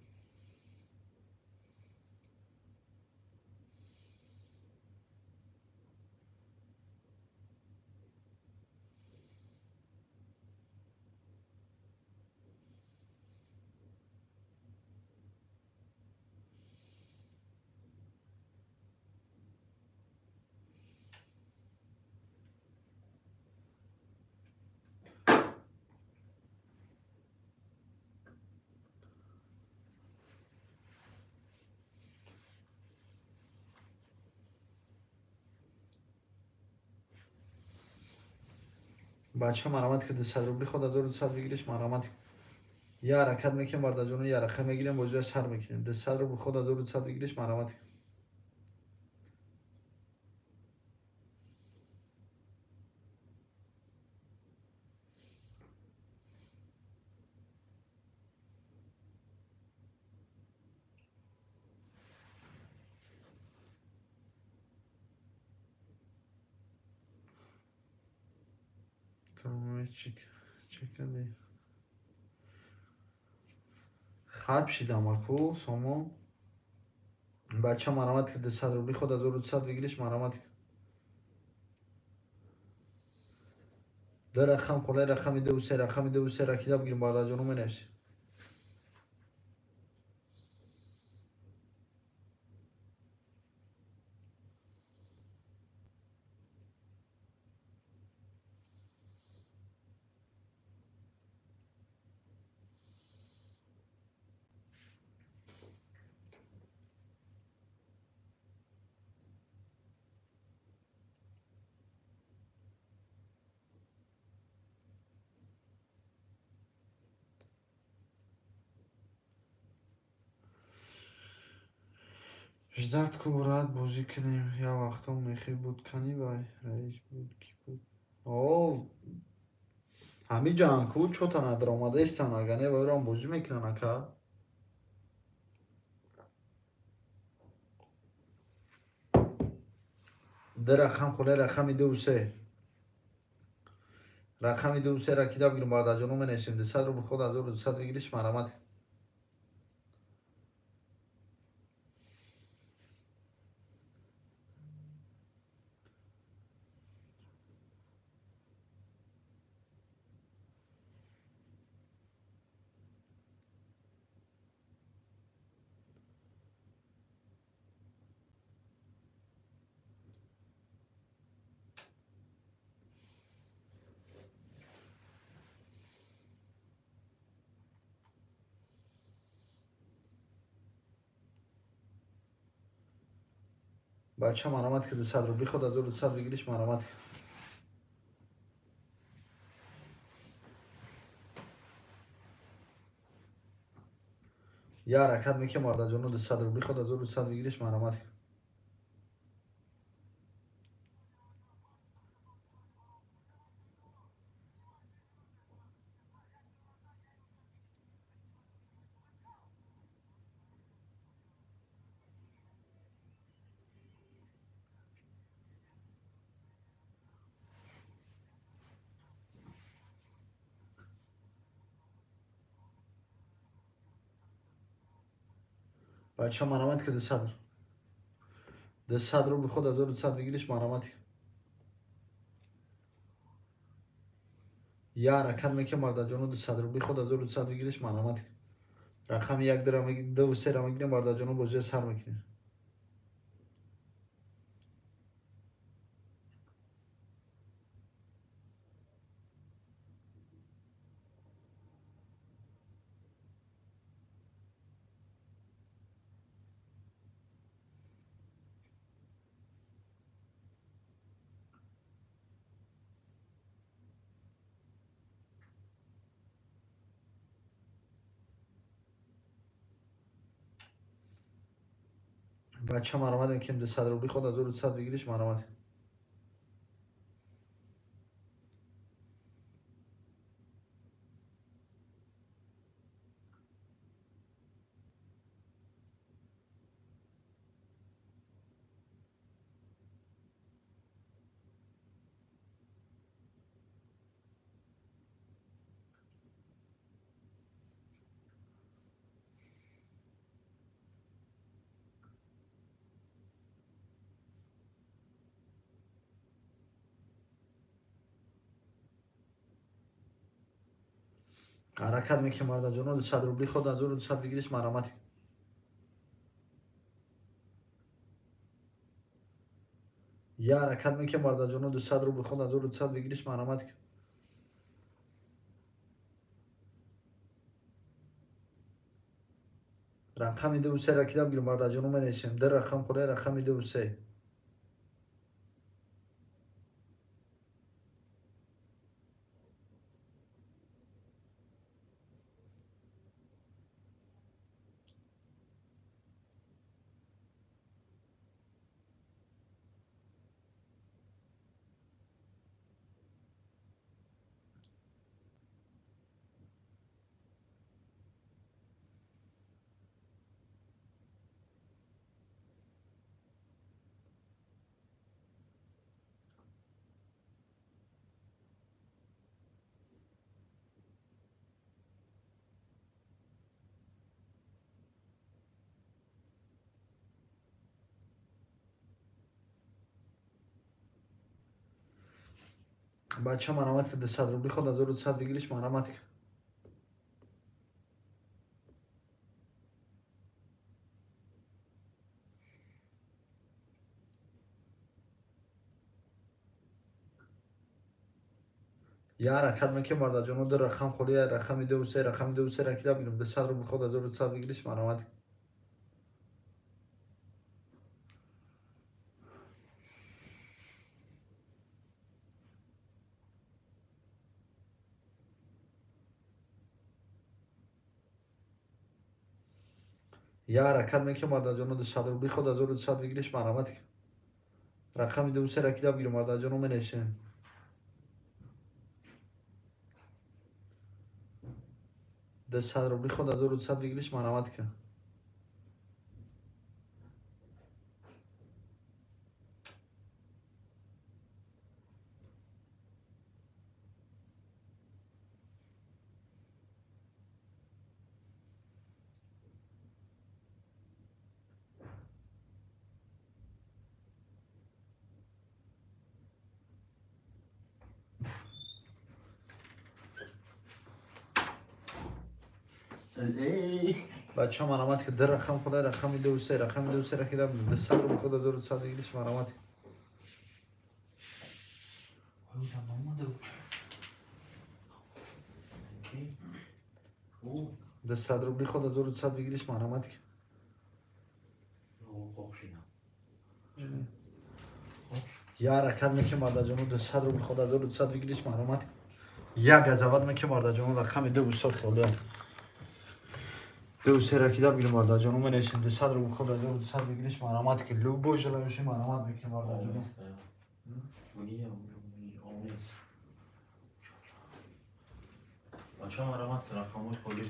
Бача, марамат ки, 200 рубли ход 1200 выигрыш, марамат. Я ҳаракат мекунем, бародарҷоно, я рақам мегирем, бозиа сар мекунем. 200 рубл ход 1200 выигрыш, марамат. Чекади, хаб шидам аку сомо. Бача, марамат ки, 200 рубли ход 1200 выигрыш, марамат. Ду рақам хӯрай, рақами ду се, рақами ду сера китоб гирм, бародарҷоно, менависем. Ждать ку, брат, бозӣ кунем. Як вақто мехӣ буд, кани вай раис буд, ки буд? О, ҳамин ҷанку чота надаромадаистан, ага не, вайрам бозӣ мекунан, ака. Ду рақам хӯрай, рақами ду се, рақами ду сера китоб гирм, бародарҷоно, менависем. 200 рубл ход 1200 выигрыш, марамат. Бача, марамат ки, 200 рубли ход 1200 выигрыш, марамат. Я ҳаракат мекунем, бародарҷоно, 200 рубли худ 1200 выигрыш, марҳамат. Бача, марҳамат ки, 200 рубли худ 1200 выигрыш, марҳамат. Я ҳаракат мекунем, бародарҷоно, 200 рубли худ 1200 выигрыш, марҳамат. Рақами як, дуву сера мегирем, бародарҷоно, бозия сар мекунем. Бача, марҳамат мекунем, 200 рубли худ 1200 выигрыш, марҳамат. Ҳаракат мекунем, бародарҷоно, 200 рубли худ 1200 выигрыш, марҳамат. Я ҳаракат мекунем, бародарҷоно, 200 рубли худ 1200 выигрыш, марҳамат. Рақами дуву сера кида бигирем, бародарҷоно, менависем. Ду рақам хӯрда, рақами дуву се. Бача, марҳамат ки, 200 рубли худ 1200 выигрыш, марҳамат. Я ҳаракат мекунем, бародарҷоно, ду рақам холия, рақами дуву се, рақами дуву сера кида бигирем, 200 рубли худ 1200 выигрыш, марҳамат. Я ҳаракат мекунем, бародарҷоно, 200 рубли худ 1200 выигрыш, марҳамат. Рақами дуву сера кида бигирем, бародарҷоно, менависем. 200 рубли худ 1200 выигрыш, марҳамат ки. Бача, марҳамат ки, ду рақам хӯрда, рақами дуву се, рақами дуву сера кида, 200 рубли худ 1200 выигрыш, марҳамат. Ой, там омада уча. Ки? О, 200 рубли худ 1200 выигрыш, марҳамат. Қоқшина. Я ҳаракат мекунем, бародарҷоно, 200 рубли худ 1200 выигрыш, марҳамат. Я газават мекунем, бародарҷоно, рақами дуву се холия. Ду се ракида бигирем, бародарҷоно. Менависем, 200 рубл худ 1200 выигрыш, марамат ки любой желающий, марамат мекунем, бародарҷоно. Омез. Бача, марамат ки рақамҳои холӣ.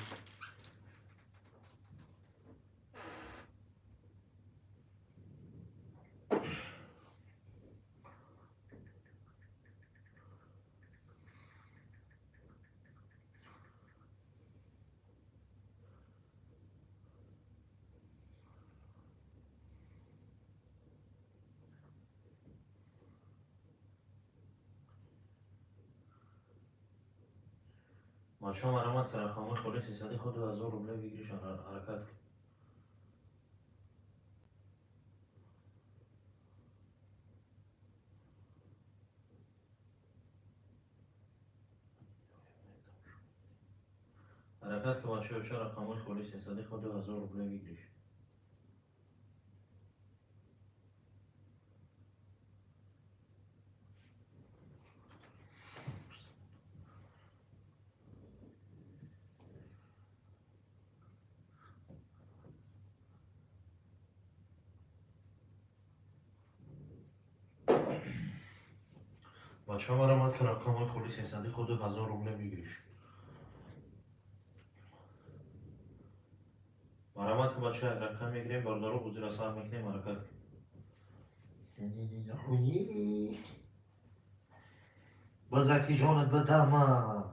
Бача, марамат ки рақамҳои холӣ, 300 худ 2000 рубле выигрыш, ҳаракат ки. Ҳаракат ки, бачаҳо, рақамҳои холӣ, 300 худ 2000 рубле выигрыш. Бачаҳо, марамат ки рақамҳои холӣ, 300 худ 1000 рубле выигрыш. Марамат ки, бача, як рақам мегирем, бародаро, бозиро сар мекунем, ҳаракат ки. Базаки ҷонат бадама.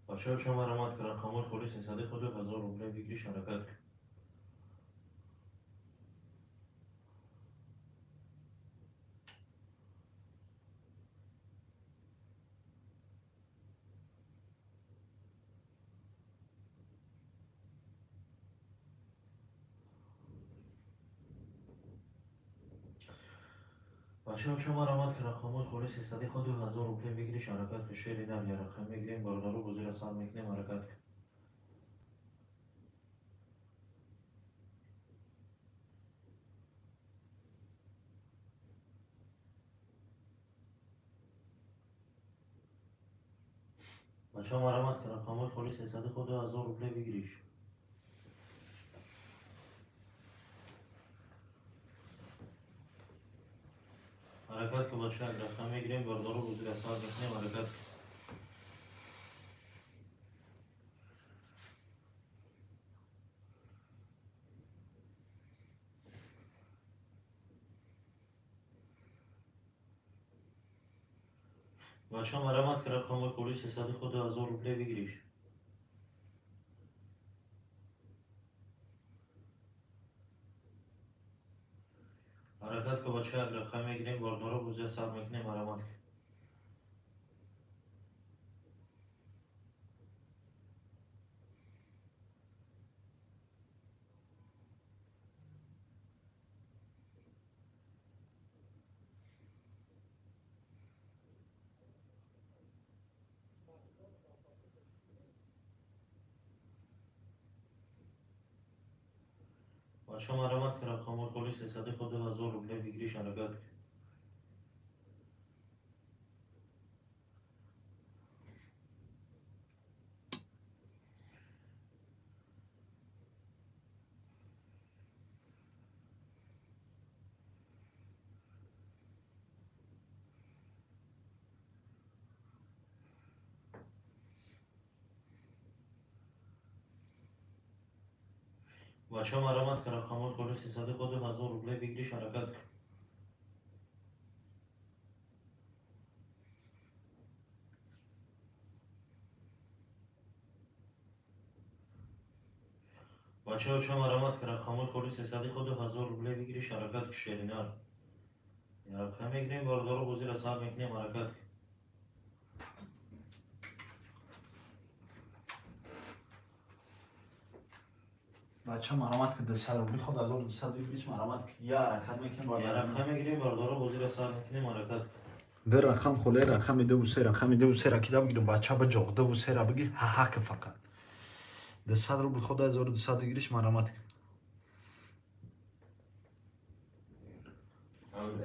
Бачаҳо, чо марамат ки рақамҳои холӣ, 300 худ 1000 рубле выигрыш, ҳаракат ки. Бачаҳо, чо марамат ки рақамҳои холӣ, 300 худ 2000 рубле выигрыш, ҳаракат ки. Шери нав я рақам мегирем, бародаро, бозиро сар мекунем, ҳаракат ки. Бачаҳо, марамат ки рақамҳои холӣ, 300 худ 2000 рубле выигрыш. Ҳаракат ки, бача, як рақам мегирем, бародаро, бозиро сар мекунем, ҳаракат ки. Бачаҳо, марамат ки рақамҳои холӣ, 300 худ 2000 рубле выигрыш. Ҳаракат ки, бача, як рақам мегирем, бародаро, бозиро сар мекунем, марамат ки. Бачаҳо, марамат ки рақамҳои холӣ, 300 худ 2000 рубле выигрыш, ҳаракат ки. Бачаҳо, марамат ки рақамҳои холӣ, 300 худ 1000 рубле выигрыш, ҳаракат ки. Бачаҳо, чо марамат ки рақамҳои холӣ, 300 худ 1000 рубле выигрыш, ҳаракат ки. Шеринар рақам мегирем, бародаро, бозиро сар мекунем, ҳаракат ки. Бача, марамат ки, 200 рубли худ 1200 выигрыш, марамат ки, я ҳаракат мекунем. Я рақам мегирем, бародаро, бозиро сар мекунем, ҳаракат ки. Ду рақам холе, рақами дуву се, рақами дуву сера кида бигирам, бача биҷоқ, дуву сера биги, ҳаҳака фақат. 200 рубл ход 1200 выигрыш, марамат. Это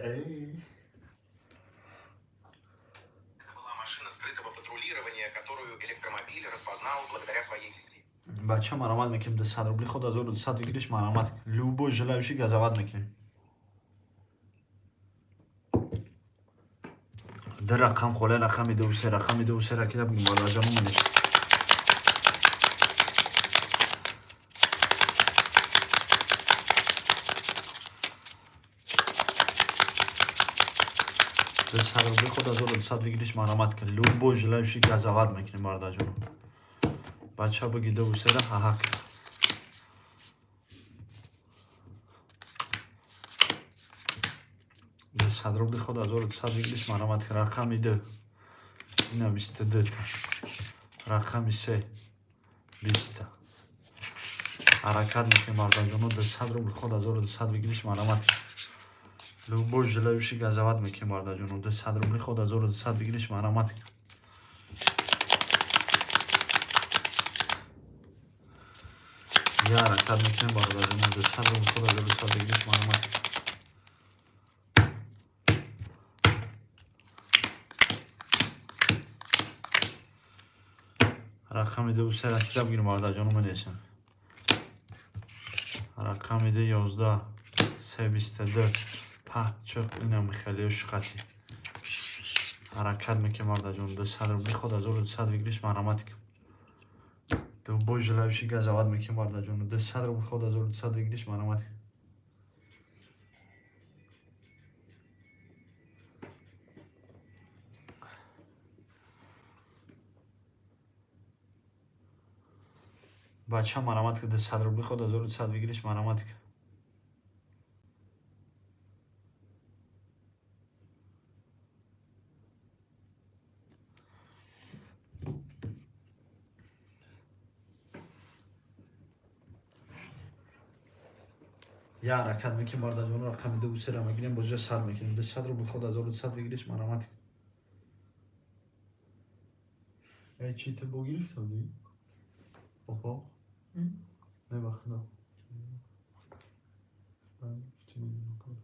была машина скрытого патрулирования, которую электромобиль распознал благодаря своей системе. Бача, марамат мекунем, 200 рубли ход 1200 выигрыш, марамат. Любой желающий, газават мекунем. Ду рақам холе, рақами дуву се, рақами дуву сера кида бигим, бародарҷону менеш. 200 рубли худ 1200 выигрыш, марамат кун. Любой желающий, газават мекунем, бародарҷону. Бача, биги дуву сера, ҳаҳак. 200 рубли худ 1200 выигрыш, марамат кун. Рақами ду ина 22-та, рақами се 20-та. Ҳаракат мекунем, бародарҷону, 200 рубл худ 1200 выигрыш, марамат кун. Любой желающий, газават мекунем, бародарҷону, 200 рубли худ 1200 выигрыш, марамат кун. Я ҳаракат мекунем, бародарҷону, 200 рубл худ 1200 выигрыш, марамат кун. Рақами ду сера кида бигирем, бародарҷону, менесем. Рақами ду 11, се 22, па чиқ, инам хеле шуқати. Ҳаракат мекунем, бародарҷон, 200 рубли худ 1200 выигрыш, марамат кун. Любой желающий, газават мекунем, бародарҷон, 200 рубли худ 1200 выигрыш, марамат кун. Бача, марамат ки, 200 рубли худ 1200 выигрыш, марамат ки. Я ҳаракат мекунем, бародарҷону, рақами дуву сера мегирем, бозиа сар мекунем. 200 рубл худ 1200 выигрыш, марамат ки. Эй, чӣ ту бо гирифта будӣ? Опа. Не, ба худо. Чӣ медонам кор.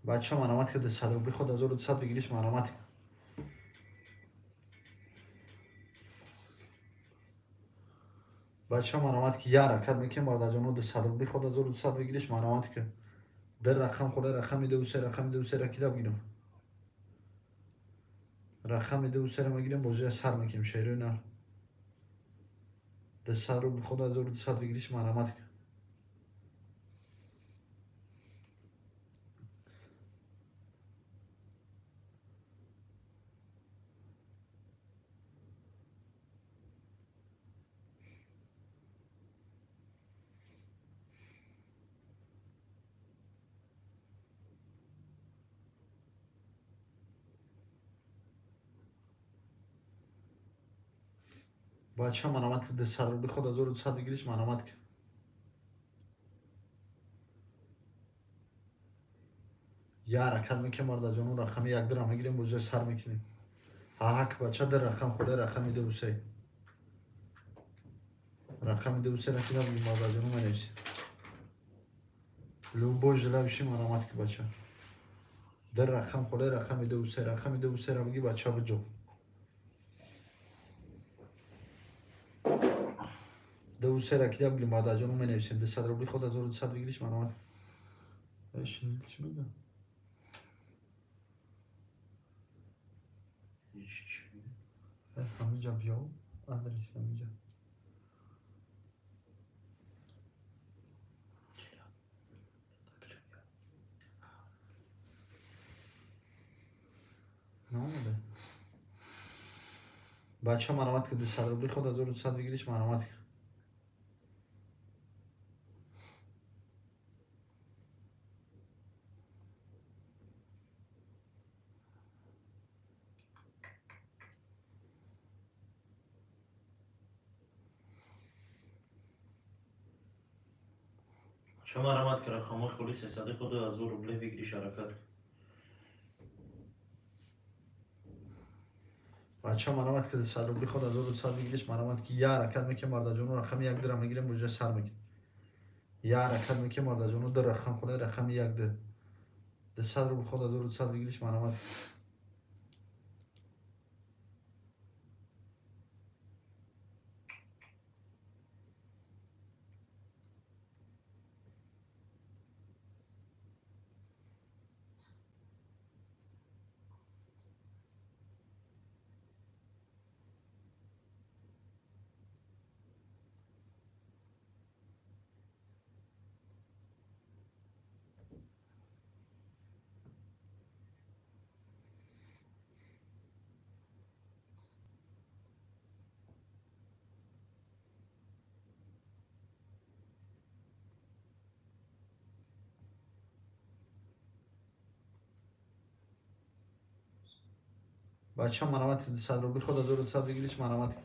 Бача, марамат ки, 200 рубли худ 1200 выигрыш, марамат ки. Бача, марамат ки, я ҳаракат мекунем, бародарҷону, 200 рубли худ 1200 выигрыш, марамат ки. Ду рақам холе, рақами дуву се, рақами дуву сера кида бигирам. Рақами дуву сера мегирем, бозиа сар мекунем, шерои нар. 200 рубли худ 1200 выигрыш, марамат ки. Бача, марамат ки, 200 рубли худ 1200 выигрыш, марамат ки. Я ҳаракат мекунем, бародарҷону, рақами якдура мегирем, бозиа сар мекунем. Ҳаҳак, бача, ду рақам холе, рақами дуву се. Рақами дуву сера кида бигирем, бародарҷону, менависем. Любой желающий, марамат ки, бача. Ду рақам холе, рақами дуву се, рақами дуву сера биги, бача, биҷо. Дуву сера кида бигирем, бародарҷону, менависем. 200 рубли худ 1200 выигрыш, марамат. Эй, шинил чӣ мегӯяд? Чӣ мегӯяд? Эй, ҳамиҷа биё, адрес ҳамиҷа. Чира? Куҷо биё? Наомада. Бача, марамат ки, 200 рубли худ 1200 выигрыш, марамат ки. Чо марамат кара хомош хули 300 худу 1000 рубле выигрыш ҳаракат. Бача марамат ки 100 рубли худ 1200 выигрыш марамат ки я ҳаракат мекунем бардаҷону рақами як дира мегирем бозия сар мекунем. Я ҳаракат мекунем бардаҷону ду рақам хулай рақами як ду. 200 рубл худ 1200 выигрыш марамат. Бача марамат 200 рубли худ 1200 выигрыш марамат.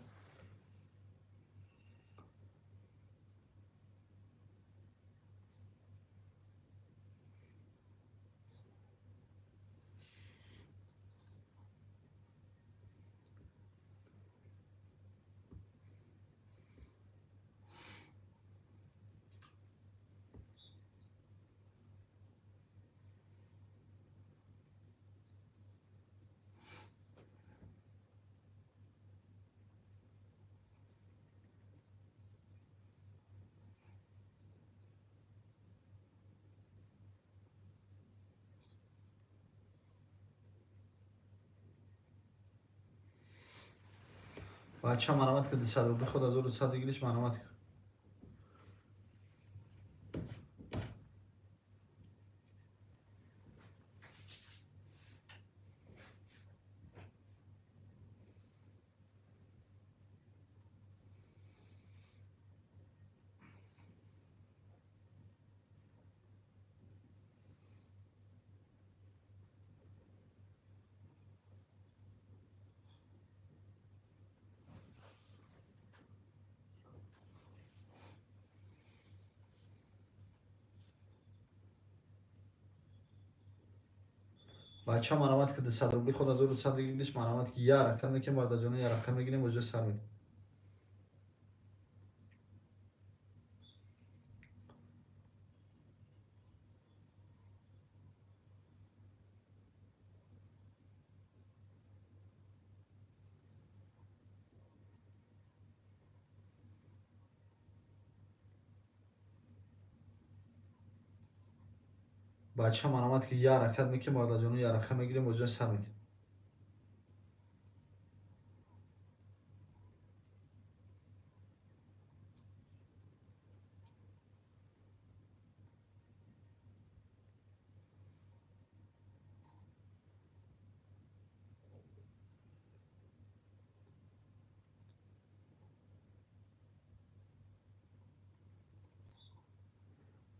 Бача марамат ки 200 рубли худ 1200 выигрыш марамат. Бача марамат ки 200 рубли худ 1200 выигрыш марамат ки я ҳаракат мекунем бардаҷону я рақам мегирем бозия сар мекунем. Бача марамат ки я ҳаракат мекунем бардаҷону я рақам мегирем бозия сар мекунем.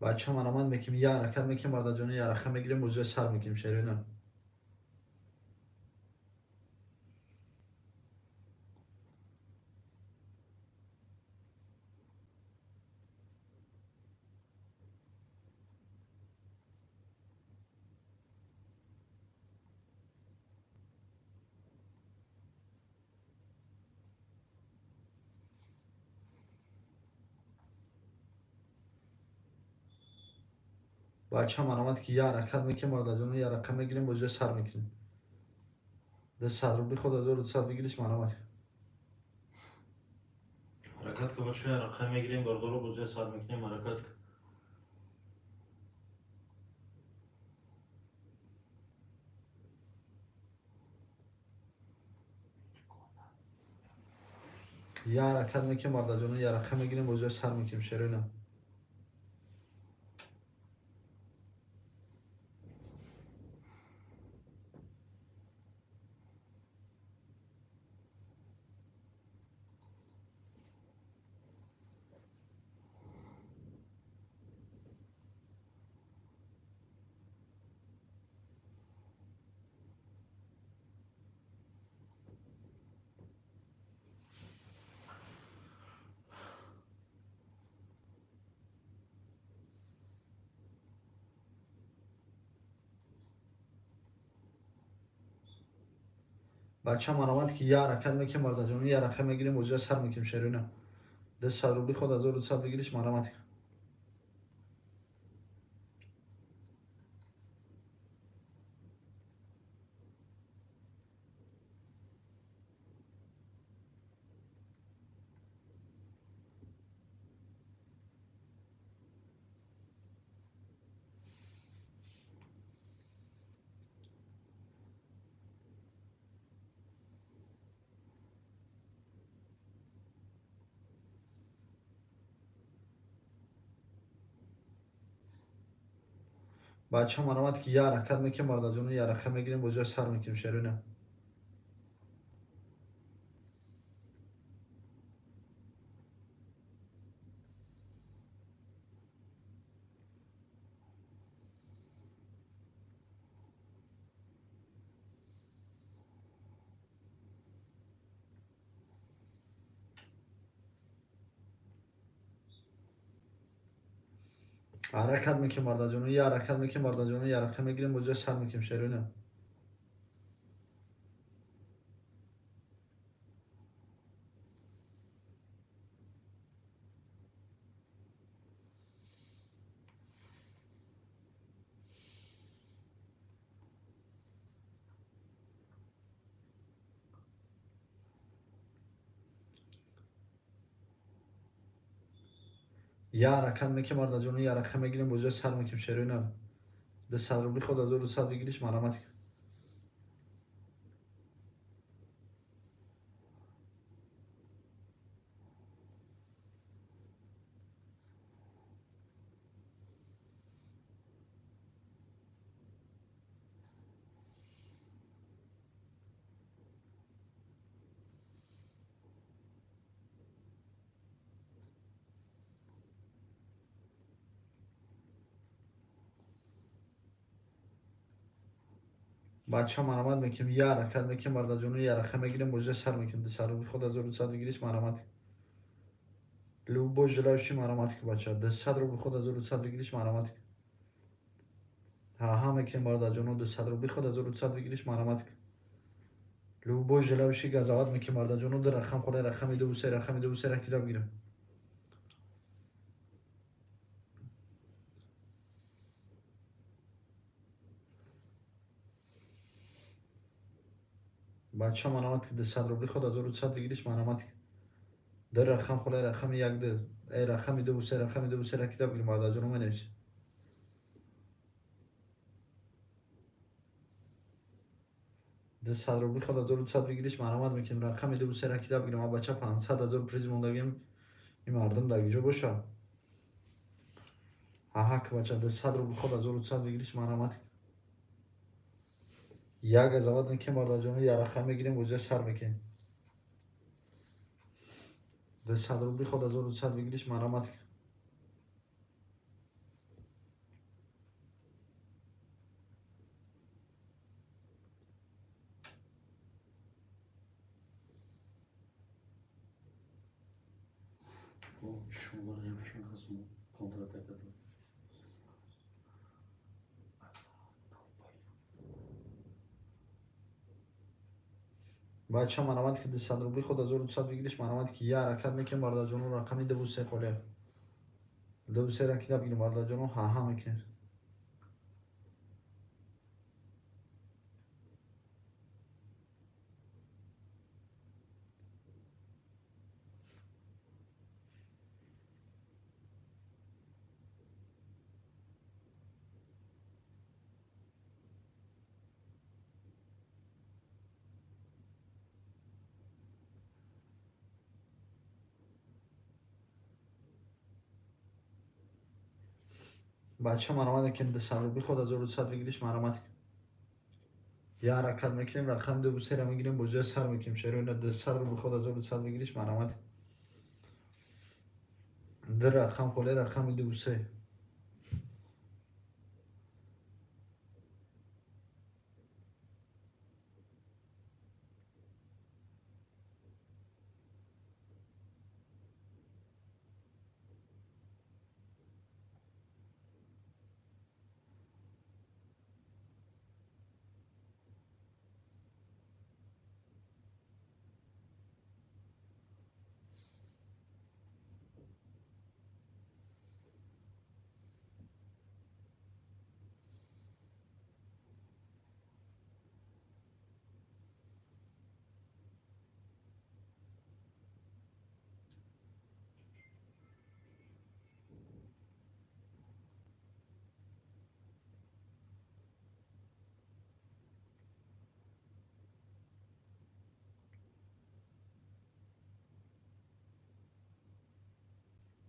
Бача марамат мекунем я ҳаракат мекунем бардаҷону я рақам мегирем бозия сар мекунем шерина. Бача марамат ки я ҳаракат мекунем бардаҷону я рақам мегирем бозия сар мекунем. 200 рубли худ 1200 выигрыш марамат. Ҳаракат ка бача я рақам мегирем бардоро бозия сар мекунем ҳаракат ка. Я ҳаракат мекунем бардаҷону я рақам мегирем бозия сар мекунем шерина. Бача марамат ки я ҳаракат мекунем, бародарҷоно, я ҳаракат мегирем, бозиа сар мекунем шероина. 200 рубли худ 1200 выигрыш марамат. Бача марамат ки я ҳаракат мекунем, бародарҷоно, я ҳаракат мегирем, бозиа сар мекунем шероина. Ҳаракат мекунем, бародарҷоно, я ҳаракат мекунем, бародарҷоно, я ҳаракат мегирем, бозиа сар мекунем шероина. Я ҳаракат мекунем, бародарҷоно, я ҳаракат мегирем, бозиа сар мекунем шероина. 200 рубли худ 1200 выигрыш марамат. Бача марамат мекунем, я ҳаракат мекунем, бародарҷоно, я ҳаракат мегирем, бозиа сар мекунем. 200 рубли худ 1200 выигрыш марамат. Любой желающий марамат ки бача. 200 рубли худ 1200 выигрыш марамат. Ҳа мекунем, бародарҷоно, 200 рубли худ 1200 выигрыш марамат. Любой желающий газават мекунем, бародарҷоно, ду рақам хола, рақами 2 3, рақами 2 3 кида бигирем. Бача марамат ки 200 рубли худ 1200 выигрыш марамат. Ду рақам хола, рақами 1 2, рақами 2 3, рақами 2 3 кида бигирем, бародарҷоно, менависем. 200 рубли худ 1200 выигрыш марамат мекунем, рақами 2 3 кида бигирем. Бача 500 ҳазор приз мондагим, ин мардум дар киҷо боша? Аҳа ки бача 200 рубли худ 1200 выигрыш марамат. Як газават мекунем, бародарҷоно, я рақам мегирем, бозиа сар мекунем. 200 рубли худ 1200 выигрыш марамат. Бача марамат ки 200 рубли худ 1200 выигрыш марамат ки я ҳаракат мекунем, бародарҷоно, рақами 2 3 хола. 2 3 кида бигирем, бародарҷоно, ҳа мекунем. Бача марамат мекунем, 200 рубли худ 1200 выигрыш марамат. Я ҳаракат мекунем, рақами 2 3 мегирем, бозиа сар мекунем шероина. 200 рубли худ 1200 выигрыш марамат. Ду рақам хола, рақами 2 3.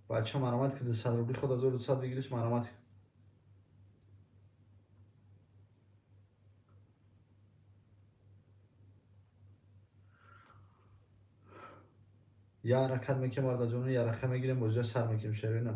Бача марамат ки 200 рубли худ 1200 выигрыш марамат. Я ҳаракат мекунем бародарҷоно, яраха мегирем, бозиа сар мекунем шерина.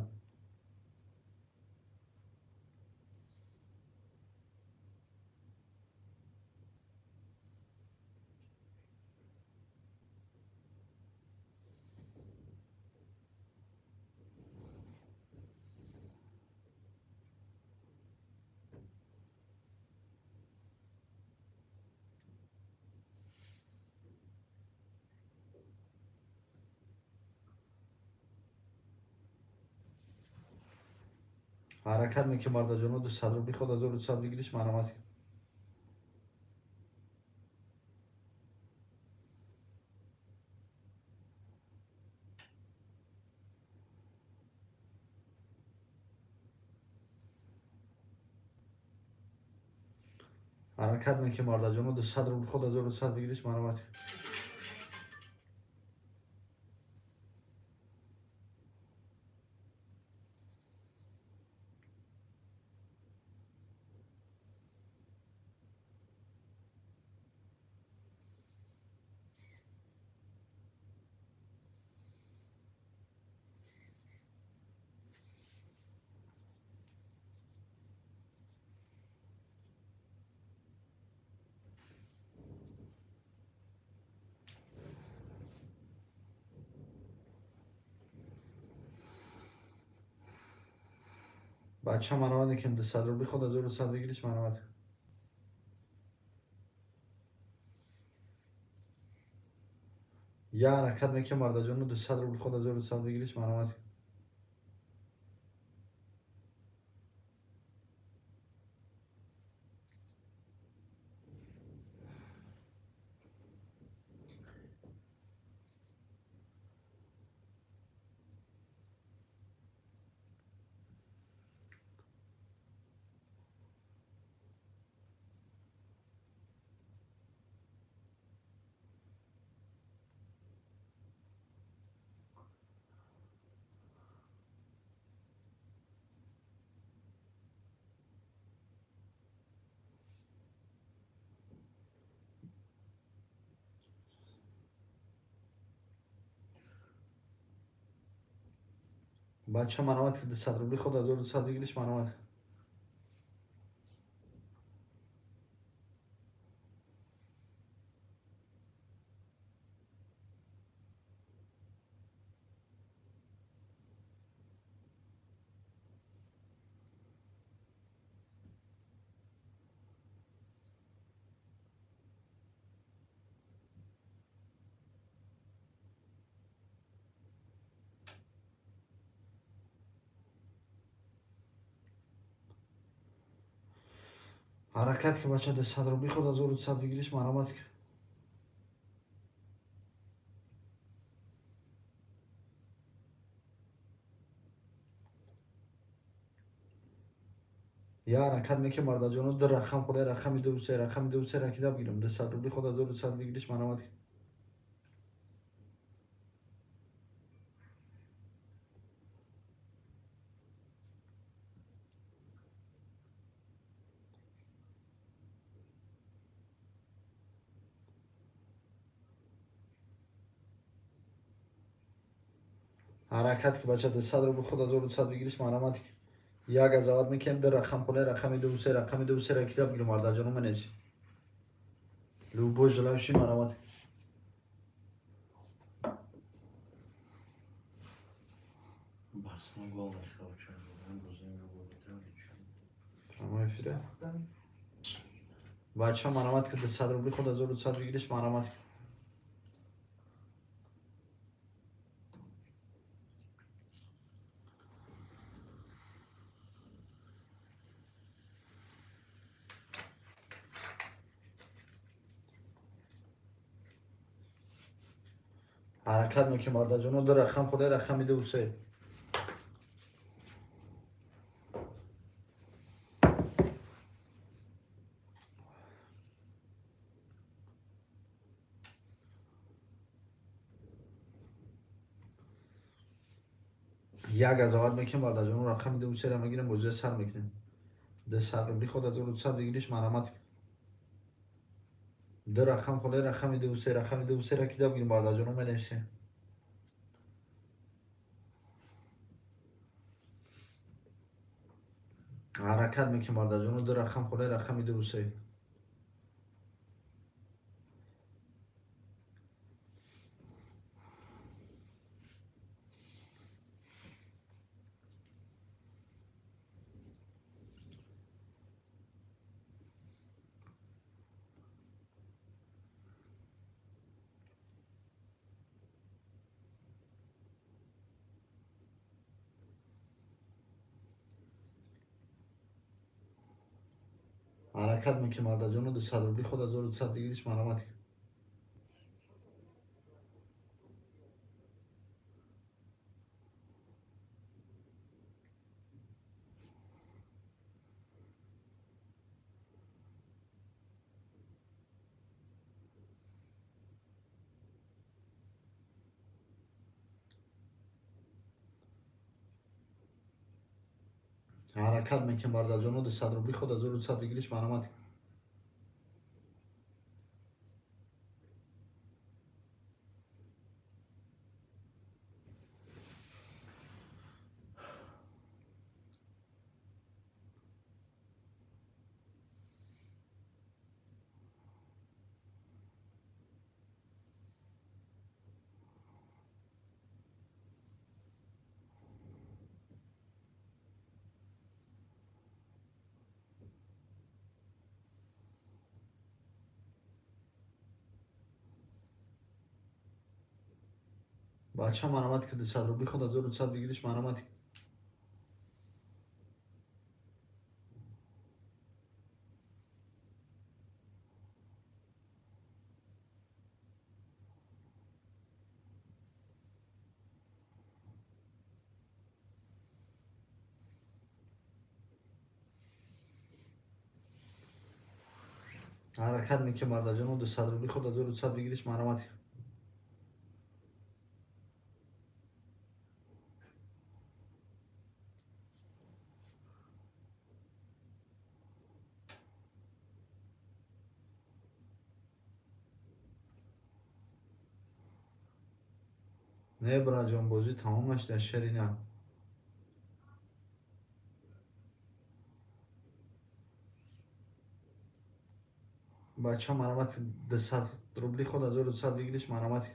Ҳаракат мекунем бародарҷоно, 200 рубли худ 1200 выигрыш марамат. Ҳаракат мекунем бародарҷоно, 200 рубли худ 1200 выигрыш марамат. Бача марамат мекунем, 200 рубли худ 1200 выигрыш марамат. Я ҳаракат мекунем бародарҷоно, 200 рубли худ 1200 выигрыш марамат. Бача марамат ки 200 рубли худ 1200 выигрыш марамат. Ҳаракат ки бача, 200 рубли худ 1200 выигрыш марамат. Я ҳаракат мекунем бародарҷоно, ду рақам худа рақами ду се рақами ду се ракида бигирем, 200 рубли худ 1200 выигрыш марамат. Ҳаракат ки бача, 200 рубли худ 1200 выигрыш марамат. Як азават мекунем, ду рақам худа рақами ду се рақами ду се ракида бигирем бародарҷоно, менависем. Любой желающий марамат. Бас на гол нашел, что Прямой эфире. Бача марамат ки 200 рубли худ 1200 выигрыш марамат. Ҳаракат мекунем бародарҷоно, ду рақам худа рақами ду се. Як азоват мекунем бародарҷоно, рақами ду сера мегирем, бозия сар мекунем. 200 рубли худ 1200 выигрыш марамат. Ду рақам холе рақами ду се, рақами ду сера кида бигирем бародарҷоно, менависем. Ҳаракат мекунем бародарҷоно, ду рақам холе рақами ду се. Ҳаракат мекунем бародарҷоно, 200 рубли худ 1200 выигрыш марамат. Ҳаракат мекунем бародарҷоно, 200 рубли худ 1200 выигрыш марамат. Бача марамат ки 200 рубли худ 1200 выигрыш марамат. Ҳаракат мекунем бародарҷоно, 200 рубли худ 1200 выигрыш марамат. Не браҷон, бозӣ тамом нашуда, шери на. Бача марамат 200 рубли худ 1200 выигрыш марамат.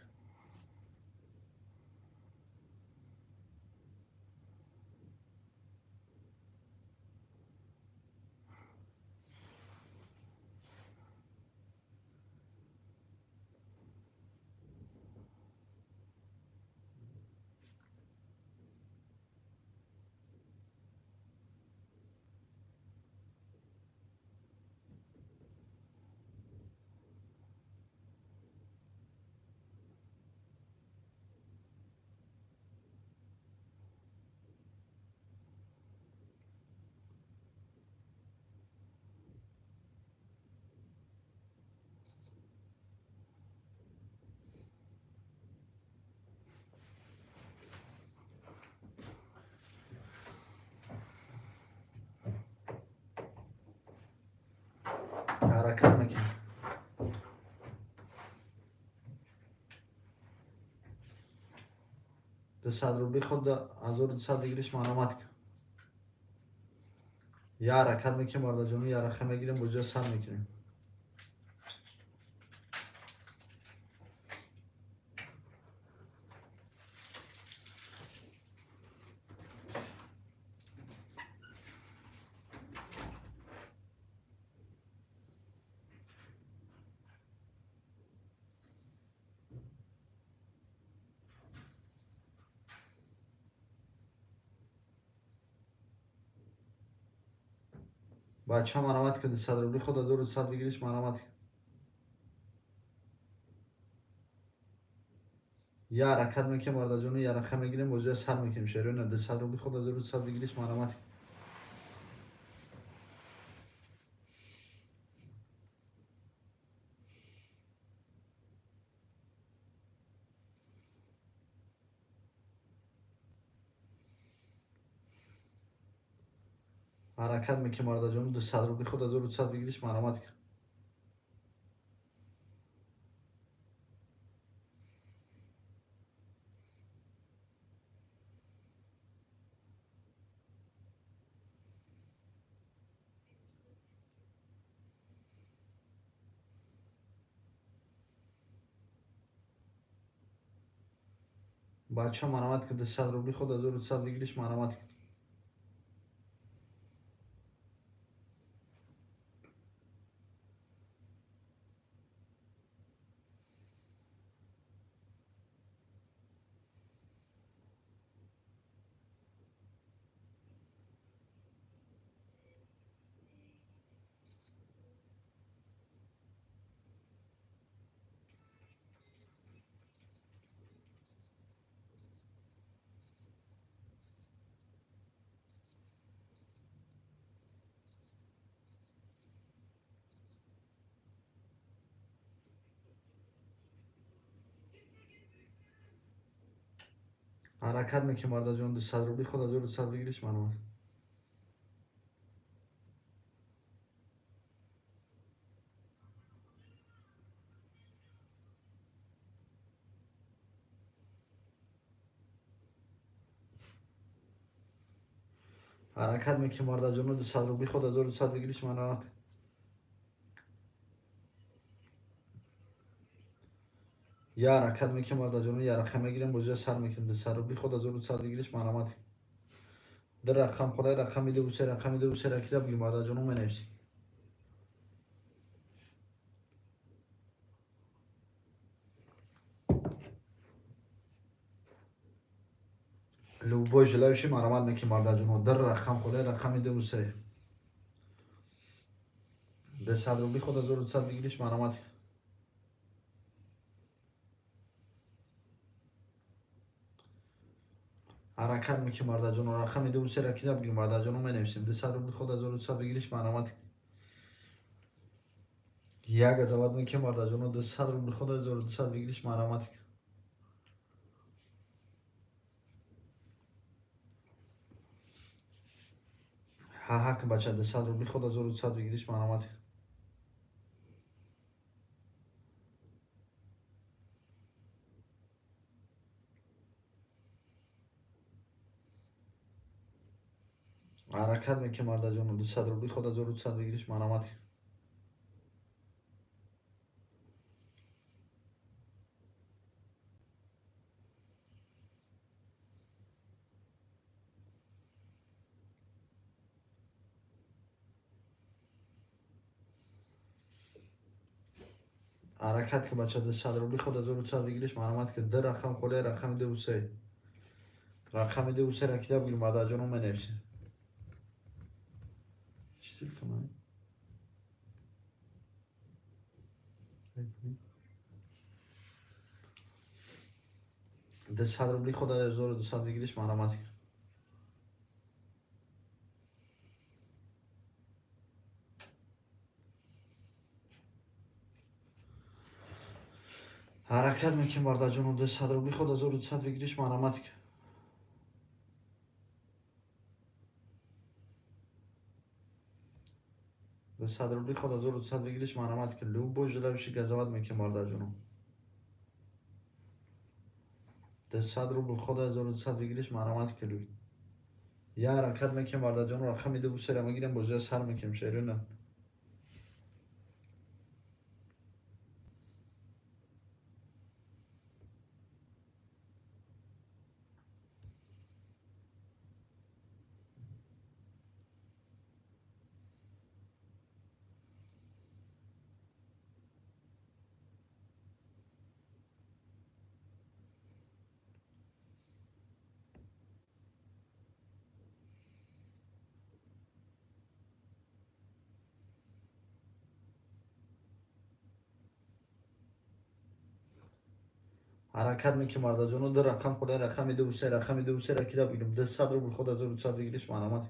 Ҳаракат мекунем. 200 рубли худ 1200 выигрыш марамат. Я ҳаракат мекунем бародарҷоно, я рақам мегирем, бозия сар мекунем. Бача марамат ки 200 рубли худ 1200 выигрыш марамат. Я ҳаракат мекунем бародарҷоно, я рақам мегирем, бозия сар мекунем. Шероина 200 рубли худ 1200 выигрыш марамат. Ҳаракат мекунем, бародарҷон, 200 рубли худ 1200 выигрыш марамат кун. Бача марамат кун, 200 рубли худ 1200 выигрыш марамат кун. Ҳаракат мекунем, бародарҷон, 200 рубли худ 1200 выигрыш марамат. Ҳаракат мекунем, бародарҷон, 200 рубли худ 1200 выигрыш марамат. Я ҳаракат мекунем, бародарҷон, я рақам мегирем, бозия сар мекунем. 200 рубли худ 1200 выигрыш марамат. Ду рақам хӯрай, рақами ду се, рақами ду се ракида бигир, бародарҷон, менависӣ. Любой желающий марамат мекунем, бародарҷон, ду рақам хӯрай, рақами ду се. 200 рубли худ 1200 выигрыш марамат. Ҳаракат мекунем, бародарҷон, рақами ду се ракида бигирем, бародарҷон, менависем. 200 рубли худ 1200 выигрыш марамат. Як азават мекунем, бародарҷон, 200 рубли худ 1200 выигрыш марамат. Ҳа ҳа бача, 200 рубли худ 1200 выигрыш марамат. Ҳаракат мекунем, бародарҷон, 200 рубли худ 1200 выигрыш марамат. Ҳаракат кун, бача, 200 рубли худ 1200 выигрыш марамат кун. Ду рақам холия, рақами ду се. Рақами ду се ракида бигир, бародарҷон, менависӣ. Чӣ телефон? 200 рубли худ 1200 выигрыш марамат. Ҳаракат мекунем, бародарҷон, 200 рубли худ 1200 выигрыш марамат. 200 рубли худ 1200 выигрыш марамат. Любой желающий газават мекунем, бародарҷон. 200 рубл худ 1200 выигрыш марамат. Я ҳаракат мекунем, бародарҷон, рақами ду сера мегирем, бозия сар мекунем, шерина. Ҳаракат мекунем, бародарҷон, ду рақам хӯрай, рақами ду се, рақами ду се ракида бигирем. 200 рубл худ 1200 выигрыш марамат.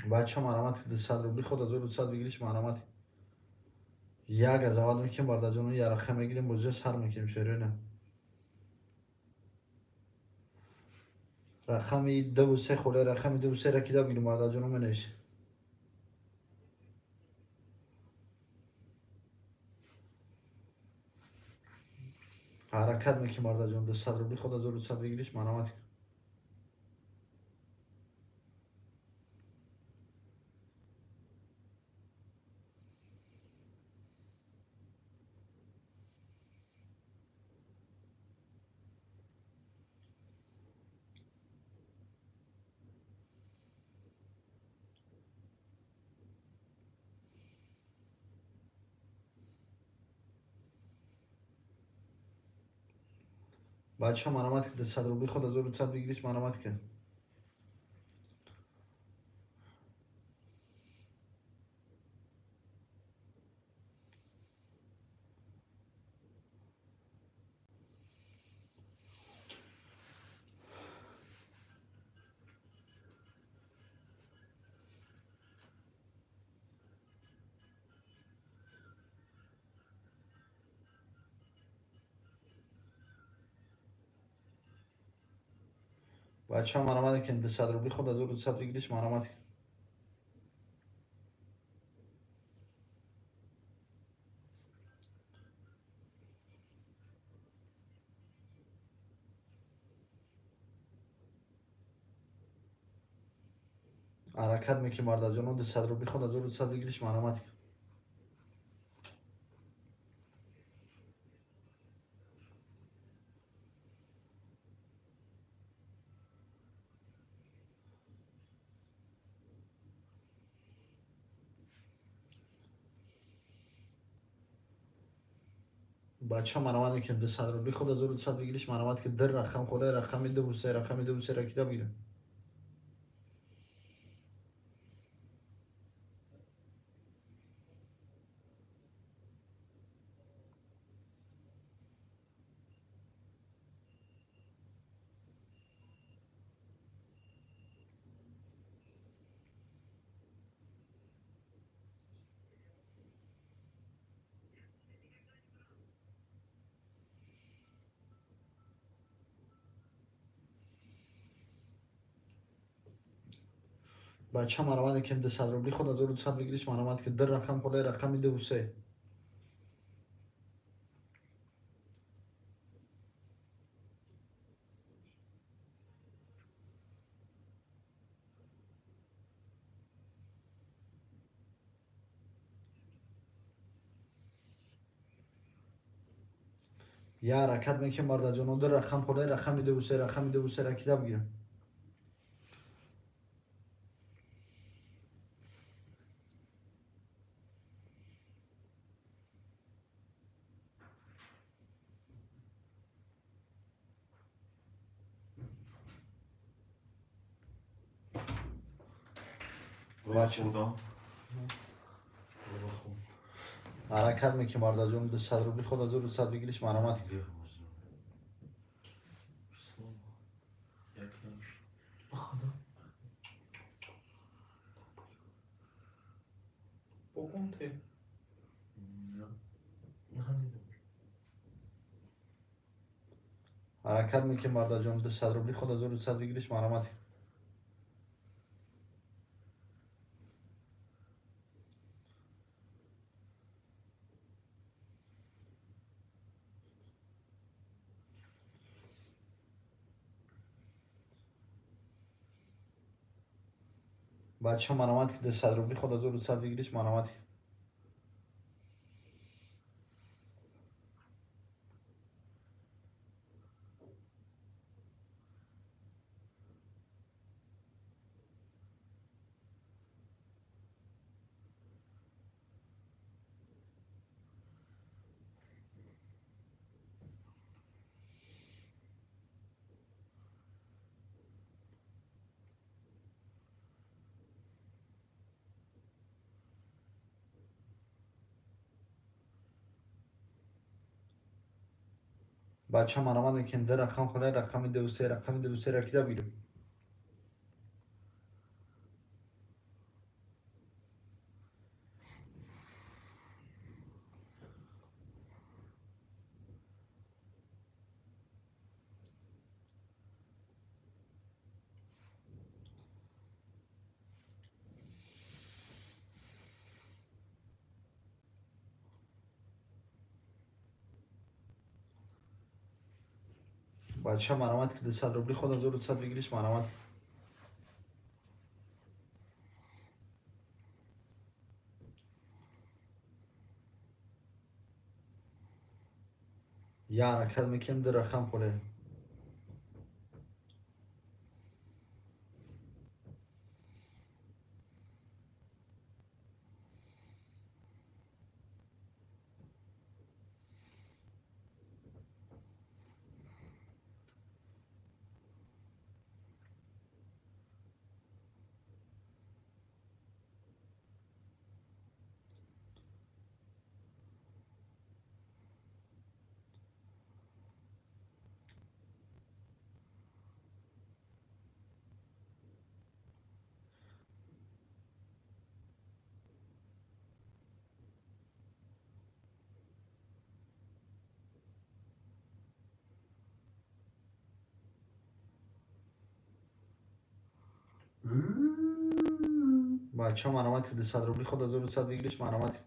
Бача марамат 200 рубли ход 1200 выигрыш марамат. Як азават мекунем бардаҷону яраха мегирем, бозиа сар мекунем шероина. Рақами 2 3 холе рақами 2 3 ра кида бигирем бардаҷону менависем. Ҳаракат мекунем бардаҷон 200 рубли ход 1200 выигрыш марамат. Бача марамат 200 рубли ход 1200 выигрыш марамат ки. Бача марамат ки 200 рубли ход 1200 выигрыш марамат. Ҳаракат мекунем бардаҷону 200 рубли ход 1200 выигрыш марамат. Бача марамат мекунем 200 рубли ход 1200 выигрыш марамат ки дар рақам хода рақами 2 3 рақами 2 3 ра кида бигирем. Бача марамат мекунем 200 рубли ход 1200 выигрыш марамат ки дар рақам хода рақами 2 3. Я ҳаракат мекунем бардаҷону дар рақам хода рақами 2 3 рақами 2 3 ра кида бигирем. Бача. Ҳаракат мекунем бардаҷон 200 рубли ход 1200 выигрыш марамат. Ҳаракат мекунем бардаҷон 200 рубли ход 1200 выигрыш марамат. Бача марамат ки 200 рубли ход 1200 выигрыш марамат. Бача марамат мекунем дар рақам хода рақами 2 3 рақами 2 3 ра кида бигирем. Бача, марамат ки, 200 рубли ход 1200 выигрыш, марамат. Я ҳаракат мекунем, ду рақам хӯре. Бача, марамат ки, 200 рубли ход 1200 выигрыш, марамат.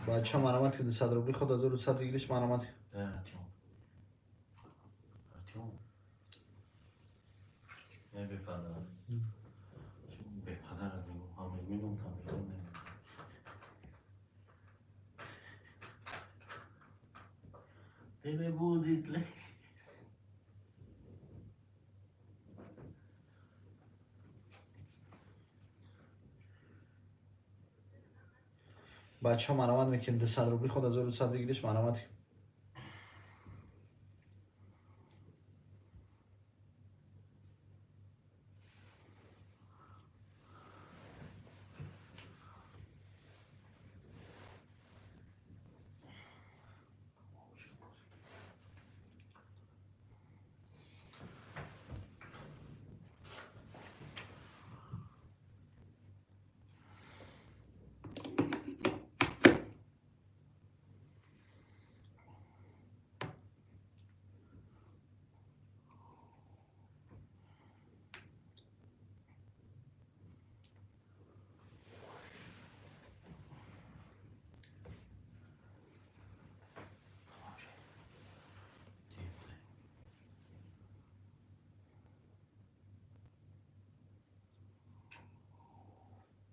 Бача, марамат ки, 200 рубли ход 1200 выигрыш, марамат. Бачаҳо, марамат мекунем, 200 рубли ход 1200 выигрыш, марамат.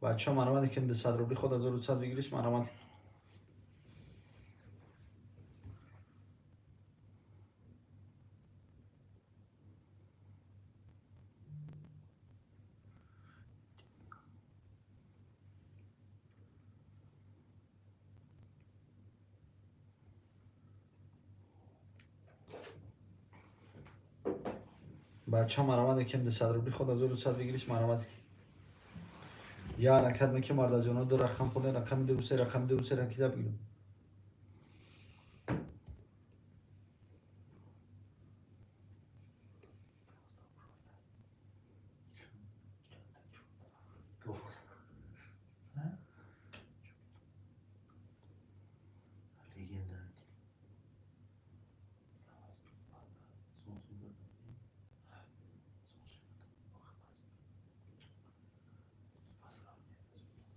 Бачаҳо, марамат мекунем, 200 рубли ход 1200 выигрыш, марамат. Бачаҳо, марамат мекунем, 200 рубли ход 1200 выигрыш, марамат. Я ҳаракат мекунем, мардаҷоно, ду рақам хӯрем, рақами ду се, рақами ду се ракида бигирем.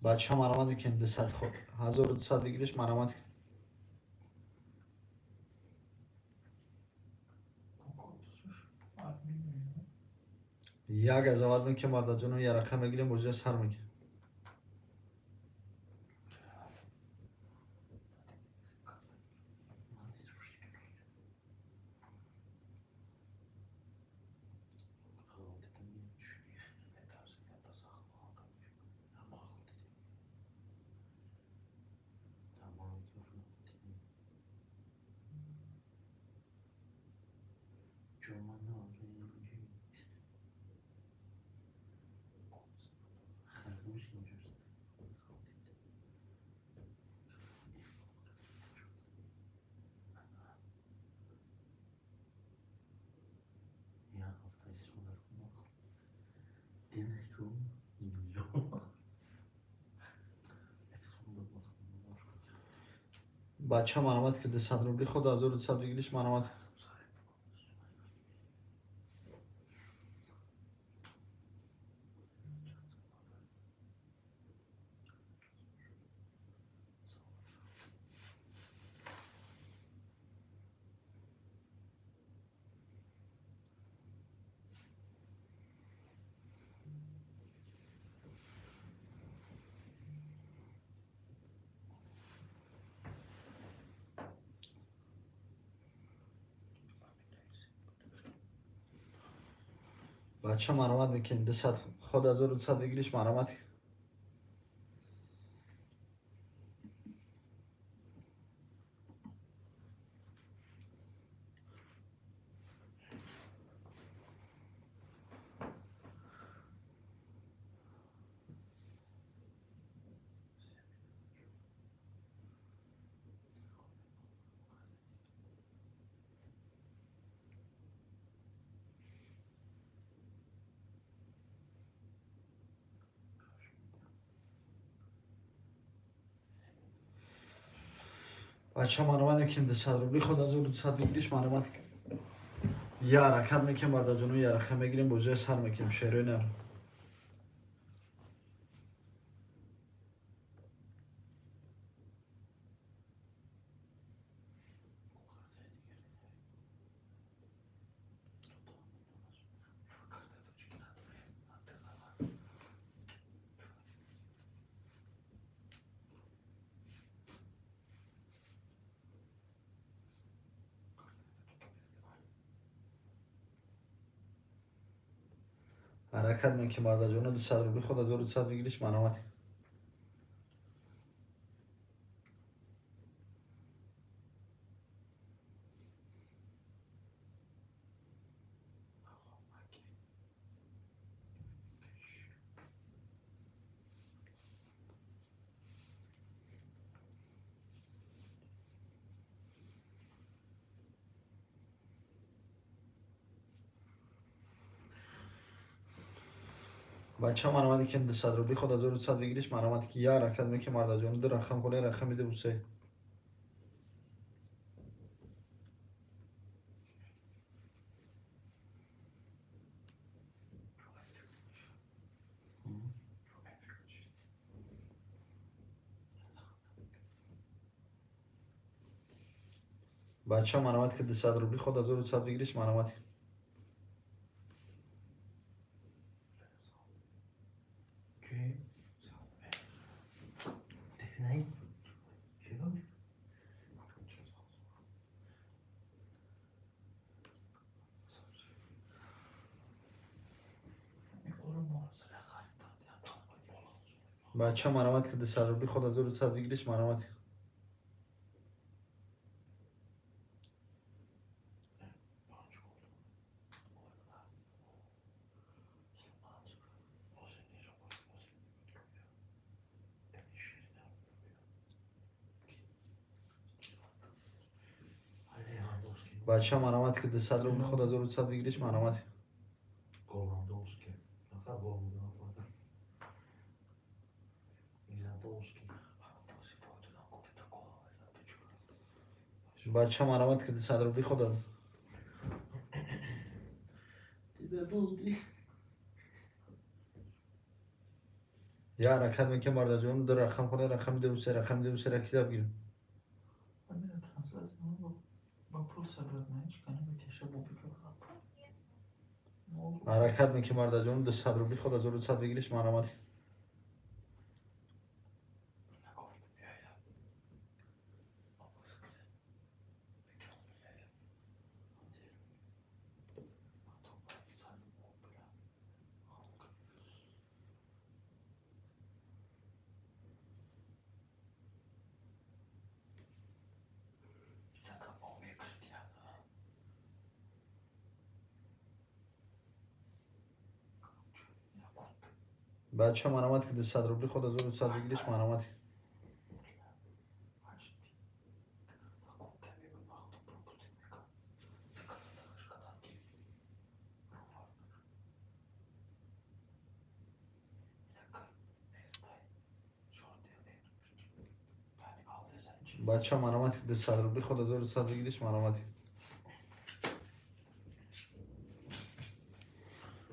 Бачаҳо, марамат мекунем, 200 ход 1200 выигрыш, марамат. Як азават мекунем, мардаҷоно, я рақам мегирем, бозия сар мекунем. Бача, марамат ки, 200 рубли ход 1200 выигрыш, марамат. Бача марамат мекунем 200 ход 1200 выигрыш марамат. Бача марамат мекунем 200 рубли ход 1200 выигрыш марамат. Я ҳаракат мекунем бардаҷону яраха мегирем бозия сар мекунем шерои нар. Ҳаракат мекунем бардаҷону 200 рубли ход 1200 выигрыш марамат. Бача марамат мекунем 200 рубли ход 1200 выигрыш марамат ки я ҳаракат мекунем бардаҷону ду рақам холи рақами ду се. Бача марамат ки 200 рубли ход 1200 выигрыш марамат. Бача марамат ки 200 рубли ход 1200 выигрыш марамат. Бача марамат ки 200 рубли ход 1200 выигрыш марамат. Бача марамат ки 200 рубли ход я ҳаракат мекунем бардаҷону ду рақам холи рақами ду се рақами ду се ракида бигирем. Ҳаракат мекунем бардаҷону 200 рубли ход 1200 выигрыш марамат. Бача марамат ки 200 рубли ход 1200 выигрыш марамат. Бача марамат ки 200 рубли ход 1200 выигрыш марамат.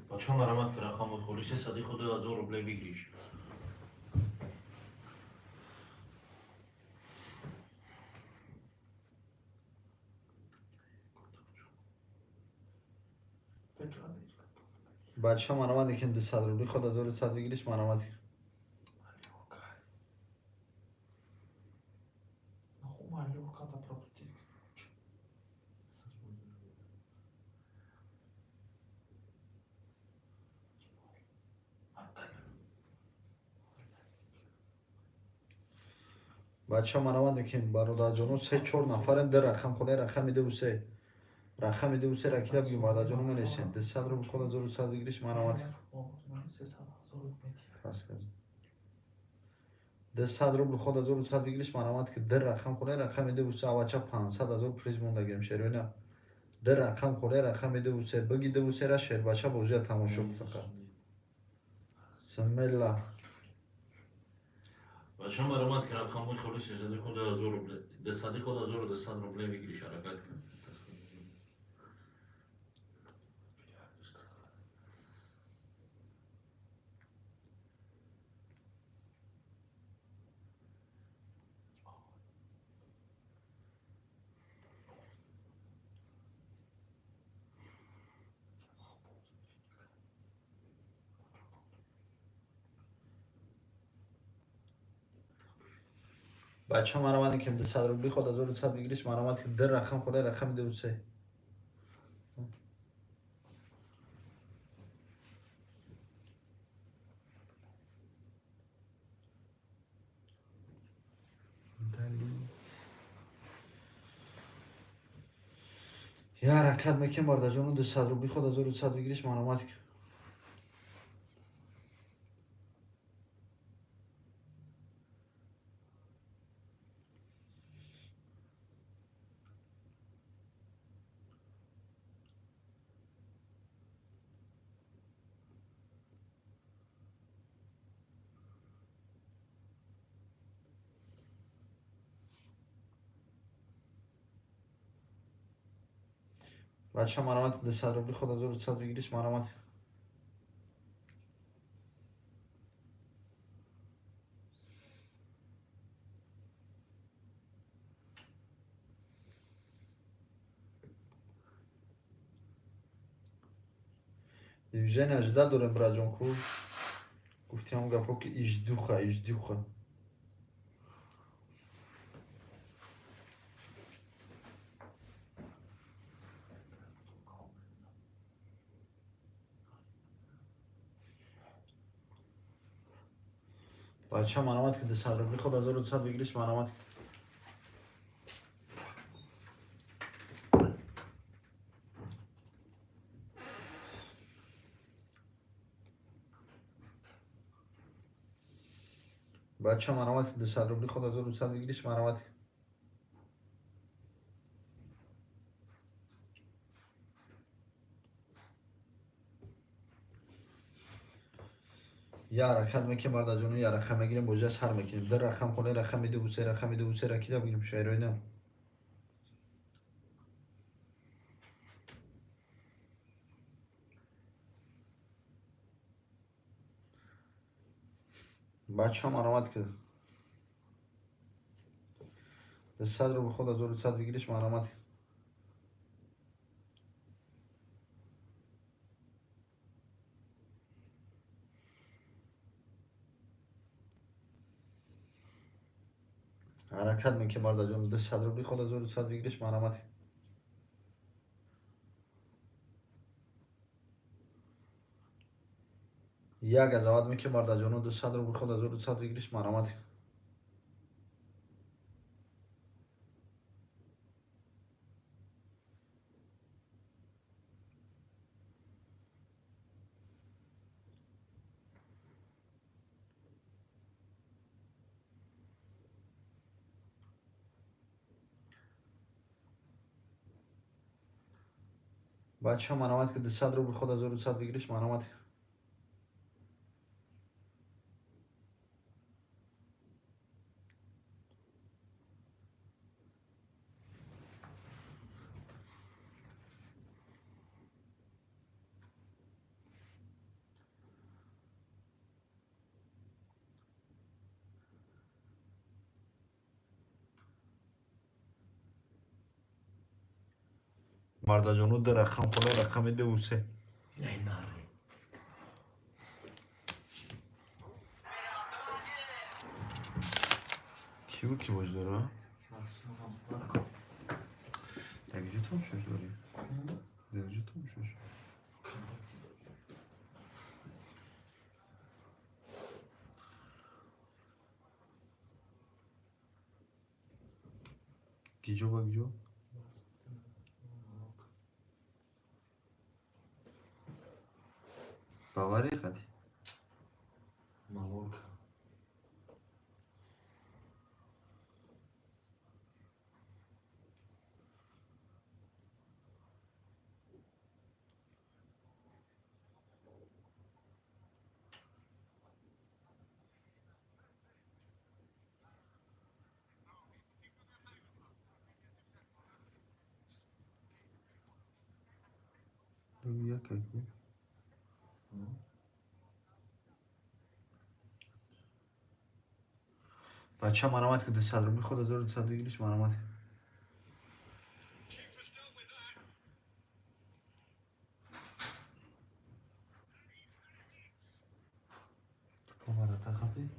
Бача марамат ки рақами холи 300 ход 1000 рублей выигрыш. Бача марамат мекунем 200 рубли ход 1200 выигрыш марамат. Бача марамат мекунем бародарҷоно, 3-4 нафарем, ду рақам хола, рақами 2 3. Рақами 2 3 ракида бигир бародарҷоно, менависем. 200 рубл ход 1200 выигрыш, марамат. Пас кард. 200 рубл ход 1200 выигрыш, марамат ки ду рақам хола, рақами 2 3, авача 500 ҳазор приз мондагем шероина. Ду рақам хола, рақами 2 3, биги 2 3 ра шербача бозия тамошо кун фақат. Смело. Бача марамат ки рақамҳои холи сесади худ 1000 рубле, дусади худ 1200 рубле выигрыш, ҳаракат кун. Бача марамат мекунем, 200 рубли ход 1200 выигрыш, марамат ки ду рақам хола, рақами 2 3. Я ҳаракат мекунем бародарҷоно, 200 рубли ход 1200 выигрыш, марамат ки. Бача марамат, 200 рубли ход 1200 выигрыш, марамат. Движение 18 дорем, браҷон, ку. Гуфти ҳамон гапҳо ки иждуха, иждуха. Бача марамат ки 200 рубли ход 1200 выигрыш, марамат. Бача марамат, 200 рубли ход 1200 выигрыш, марамат. Я ҳаракат мекунем бародарҷоно, я рақам мегирем, бозия сар мекунем. Ду рақам хола, рақами 2 3, рақами 2 3 ракида бигирем шероина. Бача марамат ки. 200 рубл ход 1200 выигрыш, марамат. Ҳаракат мекунем бародарҷон, 200 рубли ход 1200 выигрыш, марамат. Як азават мекунем бародарҷоно, 200 рубл ход 1200 выигрыш, марамат. Бача марамат ки 200 рубл ход 1200 выигрыш, марамат. Мардаҷону, ду рақам хола, рақами 2 3. Эй, наре. Киву ки боз дора? Дар куҷо тамошош дорӣ? Дар куҷо тамошош? Гиҷо ба гиҷо? Бавария қати? Малорка. Бача марамат ки 200 рубли худ 1200 выигрыш марамат. Тупо хапи.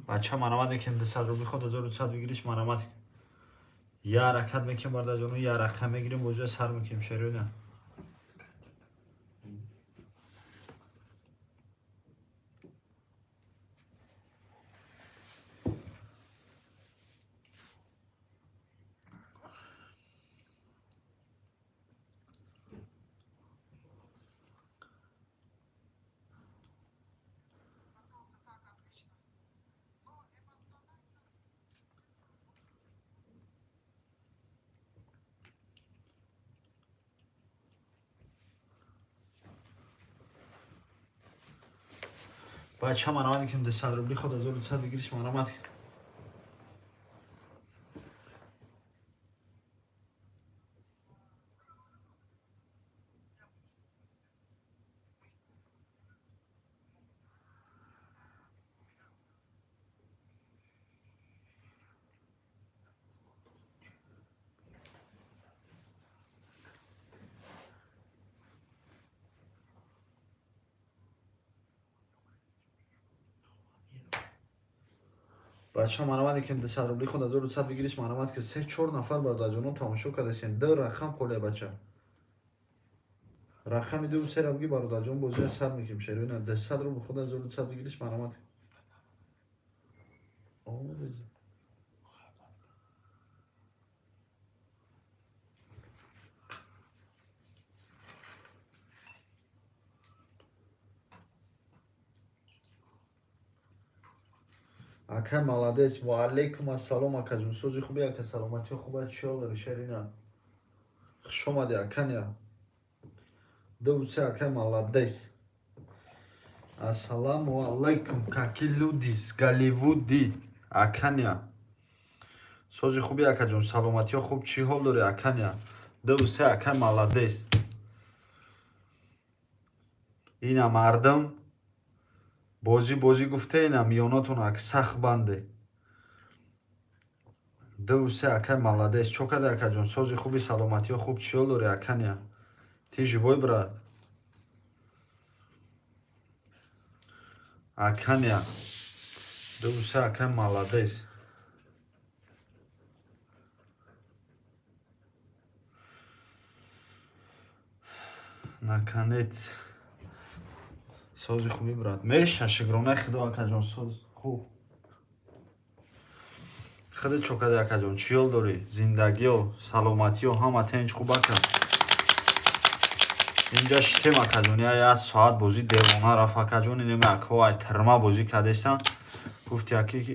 Бача марамат мекунем 200 рубли худ 1200 выигрыш марамат. Я ҳаракат мекунем бардаҷону, я рақам мегирем, бозиа сар мекунем шерӯна. Бача марамат мекунем 200 рубли худ 1200 выигрыш марамат. Бача марамат мекунем 200 рубли худ 1200 выигрыш марамат ки 3-4 нафар бардаҷонон тамошо кардасем. Ду рақам холия бача. Рақами 2 3 рабги бародарҷон бозиа сар мекунем шерӯна 200 рубли худ 1200 выигрыш марамат. Ака молодец, ва алейкум ассалом акаҷон. Сози хуби ака, саломатӣ хуба, чӣ ҳол дорӣ шерина? Хуш омадӣ аканя. 2 3 ака молодец. Ассаламу алейкум, какие люди с Голливуди, аканя. Сози хуби акаҷон, саломатӣ хуб, чӣ ҳол дорӣ аканя? 2 3 ака молодец. Ина мардум бозӣ бозӣ гуфта ина миёнатон ак сахт банде. 2 3 акай молодец. Чо кади акаҷон? Сози хуби, саломатиё хуб, чӣ ҳол дорӣ аканя? Ты живой, брат? Аканя. 2 3 акай молодец. Наконец. Сози хуби, брат. Меша шукрона худо акаҷон, соз хуб. Худо чо кади акаҷон? Чӣ ҳол дорӣ? Зиндагиё, саломатиё ҳама тенҷ хуб ака. Инҷа шитем акаҷон, я соат бозӣ девона рафт акаҷон, инем акҳо ай тирма бозӣ кардестан. Гуфти аки ки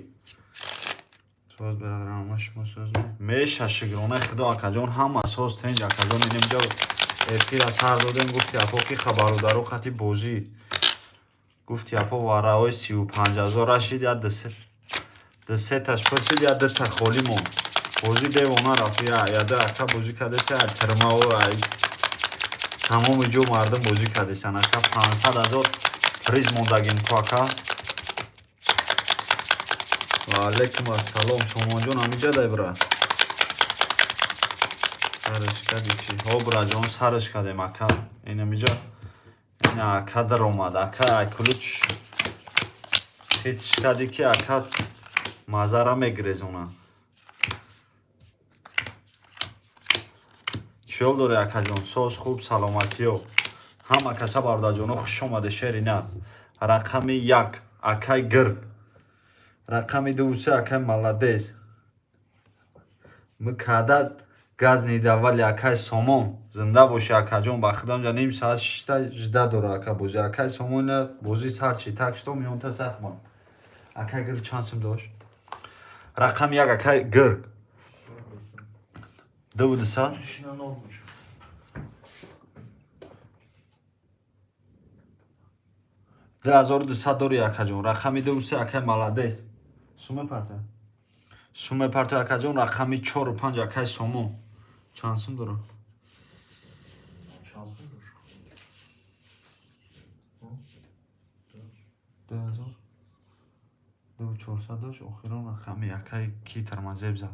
соз бародар, ҳама шумо соз. Меша шукрона худо акаҷон, ҳама соз тенҷ акаҷон, инем ҷа эфира сар додем, гуфти апо ки хабародаро қати бозӣ. Гуфти апо вараҳои 35 000 рашид, я дусеташ пурсид, я дута холӣ монд. Бозӣ девона рафт, я ду ака бозӣ кардеса, я тирмао, ай тамоми ҷо мардум бозӣ кардесан ака. 500 000 приз мондагим ку ака. Ва алейкум ассалом, Сомонҷон ҳамиҷа дай брат. Сараш кади чӣ? Ҳо браҷон, сараш кардем ака. Инамиҷа На ака даромад, ака ключ хитш кади ки ака мазара мегирезона. Чиёл дорӣ, акаҷон? Соз, хуб, саломатиё. Ҳама каса, бародарҷоно, хуш омаде, шерина. Рақами 1 акай гирг, рақами 2 се акай молодец. Мукада газ не давали, акай Сомон, зинда бошӣ, акаҷон. Ба худам ҷа ним соат шишта жда дора, ака, бозӣ. Акай Сомон, бозӣ сар чи, так что миёнта сахмон. Акай гирг чанд сум дошт? Рақами 1 акай гирг 2 200. Шина нол мешавад. 2200 дори, акаҷон. Рақами 2 3 акай молодец. Суме парта, суме парта, акаҷон. Рақами 4 5 акай Сомон чанд сум дора? Чанд сум дошт? 2000, 2400 дошт. Охирон рақами акай ки тармазеб зад,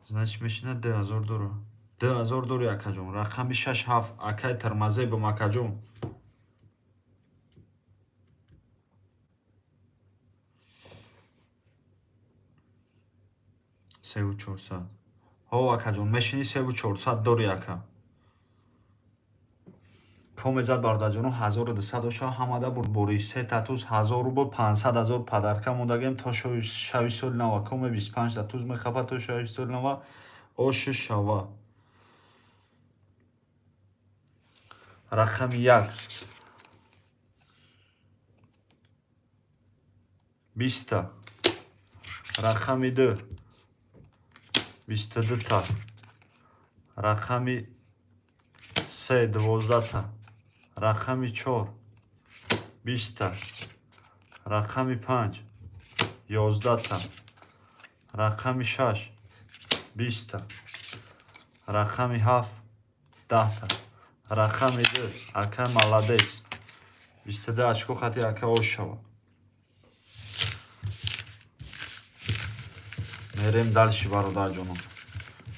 значит, мешина 2000 дора. 2000 дори, акаҷон. Рақами 6 7 акай тармазебам, акаҷон. 3400. Ҳо, акаҷон, мешини, 3400 дори, ака. Коме зад, бародарҷоно, 1200 доша. Ҳамада бурдборӣ. Се татуз 1000 рубл, 500 000 подарка мондагем то шави соли нава. Коме 25 татуз мехапа то шави соли нава. Оши шава. Рақами 1 20-та, рақами 2 22-та, рақами 3 12-та, рақами 4 20-та, рақами 5 11-та, рақами 6 20-та, рақами 7 10-та, рақами 2 ака молодец 22 очко хати, ака, ош шава. Мерем дальше, бародарҷоно.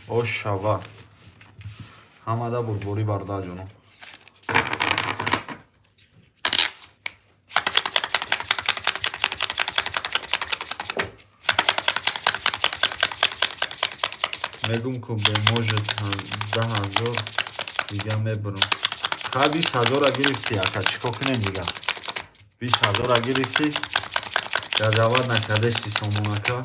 Ош шава. Ҳамада бурдборӣ, бародарҷоно. Мегум ку, беможет 10 000 дига мебурам. Ха, 20 000-а гирифтӣ, ака, чӣ кор кунем дига? 20 000-а гирифтӣ, газават накардести, Сомон ака.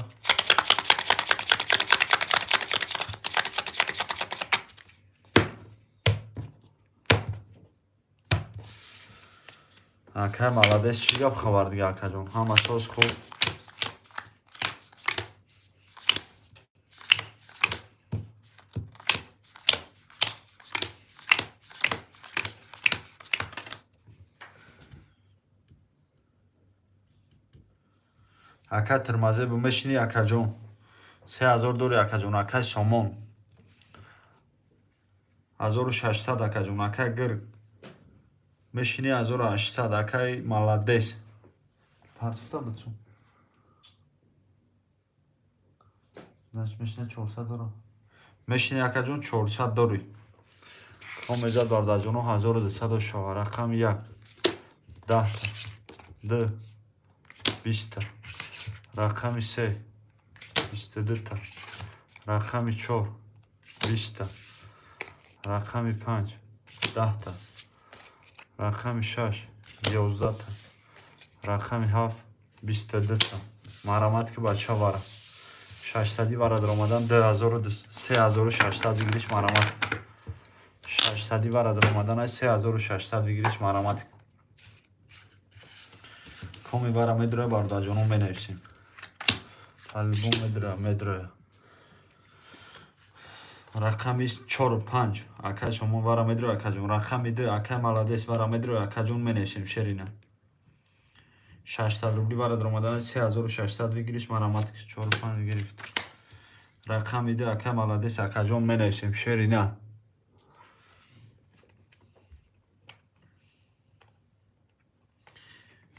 Акай молодец, чӣ гап, хабар дига, акаҷон? Ҳама соз, хуб. Ака Тирмазебу мешинӣ, акаҷон? 3000 дори, акаҷон. Акай Сомон, 1600, акаҷон. Акай гирг мешинӣ, 1800. Акай молодец партуфта бицун. Значит, мешина 400 дора. Мешини, акаҷон, 400 дори. Омезад, бародарҷоно, 1200 шава. Рақами 1 10-та, 2 20-та, рақами 3 22-та, рақами 4 20-та, рақами 5 10-та, рақами 6 11-та, рақами 7 22-та. Марамат ки, бача, вара 600 вара даромадан 3600 выигрыш. Марамат, 600 вара даромадан ай 3600 выигрыш. Марамат, коми вара медроя, бародарҷоно, менависем. По-любому медроя, медроя. Рақами 4 5 акай шумо вара медроя, акаҷон. Рақами 2 акай молодец вара медроя, акаҷон, менависем, шерина. 600 рубли вара даромадан 3600 выигрыш. Марамат, 4 5 гирифт. Рақами 2 акай молодец, акаҷон, менависем, шерина.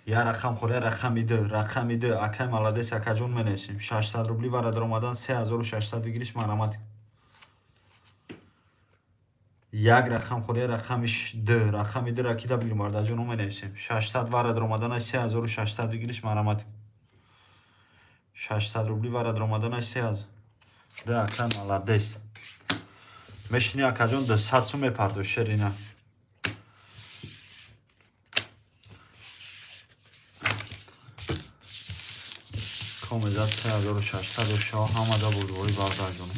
Я рақам хӯр, я рақами 2, рақами 2 акай молодец, акаҷон, менависем. 600 рубли вара даромадан 3600 выигрыш. Марамат. Як рақам хӯрия, рақами д, рақами д ракида бигирем, бародарҷон, менависем. 600 вара даромаданаш 3600 выигрыш, марамат. 600 рубли вара даромаданаш 3000. Д, ака, молодец. Мешини, акаҷон, 200 сум мепардош, шерина. Комезад 3600 шаҳо ҳамада бурдворӣ, бародарҷон.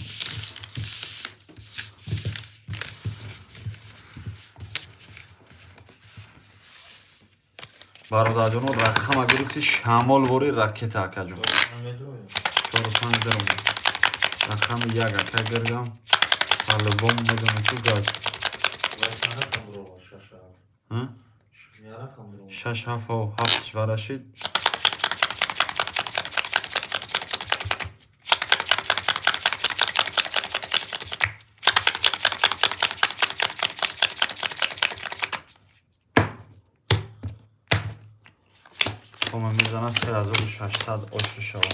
Бародарҷоно, рақама гирифти, шамолвори ракета, акаҷон. Чору панҷ даром. Рақами як, ака, гиргам. По-любому медонам, ку газ. Шаш ҳафт, ҳафт варашид. Кома мезана 3600 ошу шава.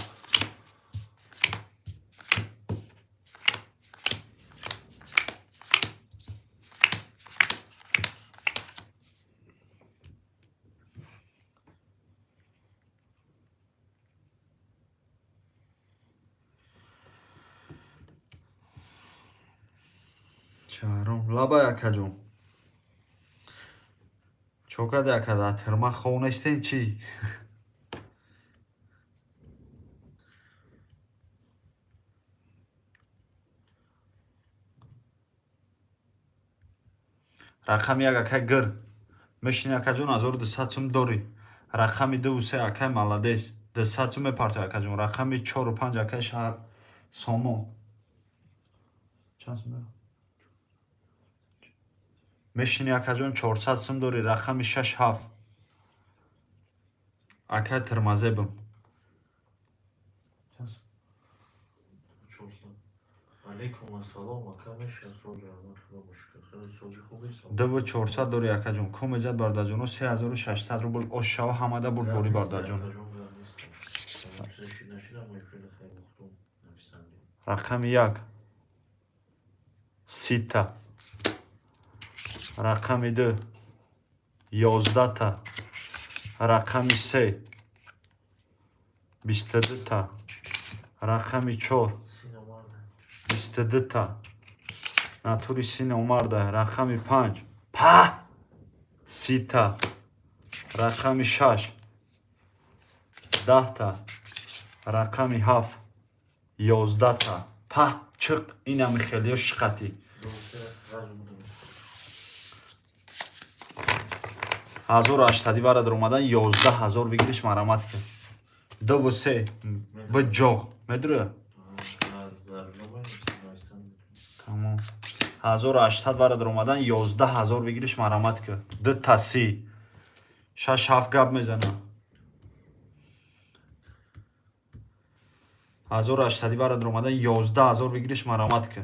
Чаҳорум лабай, акаҷон. Чо кади, ака, дар тирма хов нестен чӣ? Рақами як, акай, гир. Мешини, акаҷон, 1200 сум дорӣ. Рақами дуву се, акай, молодец. 200 сум мепартои, акаҷон. Рақами чору панҷ, акай, шаҳр Сомон. Чанд сум дорам? Мешини, акаҷон, 400 сум дорӣ. Рақами шаш ҳафт. Акай, тирмазебам. Чанд сум? Алейкум ассалом, ака, меша сози раҳмат, худо бошукр, хеле сози хуби. Дуву 400 дорӣ, акаҷон. Комезад, бародарҷоно, 3600 рубл ош шава, ҳамада бурдборӣ, бародарҷон. Рақами як 30-та. Рақами ду 11-та. Рақами се 22-та. Рақами чор 22-та. Натури сина омарда. Рақами панҷ па 30-та. Рақами шаш 10-та. Рақами ҳафт 11-та. Па чиқ, инами хелиё шиқатӣ. 1800 вара даромадан 11 000 выигрыш, марамат ки. Дуву се биҷоғ медурӯ? Тамом. 1800 вара даромадан 11 000 выигрыш, марамат ки. Дута си. Шаш ҳафт гап мезана. 1800 вара даромадан 11 000 выигрыш, марамат ки.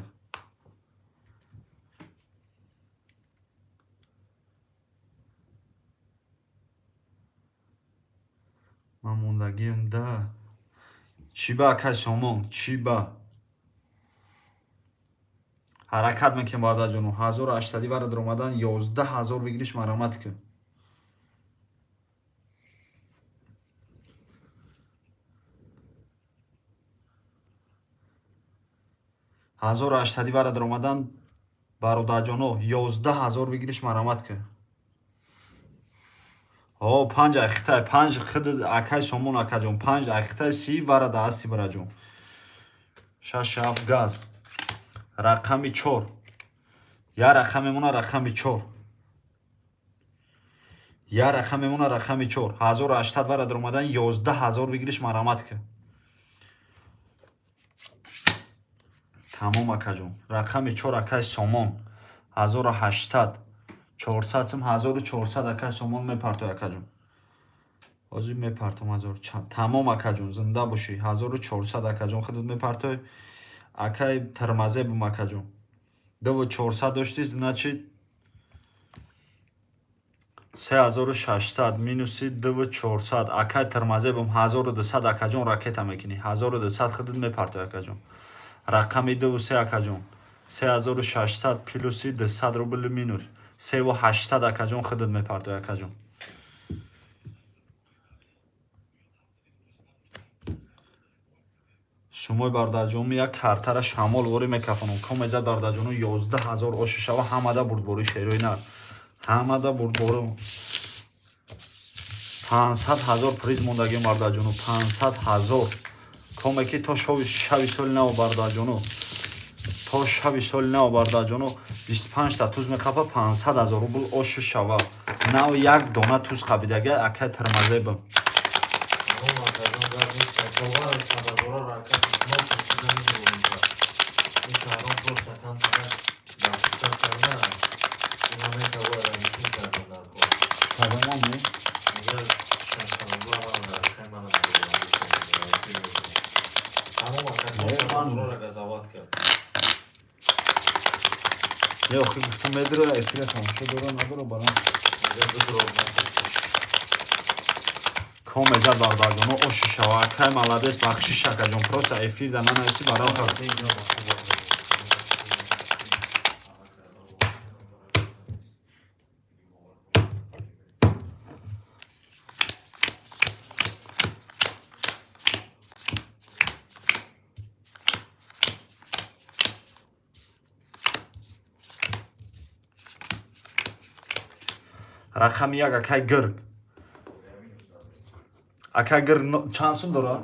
Ман мондагиам да. Чӣ ба, акай Сомон, чӣ ба? Ҳаракат мекунем, бародарҷоно. 1800 вара даромадан 11 000 выигрыш, марамат ки. 1800 вара даромадан, бародарҷоно, 11 000 выигрыш, марамат ки. О, панҷ айхитай, панҷ хид, акай Сомон, акаҷон, панҷ айхитай си вара да ҳасти, бараҷон. Шаш ҳафт газ. Рақами чор. Я рақам мемона, рақами чор. Я рақам мемона, рақами чор. 1800 вара даромадан 11 000 выигрыш, марамат ки. Тамом, акаҷон. Рақами чор, акай Сомон. 1800. 400 сум, 1400, акай Сомон, мепартой, акаҷон. Ҳозир мепартом 1400. Тамом, акаҷон, зинда бошӣ. 1400, акаҷон, худат мепартой. Акай Тирмазебум, акаҷон. 2400 доштӣ, значит 3600 минуси 2400. Акай Тирмазебум, 1200, акаҷон, ракета мекунӣ. 1200 худат мепартой, акаҷон. Рақами дуву се, акаҷон. 3600 плюси 200 рубли минус. 3800 акаҷон худат мепартои акаҷон. Шумои бародарҷону як картара шамол ворӣ мекафонам. Комезад бародарҷону 11 000 оши шава ҳамада бурдборӣ шерои нар. Ҳамада бурдборӣ. 500 000 приз мондагим бародарҷону 500 000. Коме ки то шави соли нав бародарҷону. То шави соли нав бародарҷону 25 та туз мехапа 500 000 рубл оши шава. Нав як дона туз қабидага акай тирмазебам. Не, охи гуфтам медра эфира тамошо дора надора барам. Комезад бародарҷоно оши шава. Акай маладес бахшиш акаҷон просто эфир да нанависи барам хаб. Рақами як акай гирг. Акай гирг чанд сум дора?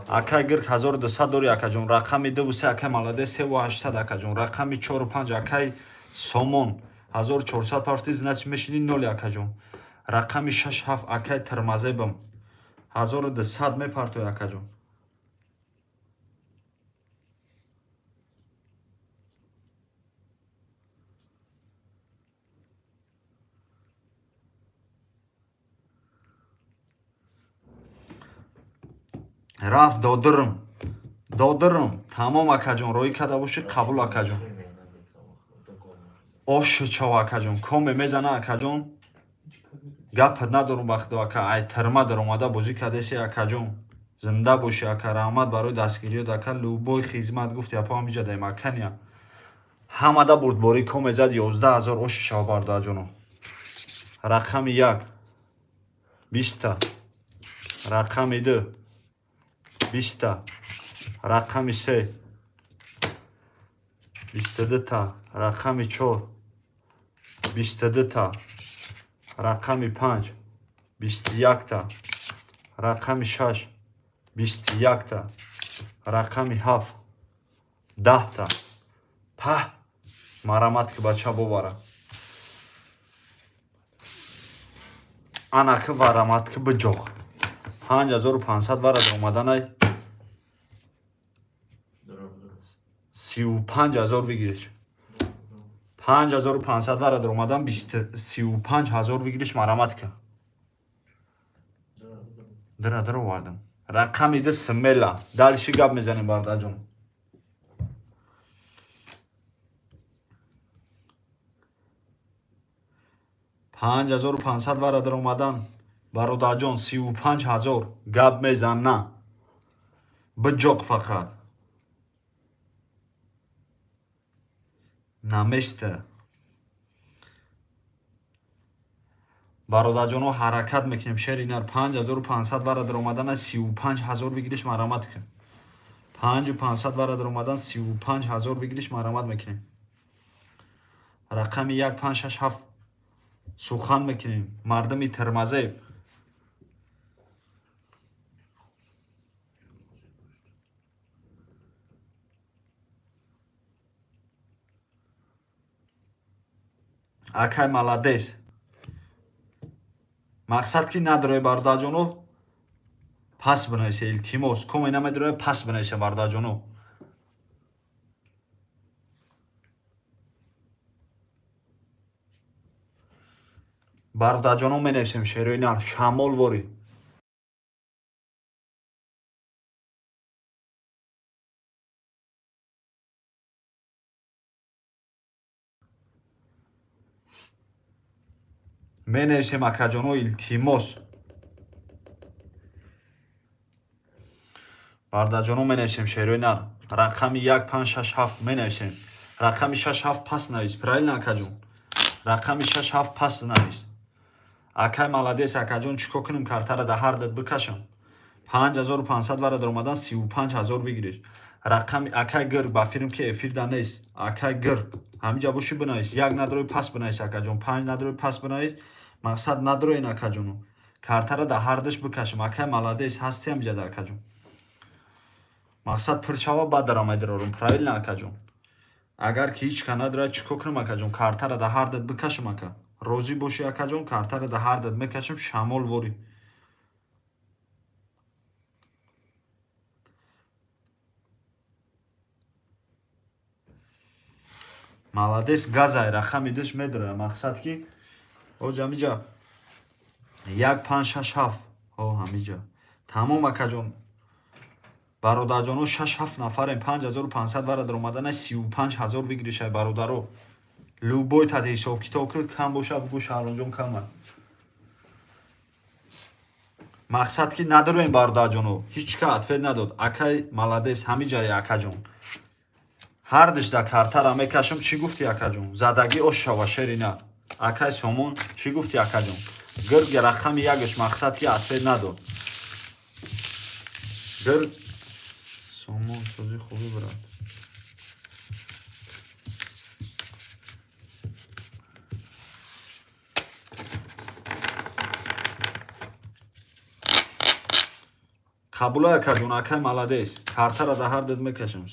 Акай гирг 1200 дори акаҷон. Рақами 2 3 акай маладес 3800 акаҷон. Рақами 4 5 акай сомон 1400 парти значит мешини 0 акаҷон. Рақами 6 7 акай тирмазебам 1200 мепартои акаҷон. Рафт додирм. Додирм. Тамом акаҷон, роӣ карда бошӣ қабул акаҷон. Ош чав акаҷон, коме мезана акаҷон. Гап надорум ба худо ака, ай тирма даромада бозӣ кардеси акаҷон. Зинда бошӣ ака, раҳмат барои дастгириёт ака, любой хизмат гуфти апа ҳамиҷа даем акания. Ҳамада бурдборӣ коме зад 11 000 ош чав бардаҷоно. Рақами 1 20 та. Рақами 2 20 та. Рақами 3 22 та. Рақами 4 22 та. Рақами 5 21 та. Рақами 6 21 та. Рақами 7 10 та. Паҳ! Марамат ки бача бовара. Ана ки варамат ки биҷоқ. 5500 вара омаданай. 35 000 бигириш. 5500 вара омадан 35 000 бигириш марамат ка. Дара дара овардам. Рақами 2 смела. Дальше гап мезанем бардаҷон. 5500 вара омадан бародарҷон 35 000 гап мезана. Биҷоқ фақат. Наместа. Бародарҷоно ҳаракат мекунем шери нар 5500 вара даромадана 35 000 бигириш марамат кун. 5500 вара даромадан 35 000 бигириш марамат мекунем. Рақами 1 5 6 7 сухан мекунем. Мардами тирмазеб. Акай маладес. Мақсад ки надорой бародарҷоно пас бинависе илтимос. Коме намедорой пас бинависе бародарҷоно. Бародарҷоно менависем шерои нар шамол ворӣ. Менависем акаҷоно илтимос. Бародарҷоно менависем шерои нар. Рақами 1 5 6 7 менависем. Рақами 6 7 пас навис. Правильно акаҷон? Рақами 6 7 пас навис. Акай молодец акаҷон, чико кунем картара да ҳар дад бикашам. 5500 вара даромадан 35000 выигрыш. Рақами акай гир ба фирм ки эфир да нест. Акай гир. Ҳамиҷа боши бинавис. Як надрои пас бинавис акаҷон. 5 надрои пас бинавис. Мақсад надроин акаҷону. Картара да ҳардаш бикашам. Акай молодец ҳасти ҳамиҷа да акаҷон. Мақсад пирчава баъд даромадирорум. Правильно акаҷон? Агар ки ҳеч ка надорад чико кунам акаҷон? Картара да ҳар дад бикашам ака. Розӣ бошӣ акаҷон, картара да ҳар дад мекашам, шамол ворӣ. Молодец газай рақами диш медора. Мақсад ки оз ҳамиҷа 1 5 6 7. О ҳамиҷа. Тамом акаҷон. Бародарҷоно 6 7 нафарем 5500 вара даромадана 35000 выигрышай бародаро. Любой тат ҳисоб китоб кунед кам боша бугу Шаҳромҷон кама. Мақсад ки надорем бародарҷоно. Ҳеч ка ответ надод. Акай молодец ҳамиҷае акаҷон. Ҳардиш да картара мекашам чӣ гуфти акаҷон? Задагӣ ош шава шерина. Акай Сомон чӣ гуфти акаҷон? Гирг рақами ягаш мақсад ки ответ надод. Гирг Сомон сози хуби брат. Қабула акаҷон, акай молодец. Картара да ҳар дед мекашам.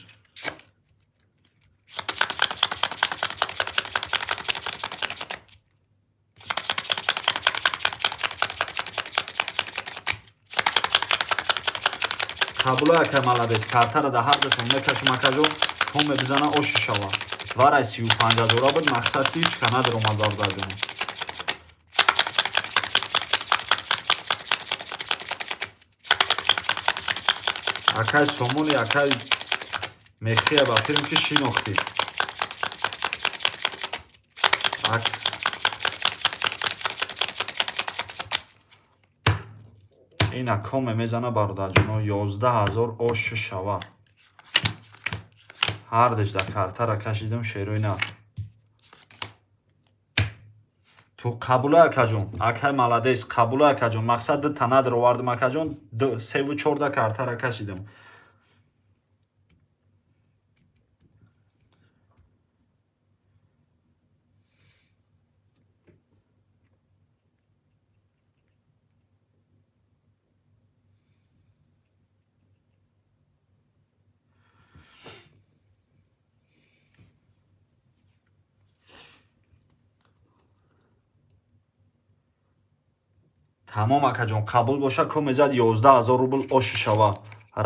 Қабула акай молодец. Картара да ҳар детон мекашам акаҷон, то мебизана оши шава. Варай 35000 буд, мақсад ки ҳеч ка надаромад бародарҷон. Акай Сомони, акай Мехия ба фирм ки шинохтӣ. Ина коме мезана бародарҷоно 11000 ош шава. Ҳардиш да картара кашидам шерои на. Ту қабула акаҷон, акай молодец, қабула акаҷон. Мақсад ду та надр овардам акаҷон, 3 ва 4 да картара кашидам. Тамом акаҷон, қабул боша ко мезад 11000 рубл ош шава.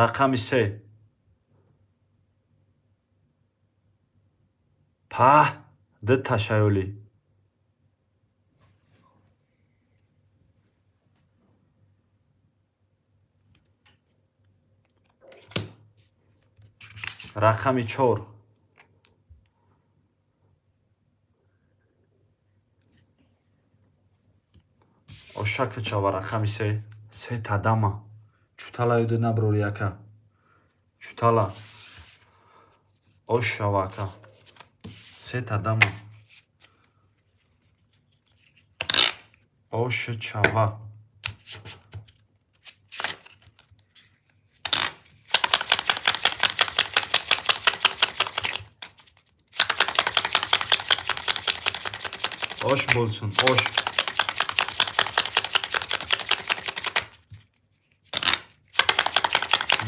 Рақами 3. Паҳ, ду ташаюлӣ. Рақами 4. Ошака чава рақами 3. Се тадама. Чутала ёде наброри ака. Чутала. Ош шава ака. Се тадама. Ош чава. Ош болсун, ош.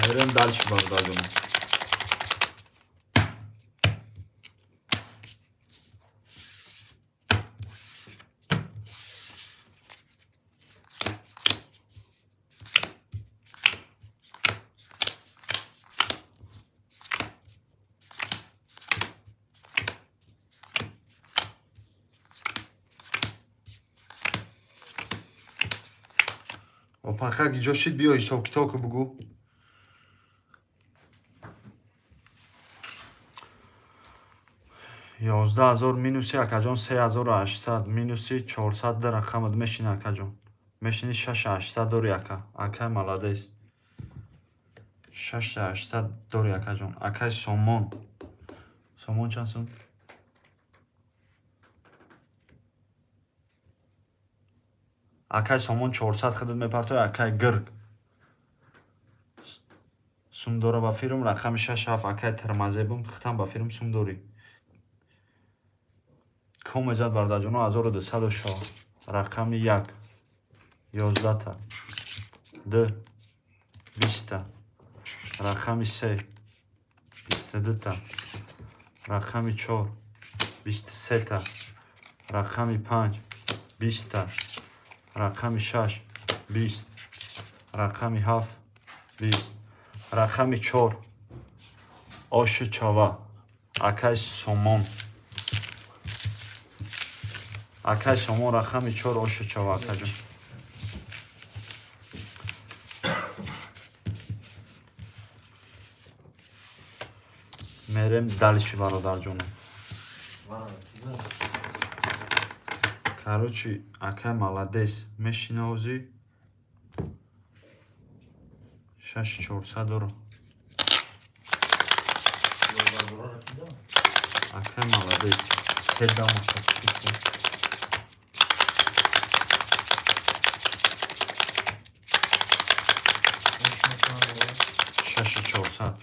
Мерем дальше бародарҷон. Опаха гиҷо шид биё ҳисоб китоб ку бугӯ. 11000 минуси акаҷон 3800 минуси 400 да рақамат мешина акаҷон. Мешини 6800 дори ака. Акай молодец. 6800 дори, акаҷон. Акай Сомон. Сомон чанд сум? Акай Сомон 400 хидат мепартояд, акай Гирг. Сум дора ба фирм, рақами 6 7, акай Тирмазебум, хитам ба фирм сум дорӣ. Ком мезад, бародарҷоно, 1200 шава. Рақами 1 11та, 2 20та, рақами 3 22та, рақами 4 23та, рақами 5 20та, рақами 6 20, рақами 7 20, рақами 4 оши чава, акай Сомон. Акай Сомон, рақами 4 оши чава, акаҷон. Мерем дальше, бародарҷоно. Короче, акай молодец. Мешина ҳозир 6400 дору. Акай молодец. Се дама. 6400.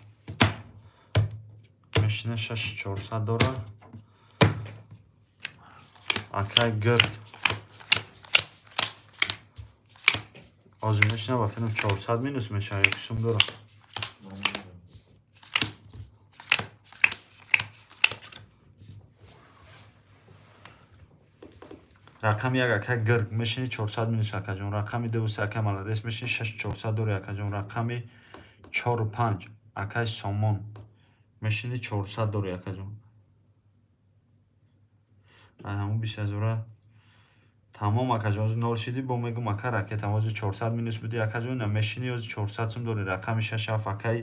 Мешина 6400 дора. Акай Гирд. Ҳозир мешина, ба филм 400 минус мешава ё сум дора. Рақами 1, акай Гирг, мешини 400 минус, акаҷон. Рақами 2 3, акай молодец, мешини 6400 дори, акаҷон. Рақами 4 5, акай Сомон, мешини 400 дори, акаҷон. Ай ҳамун 20 ҳазора тамом, акаҷон, ҳозир нол шидӣ, бо мегум, ака, ракетам ҳозир 400 минус будӣ, акаҷон, на мешини ҳозир 400 сум дори. Рақами 6 7, акай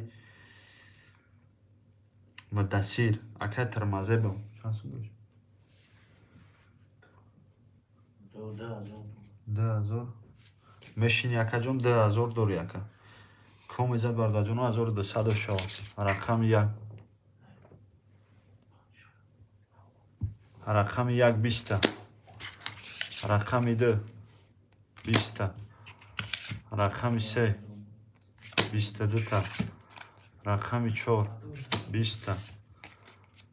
Муддасир, акай Тирмазебам. Чанд сум дошт? 2000. Мешини, акаҷон, 2000 дори, ака. Ком мезад, бародарҷоно, 1200 шава. Рақами 1. Рақами 1 20та. Рақами 2 20та. Рақами 3 22та. Рақами 4 20та.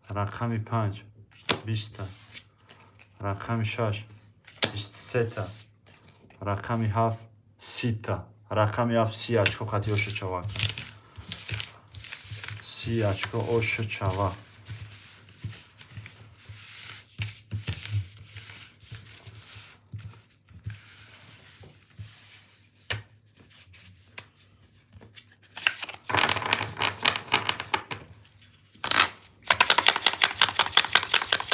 Рақами 5 20та. Рақами 6 23та. Рақами 7 30та. Рақами 7 30 очко хати оша чава. 30 очко оша чава.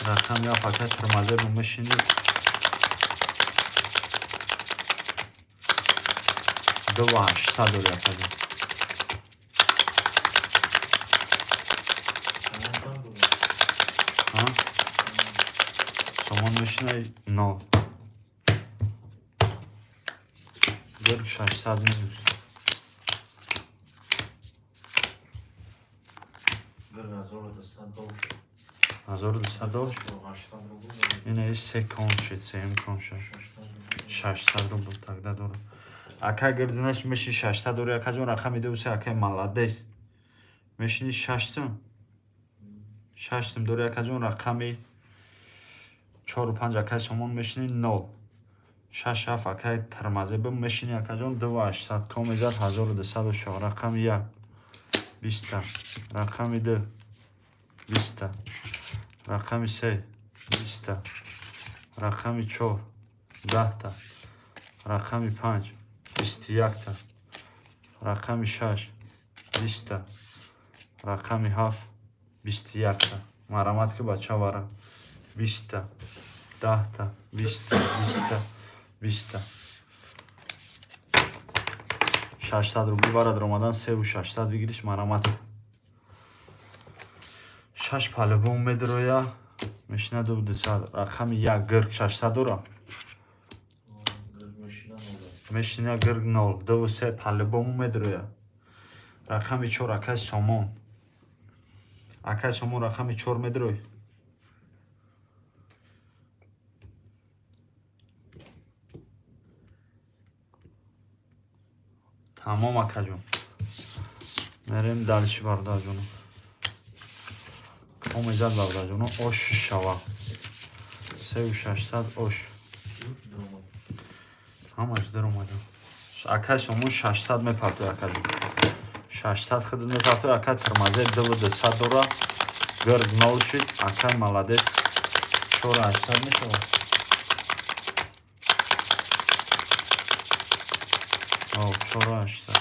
Рақами 7, акай Тирмазебу, мешини 2800 дори, акаҷон. Сомон мешинай нол. Гирг 600 минус. 1200 доллар. Ина се кон шид, сеюм кон шид. 600 рубл тогда дорам. Акай Гирдинаш, меши 600 дори, акаҷон. Рақами 2 3, акай молодец. Мешини 6 сум. 6 сум дори, акаҷон. Рақами 4 5, акай Сомон, мешини 0. 6 7, акай Тирмазеб, мешини, акаҷон, 2800. Ком мезад, 1200 шава. Рақами 1 20та. Рақами 2 20та. Рақами 3 20та. Рақами 4 10та. Рақами 5 21та. Рақами 6 20та. Рақами 7 21та. Марамат ки, бача, вара. 20та, 10та, 20та, 20та, 20та. 600 рубли вара даромадан, 3600 выигрыш, марамат. Шаш по-любому медроя, мешина 200. Рақами 1, Гирг, 600 дора. Мешина Гирг нол. Ду се по-любому медроя. Рақами 4 акай Сомон. Акай Сомон рақами 4 медрой. Тамом акаҷон. Мерем дальше бародарҷоно. Комезад бародарҷоно ош шава. 3600 ош. Ҳамаш даромада. Акай Сомон 600 мепартои акаҷон. 600 хидмат мепартои акай тормозе 2200 дора. Гирд нол шид. Акай молодец. 4800 мешавад. О, 4800.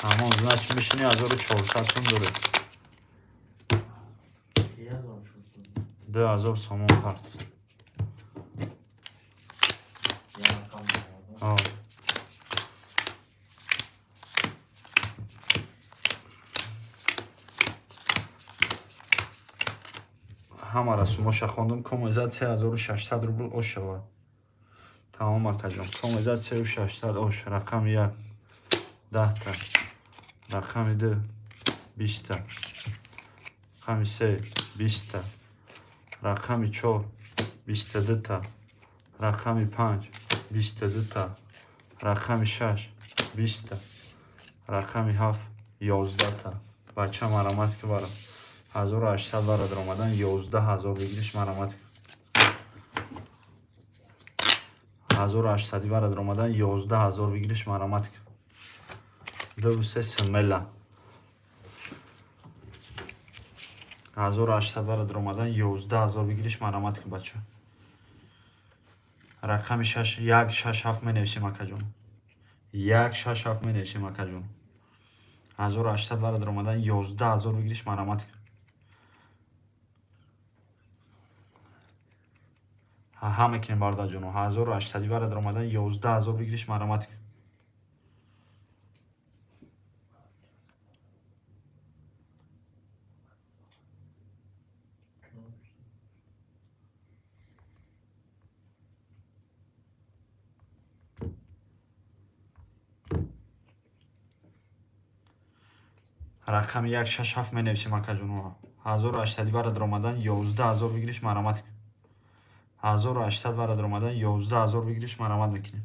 Тамом, значит мешини 1400 сум доред. 2000 сомон парт. Ҳамара сумоша хондум, комезад 3600 рубл ош шавад. Тамом акаҷон, комезад 3600 ош, рақами 1 10 та, рақами 2 20 та, рақами 3 20 та, рақами 4 22 та, рақами 5 22 та, рақами 6 20 та, рақами 7 11 та. Бача марамат ки барам. 1800 бародар омадан 11000 выигрыш марамат. 1800 бародар омадан 11000 выигрыш марамат. 2 3 смела. 1800 бародар омадан 11000 выигрыш марамат ки бача. Рақами 6 1 6 7 менависем акаҷон. 1 6 7 менависем акаҷон. 1800 бародар омадан 11000 выигрыш марамат. Ҳа мекунем бародарҷоно. 1800 бародар омадан 11000 выигрыш марамат. Рақами 1 6 7 менависем акаҷоно. 1800 бародар омадан 11000 выигрыш марамат. 1800 бародар омадан 11000 выигрыш марамат мекунем.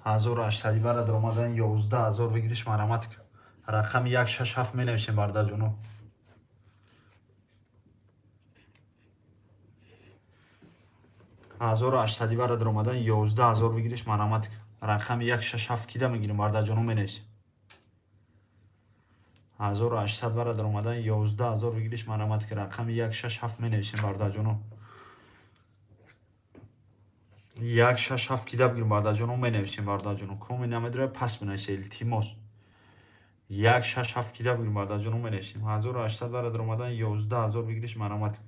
1800 бародар омадан 11000 выигрыш марамат. Рақами 1 6 7 менависем бародарҷоно. 1800 бародар омадан 11000 выигрыш марамат. Рақами 1 6 7 кида мегирем бародарҷоно менависем. 1800 бародар омадан 11000 выигрыш марамат. Рақами 1 6 7 менависем бародарҷоно. 1 6 7 кида бигирем бародарҷоно менависем бародарҷоно. Коми намедора пас менависе илтимос. 1 6 7 кида бигирем бародарҷоно менависем. 1800 бародар омадан 11000 выигрыш марамат.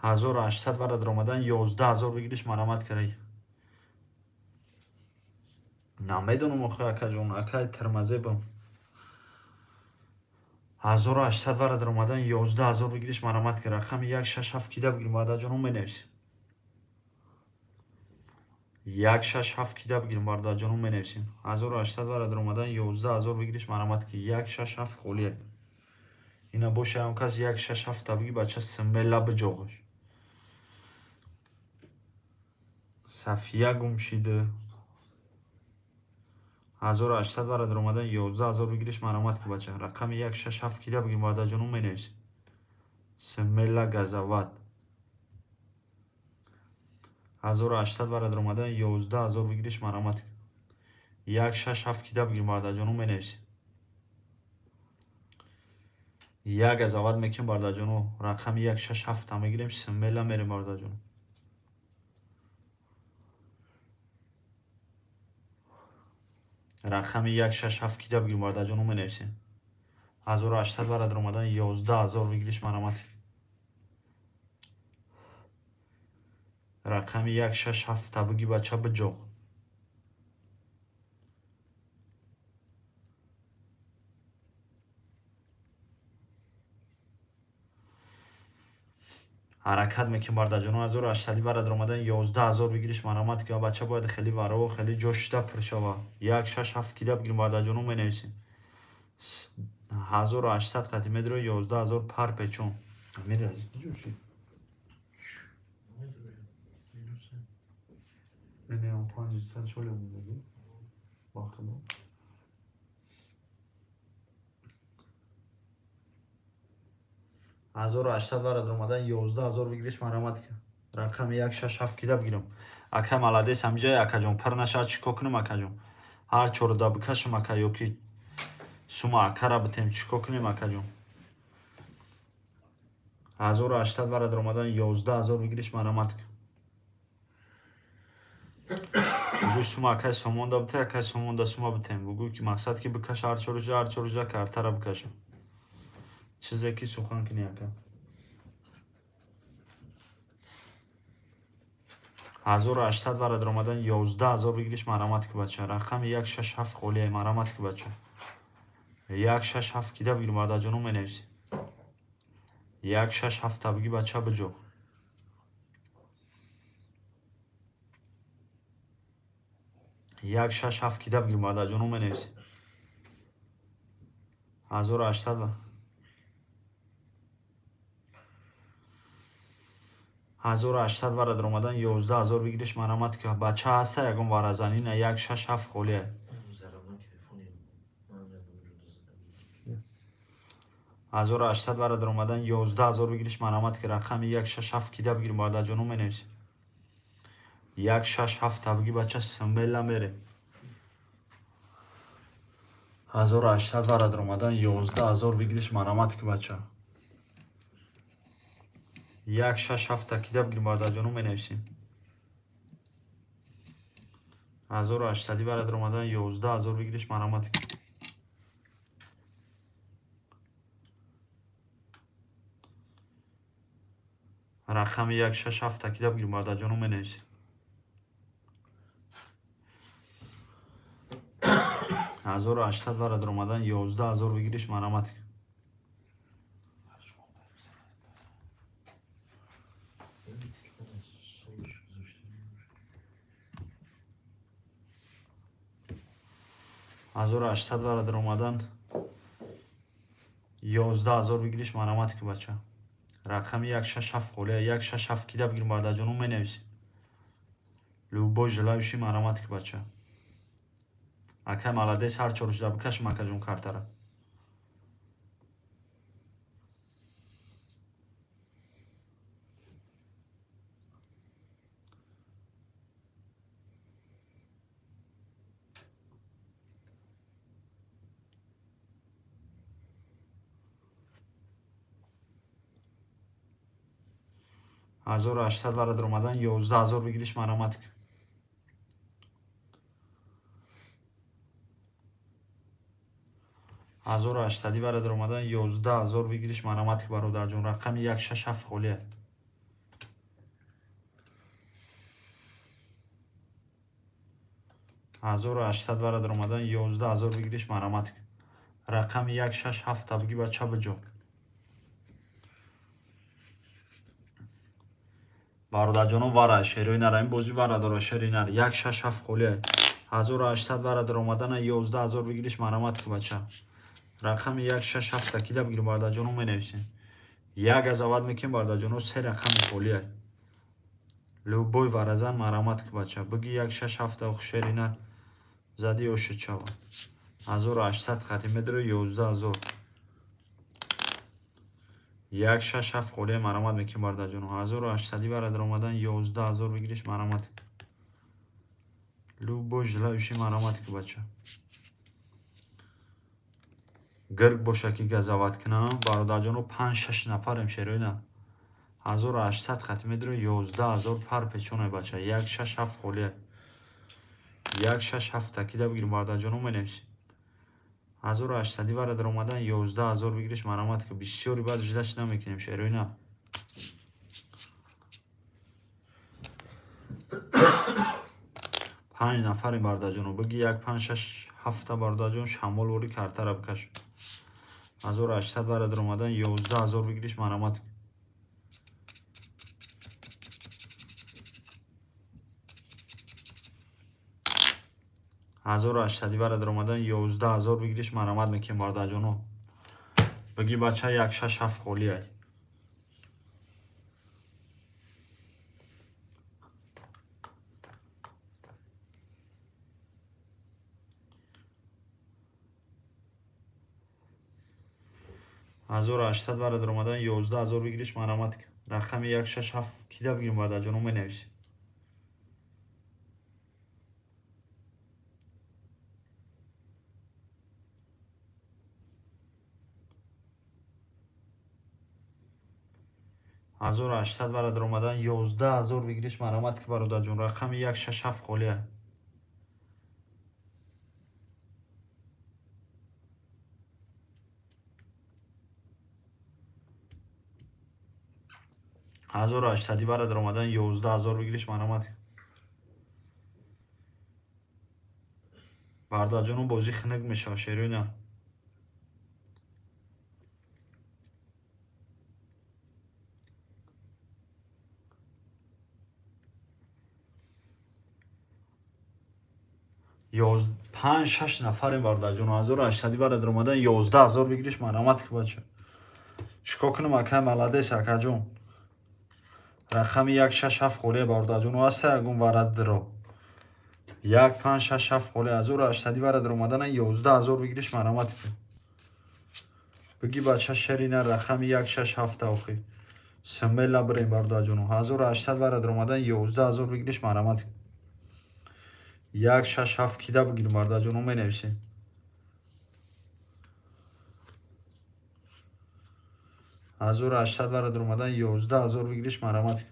1800 бародар омадан 11000 выигрыш марамат карай. Намедонам охи акаҷон, акай термазебам. 1800 бародар омадан 11000 выигрыш марамат карай. Рақами 1 6 7 кида бигирем бародарҷоно менависем. 1 6 7 кида бигирем бародарҷоно менависем. 1800 бародар омадан 11000 выигрыш марамат ки 1 6 7 холия. Ина боша ҳам кас 1 6 7 та биги бача смела биҷоғаш. Сафия гум шида. 1800 бародар омадан 11000 выигрыш марамат ки бача. Рақами 1 6 7 кида бигирем бародарҷоно менависем. Смела газават. 1800 бародар омадан 11000 выигрыш марамат. 1 6 7 кида бигирем бародарҷоно менависем. 1 газават мекунем бародарҷоно. Рақами 1 6 7 та мегирем, смела мерем бародарҷоно. Рақами 1 6 7 кида бигирем бародарҷоно менависем. 1800 вара даромадан 11000 выигрыш марамат. Рақами 167 табуги бача биҷоқ. Ҳаракат мекунем бардаҷоно 1800 вара даромадан 11000 выигрыш марамат ки бача бояд хеле вараво хеле ҷо шуда пур шава. 167 кида бигирем бардаҷоно менависем. 1800 қати медро 11000 пар печон. Амир аз ҷо ши? Менеам 500 шоле мондаги. Бахтимо. 1800 вара даромадан 11000 выигрыш марамат ки. Рақами 167 кида бигирам. Ака молодец ҳамҷай акаҷон пар нашад чӣ кор кунам акаҷон? Ҳар чорда бикашам ака ё ки сума акара битем чӣ кор кунем акаҷон? 1800 вара даромадан 11000 выигрыш марамат ки. Бугӯ сума акай сомонда бите, акай сомонда сума битем. Бугӯ ки мақсад ки бикаш ҳар чоружа, ҳар чоружа картара бикашам. Чизе ки сухан кунӣ ака. 1800 вара даромадан 11000 выигрыш марамат ки бача. Рақами 167 холия марамат ки бача. 167 кида бигир бардаҷоно менависӣ. 167 табиги бача биҷоқ. 167 кида бигир бардаҷоно менависӣ. 1800 ва 1800 вара даромадан 11000 выигрыш марамат ки бача ҳаста ягон варазанӣ на 167 холия. 1800 вара даромадан 11000 выигрыш марамат ки рақами 167 кида бигир бардаҷоно менависӣ. 167 табиги бача смело мере. 1800 вара даромадан 11000 выигрыш марамат ки бача. 167 кида бигир бардаҷоно менависем. 1800 вара даромадан 11000 выигрыш марамат ки. Рақами 167 кида бигир бардаҷоно менависем. 1800 вара даромадан 11000 выигрыш марамат ки. 1800 вара даромадан 11000 выигрыш марамат ки бача. Рақами 167 холия 167 кида бигир бардаҷоно менависем. Любой желающий марамат ки бача. Акай молодец ҳар чорушда бикашам акаҷон картара. 1800 вара даромадан 11000 выигрыш марамат ки. 1800 вара даромадан 11000 выигрыш марамат ки бародарҷон. Рақами 167 холия. 1800 вара даромадан 11000 выигрыш марамат ки. Рақами 167 табиги бача биҷо. Бародарҷоно вара шерои нара ин бозӣ вара дора шери нар 167 холия. 1800 вара даромадана 11000 выигрыш марамат ки бача. Рақами 167 кида бигир бародарҷоно менависем. Як азават мекунем бародарҷоно се рақами холия. Любой варазан марамат ки бача. Биги 167 ох шери нар зади ошуд шава. 1800 хати медро 11000. 167 холия марамат мекунем бародарҷоно. 1800 вара даромадан 11000 выигрыш марамат. Любой желающий марамат ки бача. Гирг боша ки газават кунам бародарҷоно 5-6 нафарем шерои на. 1800 хати медро 11000 пар печоне бача. 167 холия. 167 кида бигир бародарҷоно менависем. 1800 вара даромадан 11 000 выигрыш марамат ки бисёри баъд ждать намекунем шерои на. Панҷ нафари бардаҷоно биги як панҷ шаш ҳафта бардаҷон шамол вори картара бикаш. 1800 вара даромадан 11 000 выигрыш марамат. 1800 вара даромадан 11 000 выигрыш марамат мекунем бардаҷоно. Биги бача як шаш ҳафт холиай. 1800 вара даромадан 11 000 выигрыш марамат. Рақами як шаш ҳафт кида бигирем бардаҷоно менависем. 1800 вара даромадан 11 000 выигрыш марамат ки бародарҷон. Рақами як шаш ҳафт холия. 1800 вара даромадан 11 000 выигрыш марамат. Бародарҷоно бозӣ хунук мешавад шерои на. Панҷ шаш нафарем бародарҷоно. 1800 вара даромадан 11 000 выигрыш марамат ки бача. Чикор кунам акай молодец акаҷон. Рақами як шаш ҳафт холия бародарҷоно ҳаста ягон варадро. Як панҷ шаш ҳафт холия 1800 вара даромадан 11 000 выигрыш марамат ки. Биги бача шерина рақами як шаш ҳафт охи. Смело бирем бародарҷоно. 1800 вара даромадан 11 000 выигрыш марамат ки. Як шаш ҳафт кида бигирем бародарҷоно менависем. 1800 вара даромадан 11 000 выигрыш марамат.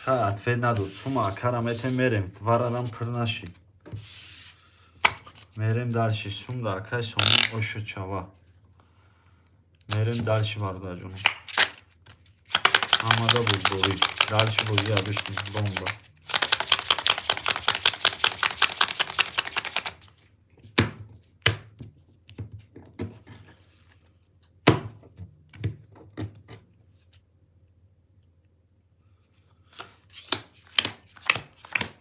Ха ответ надод. Сума акара метем мерем. Варарам пир нашид. Мерем дальше. Сумда акай сомон ошо чава. Мерем дальше бародарҷоно. Ҳамада бурдорӣ. Дальше бозӣ обычный бомба.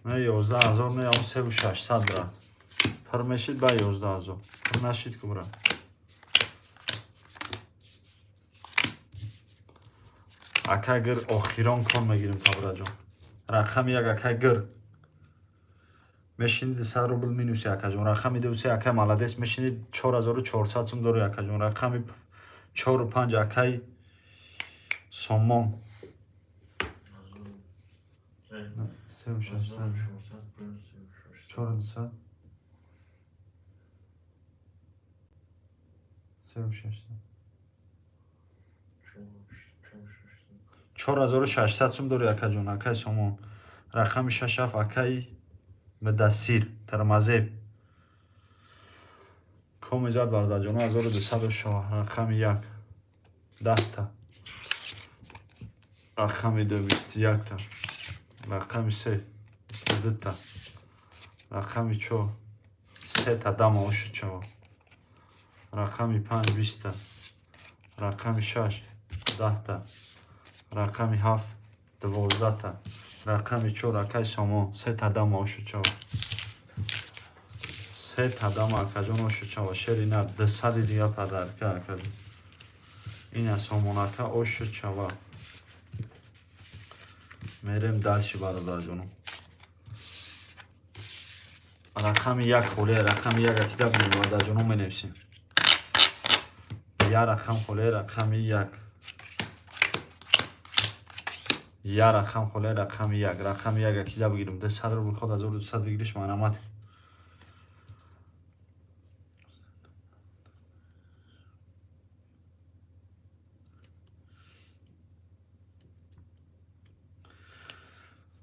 Не 11 000 не он севу шашсад брат. Пир мешид ба 11 000. Пир нашид ку брат. Акай гир охирон кон мегирем табраҷон. Рақами як акай гир. Мешинид 100 рубл минуси акаҷон. Рақами ду се акай молодец мешинид 4400 сум дори акаҷон. Рақами чору панҷ акай сомон. Севу шашсад. Чору дусад. Севу шашсад. 4600 сум дори акаҷон, акай сомон. Рақами шаш ҳафт акай Муддассир, Тармазеб. Коми зад бародарҷоно 1200 шава. Рақами як 10 та. Рақами ду 21 та. Рақами се 22 та. Рақами чор сета дама ошуд шава. Рақами панҷ 20 та. Рақами шаш 10 та. Рақами ҳафт 12 та. Рақами чор акай сомон сета дама ошуд шава. Сета дама акаҷон ошуд шава. Шери на 200 дига подарка акаҷон. Ина сомонака ошуд шава. Мерем дальше бародарҷоно. Рақами як холия, рақами як акида бинем бародарҷоно менависем. Я рақам холия, рақами як. Я рақам холия, рақами як. Рақами як акида бигирем. 200 рубл ход 1200 выигрыш марамат.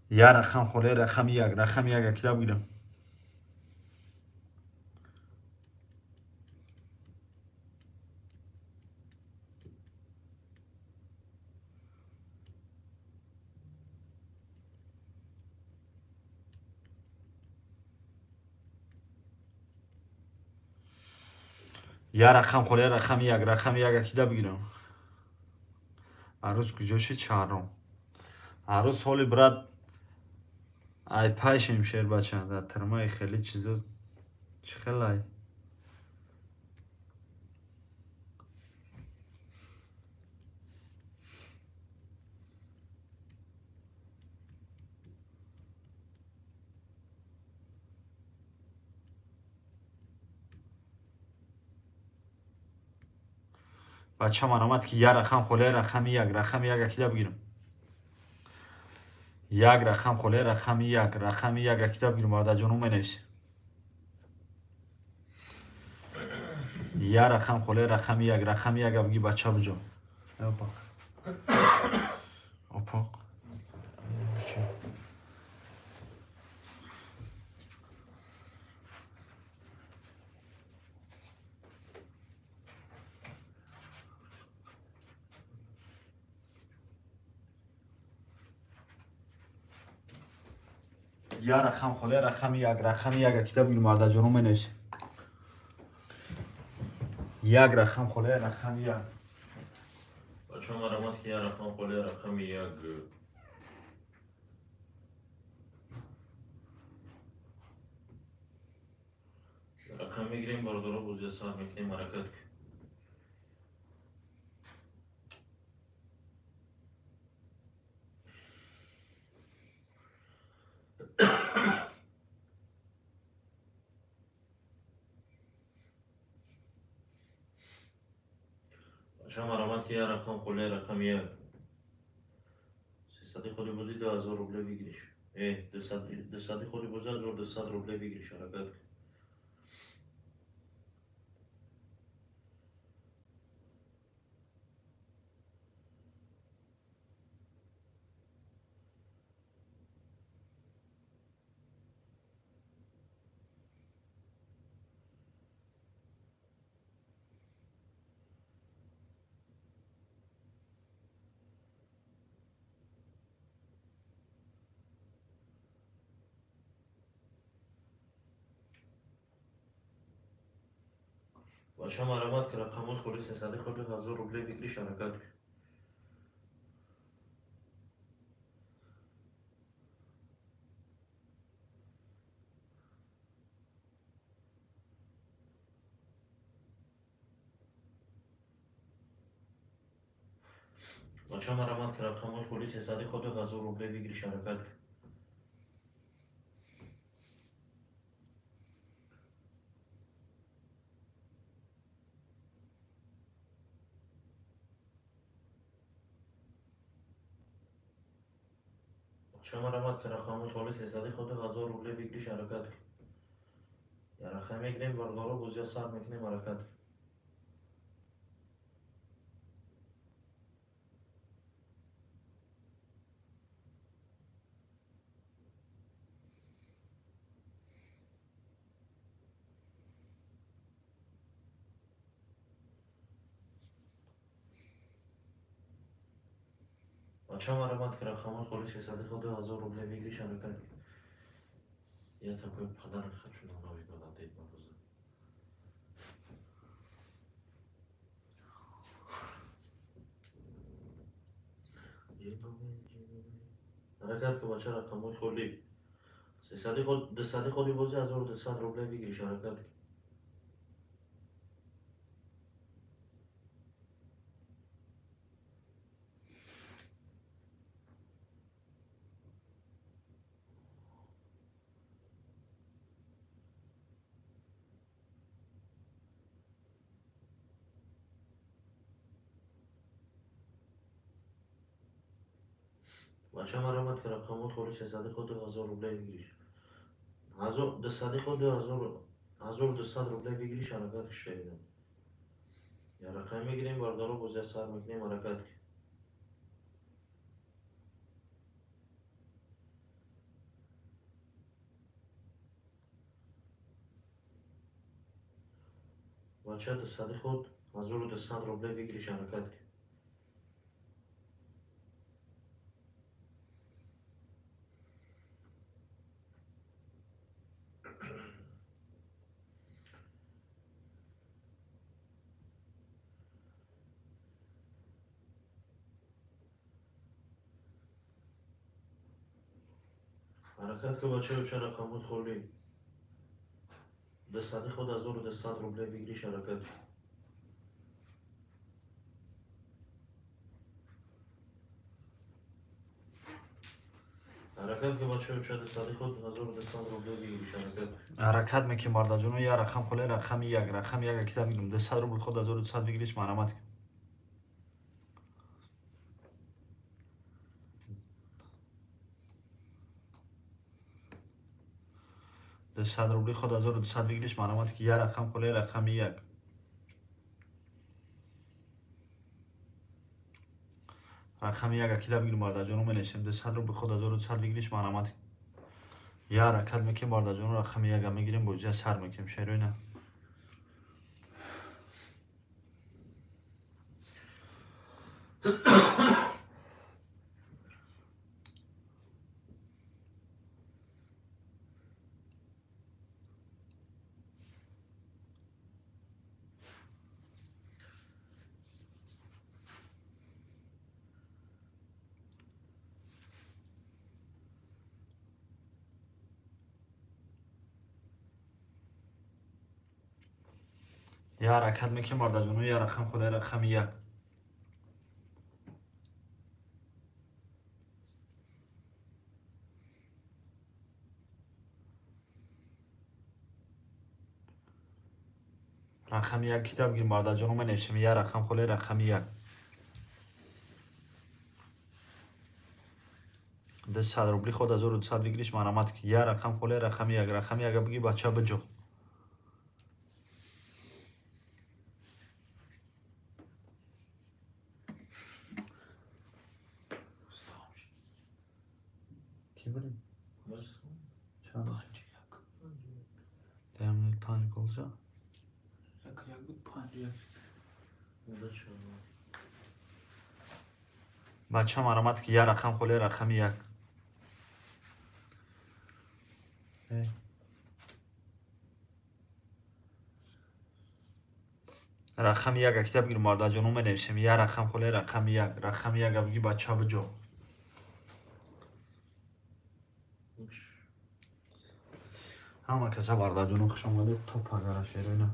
Я рақам холе, рақами як, рақами як акида бигирам. Я рақам холе, рақами як, рақами як акида бигирам. Арӯз куҷо шид Шаҳром? Арӯз ҳоли брат ай пайшем шербача дар тирмаи хеле чизо чӣ хелай. Бача маромад ки я рақам холе, рақами як, рақами як акида бигирам. Як рақам холе, рақами як, рақами як акида бигирам, бародарҷону менависем. Я рақам холе, рақами як, рақами як абги бача буҷо. Опа. Опа. Я рақам холе, рақами як, рақами як акида бигирам, бародарҷону менависем. Як рақам холе, рақами як. Бача маромад ки я рақам холе, рақами як. Рақам мегирем, бародаро, бозия сар мекунем, ҳаракат кун. Бача маромад ки я рақам холе, рақами як. Сесади холи бозӣ 2000 рубле выигрыш. Дусади холи бозӣ 1200 рубле выигрыш, ҳаракат кун. Бача маромад ки рақамҳои холи сесади холи 1000 рубле выигрыш, ҳаракат кун. Бача маромад ки рақамҳои холи сесади холи 1000 рубле выигрыш, ҳаракат кун. Бача маромад ки рақамҳои холи сесади холи 1000 рубле выигрыш, ҳаракат кун. Я рақам мегирем, бародаро, бозия сар мекунем, ҳаракат кун. Бача маромад ки рақамҳои холи сесади холи 1000 рубле выигрыш, ҳаракат кун. Я такой подарок хочу на Новый год от Дед Мороза. Ҳаракат кун бача, рақамҳои холи. Сесади хол, дусади холи бозӣ 1200 рубле выигрыш, ҳаракат кун. Бача маромад ки рақамҳои холи сесади холи 1000 рубле выигрыш. Дусади холи 1200 рубле выигрыш, ҳаракат кун. Я рақам мегирем, бародаро, бозия сар мекунем, ҳаракат кун. Бача, дусади худ 1200 рублей выигрыш, ҳаракат кун. Ҳаракат кун, бачаё, ча рақамҳои холӣ. Дусади худ 1200 рублей выигрыш, ҳаракат кун. Ҳаракат кун, бачаё, ча дусади худ 1200 рублей выигрыш, ҳаракат кун. Ҳаракат мекунем, бародарҷоно, як рақам холе, рақами як, рақами як кита мегирем. 200 рубл худ 1200 выигрыш, марҳамат кун. 200 рубли худ 1200 выигрыш, марҳамат ки, як рақам холе, рақами як. Рақами як акида бигирем, бародарҷоно, менависем. 200 рубли худ 1200 выигрыш, марҳамат. Як ҳаракат мекунем, бародарҷоно, рақами яка мегирем, бозия сар мекунем, шерои на. Як ҳаракат мекунем, бародарҷоно, як рақам холе, рақами як. Рақами як кита бигирем, бародарҷоно, менависем. Як рақам холе, рақами як. 200 рубли худ 1200 выигрыш, марҳамат ки, як рақам холе, рақами як, рақами яка биги, бача, биҷо. Ки бурем? Чанд? 5-1. Даҳ минут панҷ гол зад. 1-1 буд, 5-1. Буда чанд? Бача, марҳамат ки, як рақам холе, рақами як. Рақами як акита бигирем, бародарҷоно, менависем. Як рақам холе, рақами як, рақами яка биги, бача, биҷо. Ҳама каса, бародарҷоно, хуш омадед то пагара, шерои на.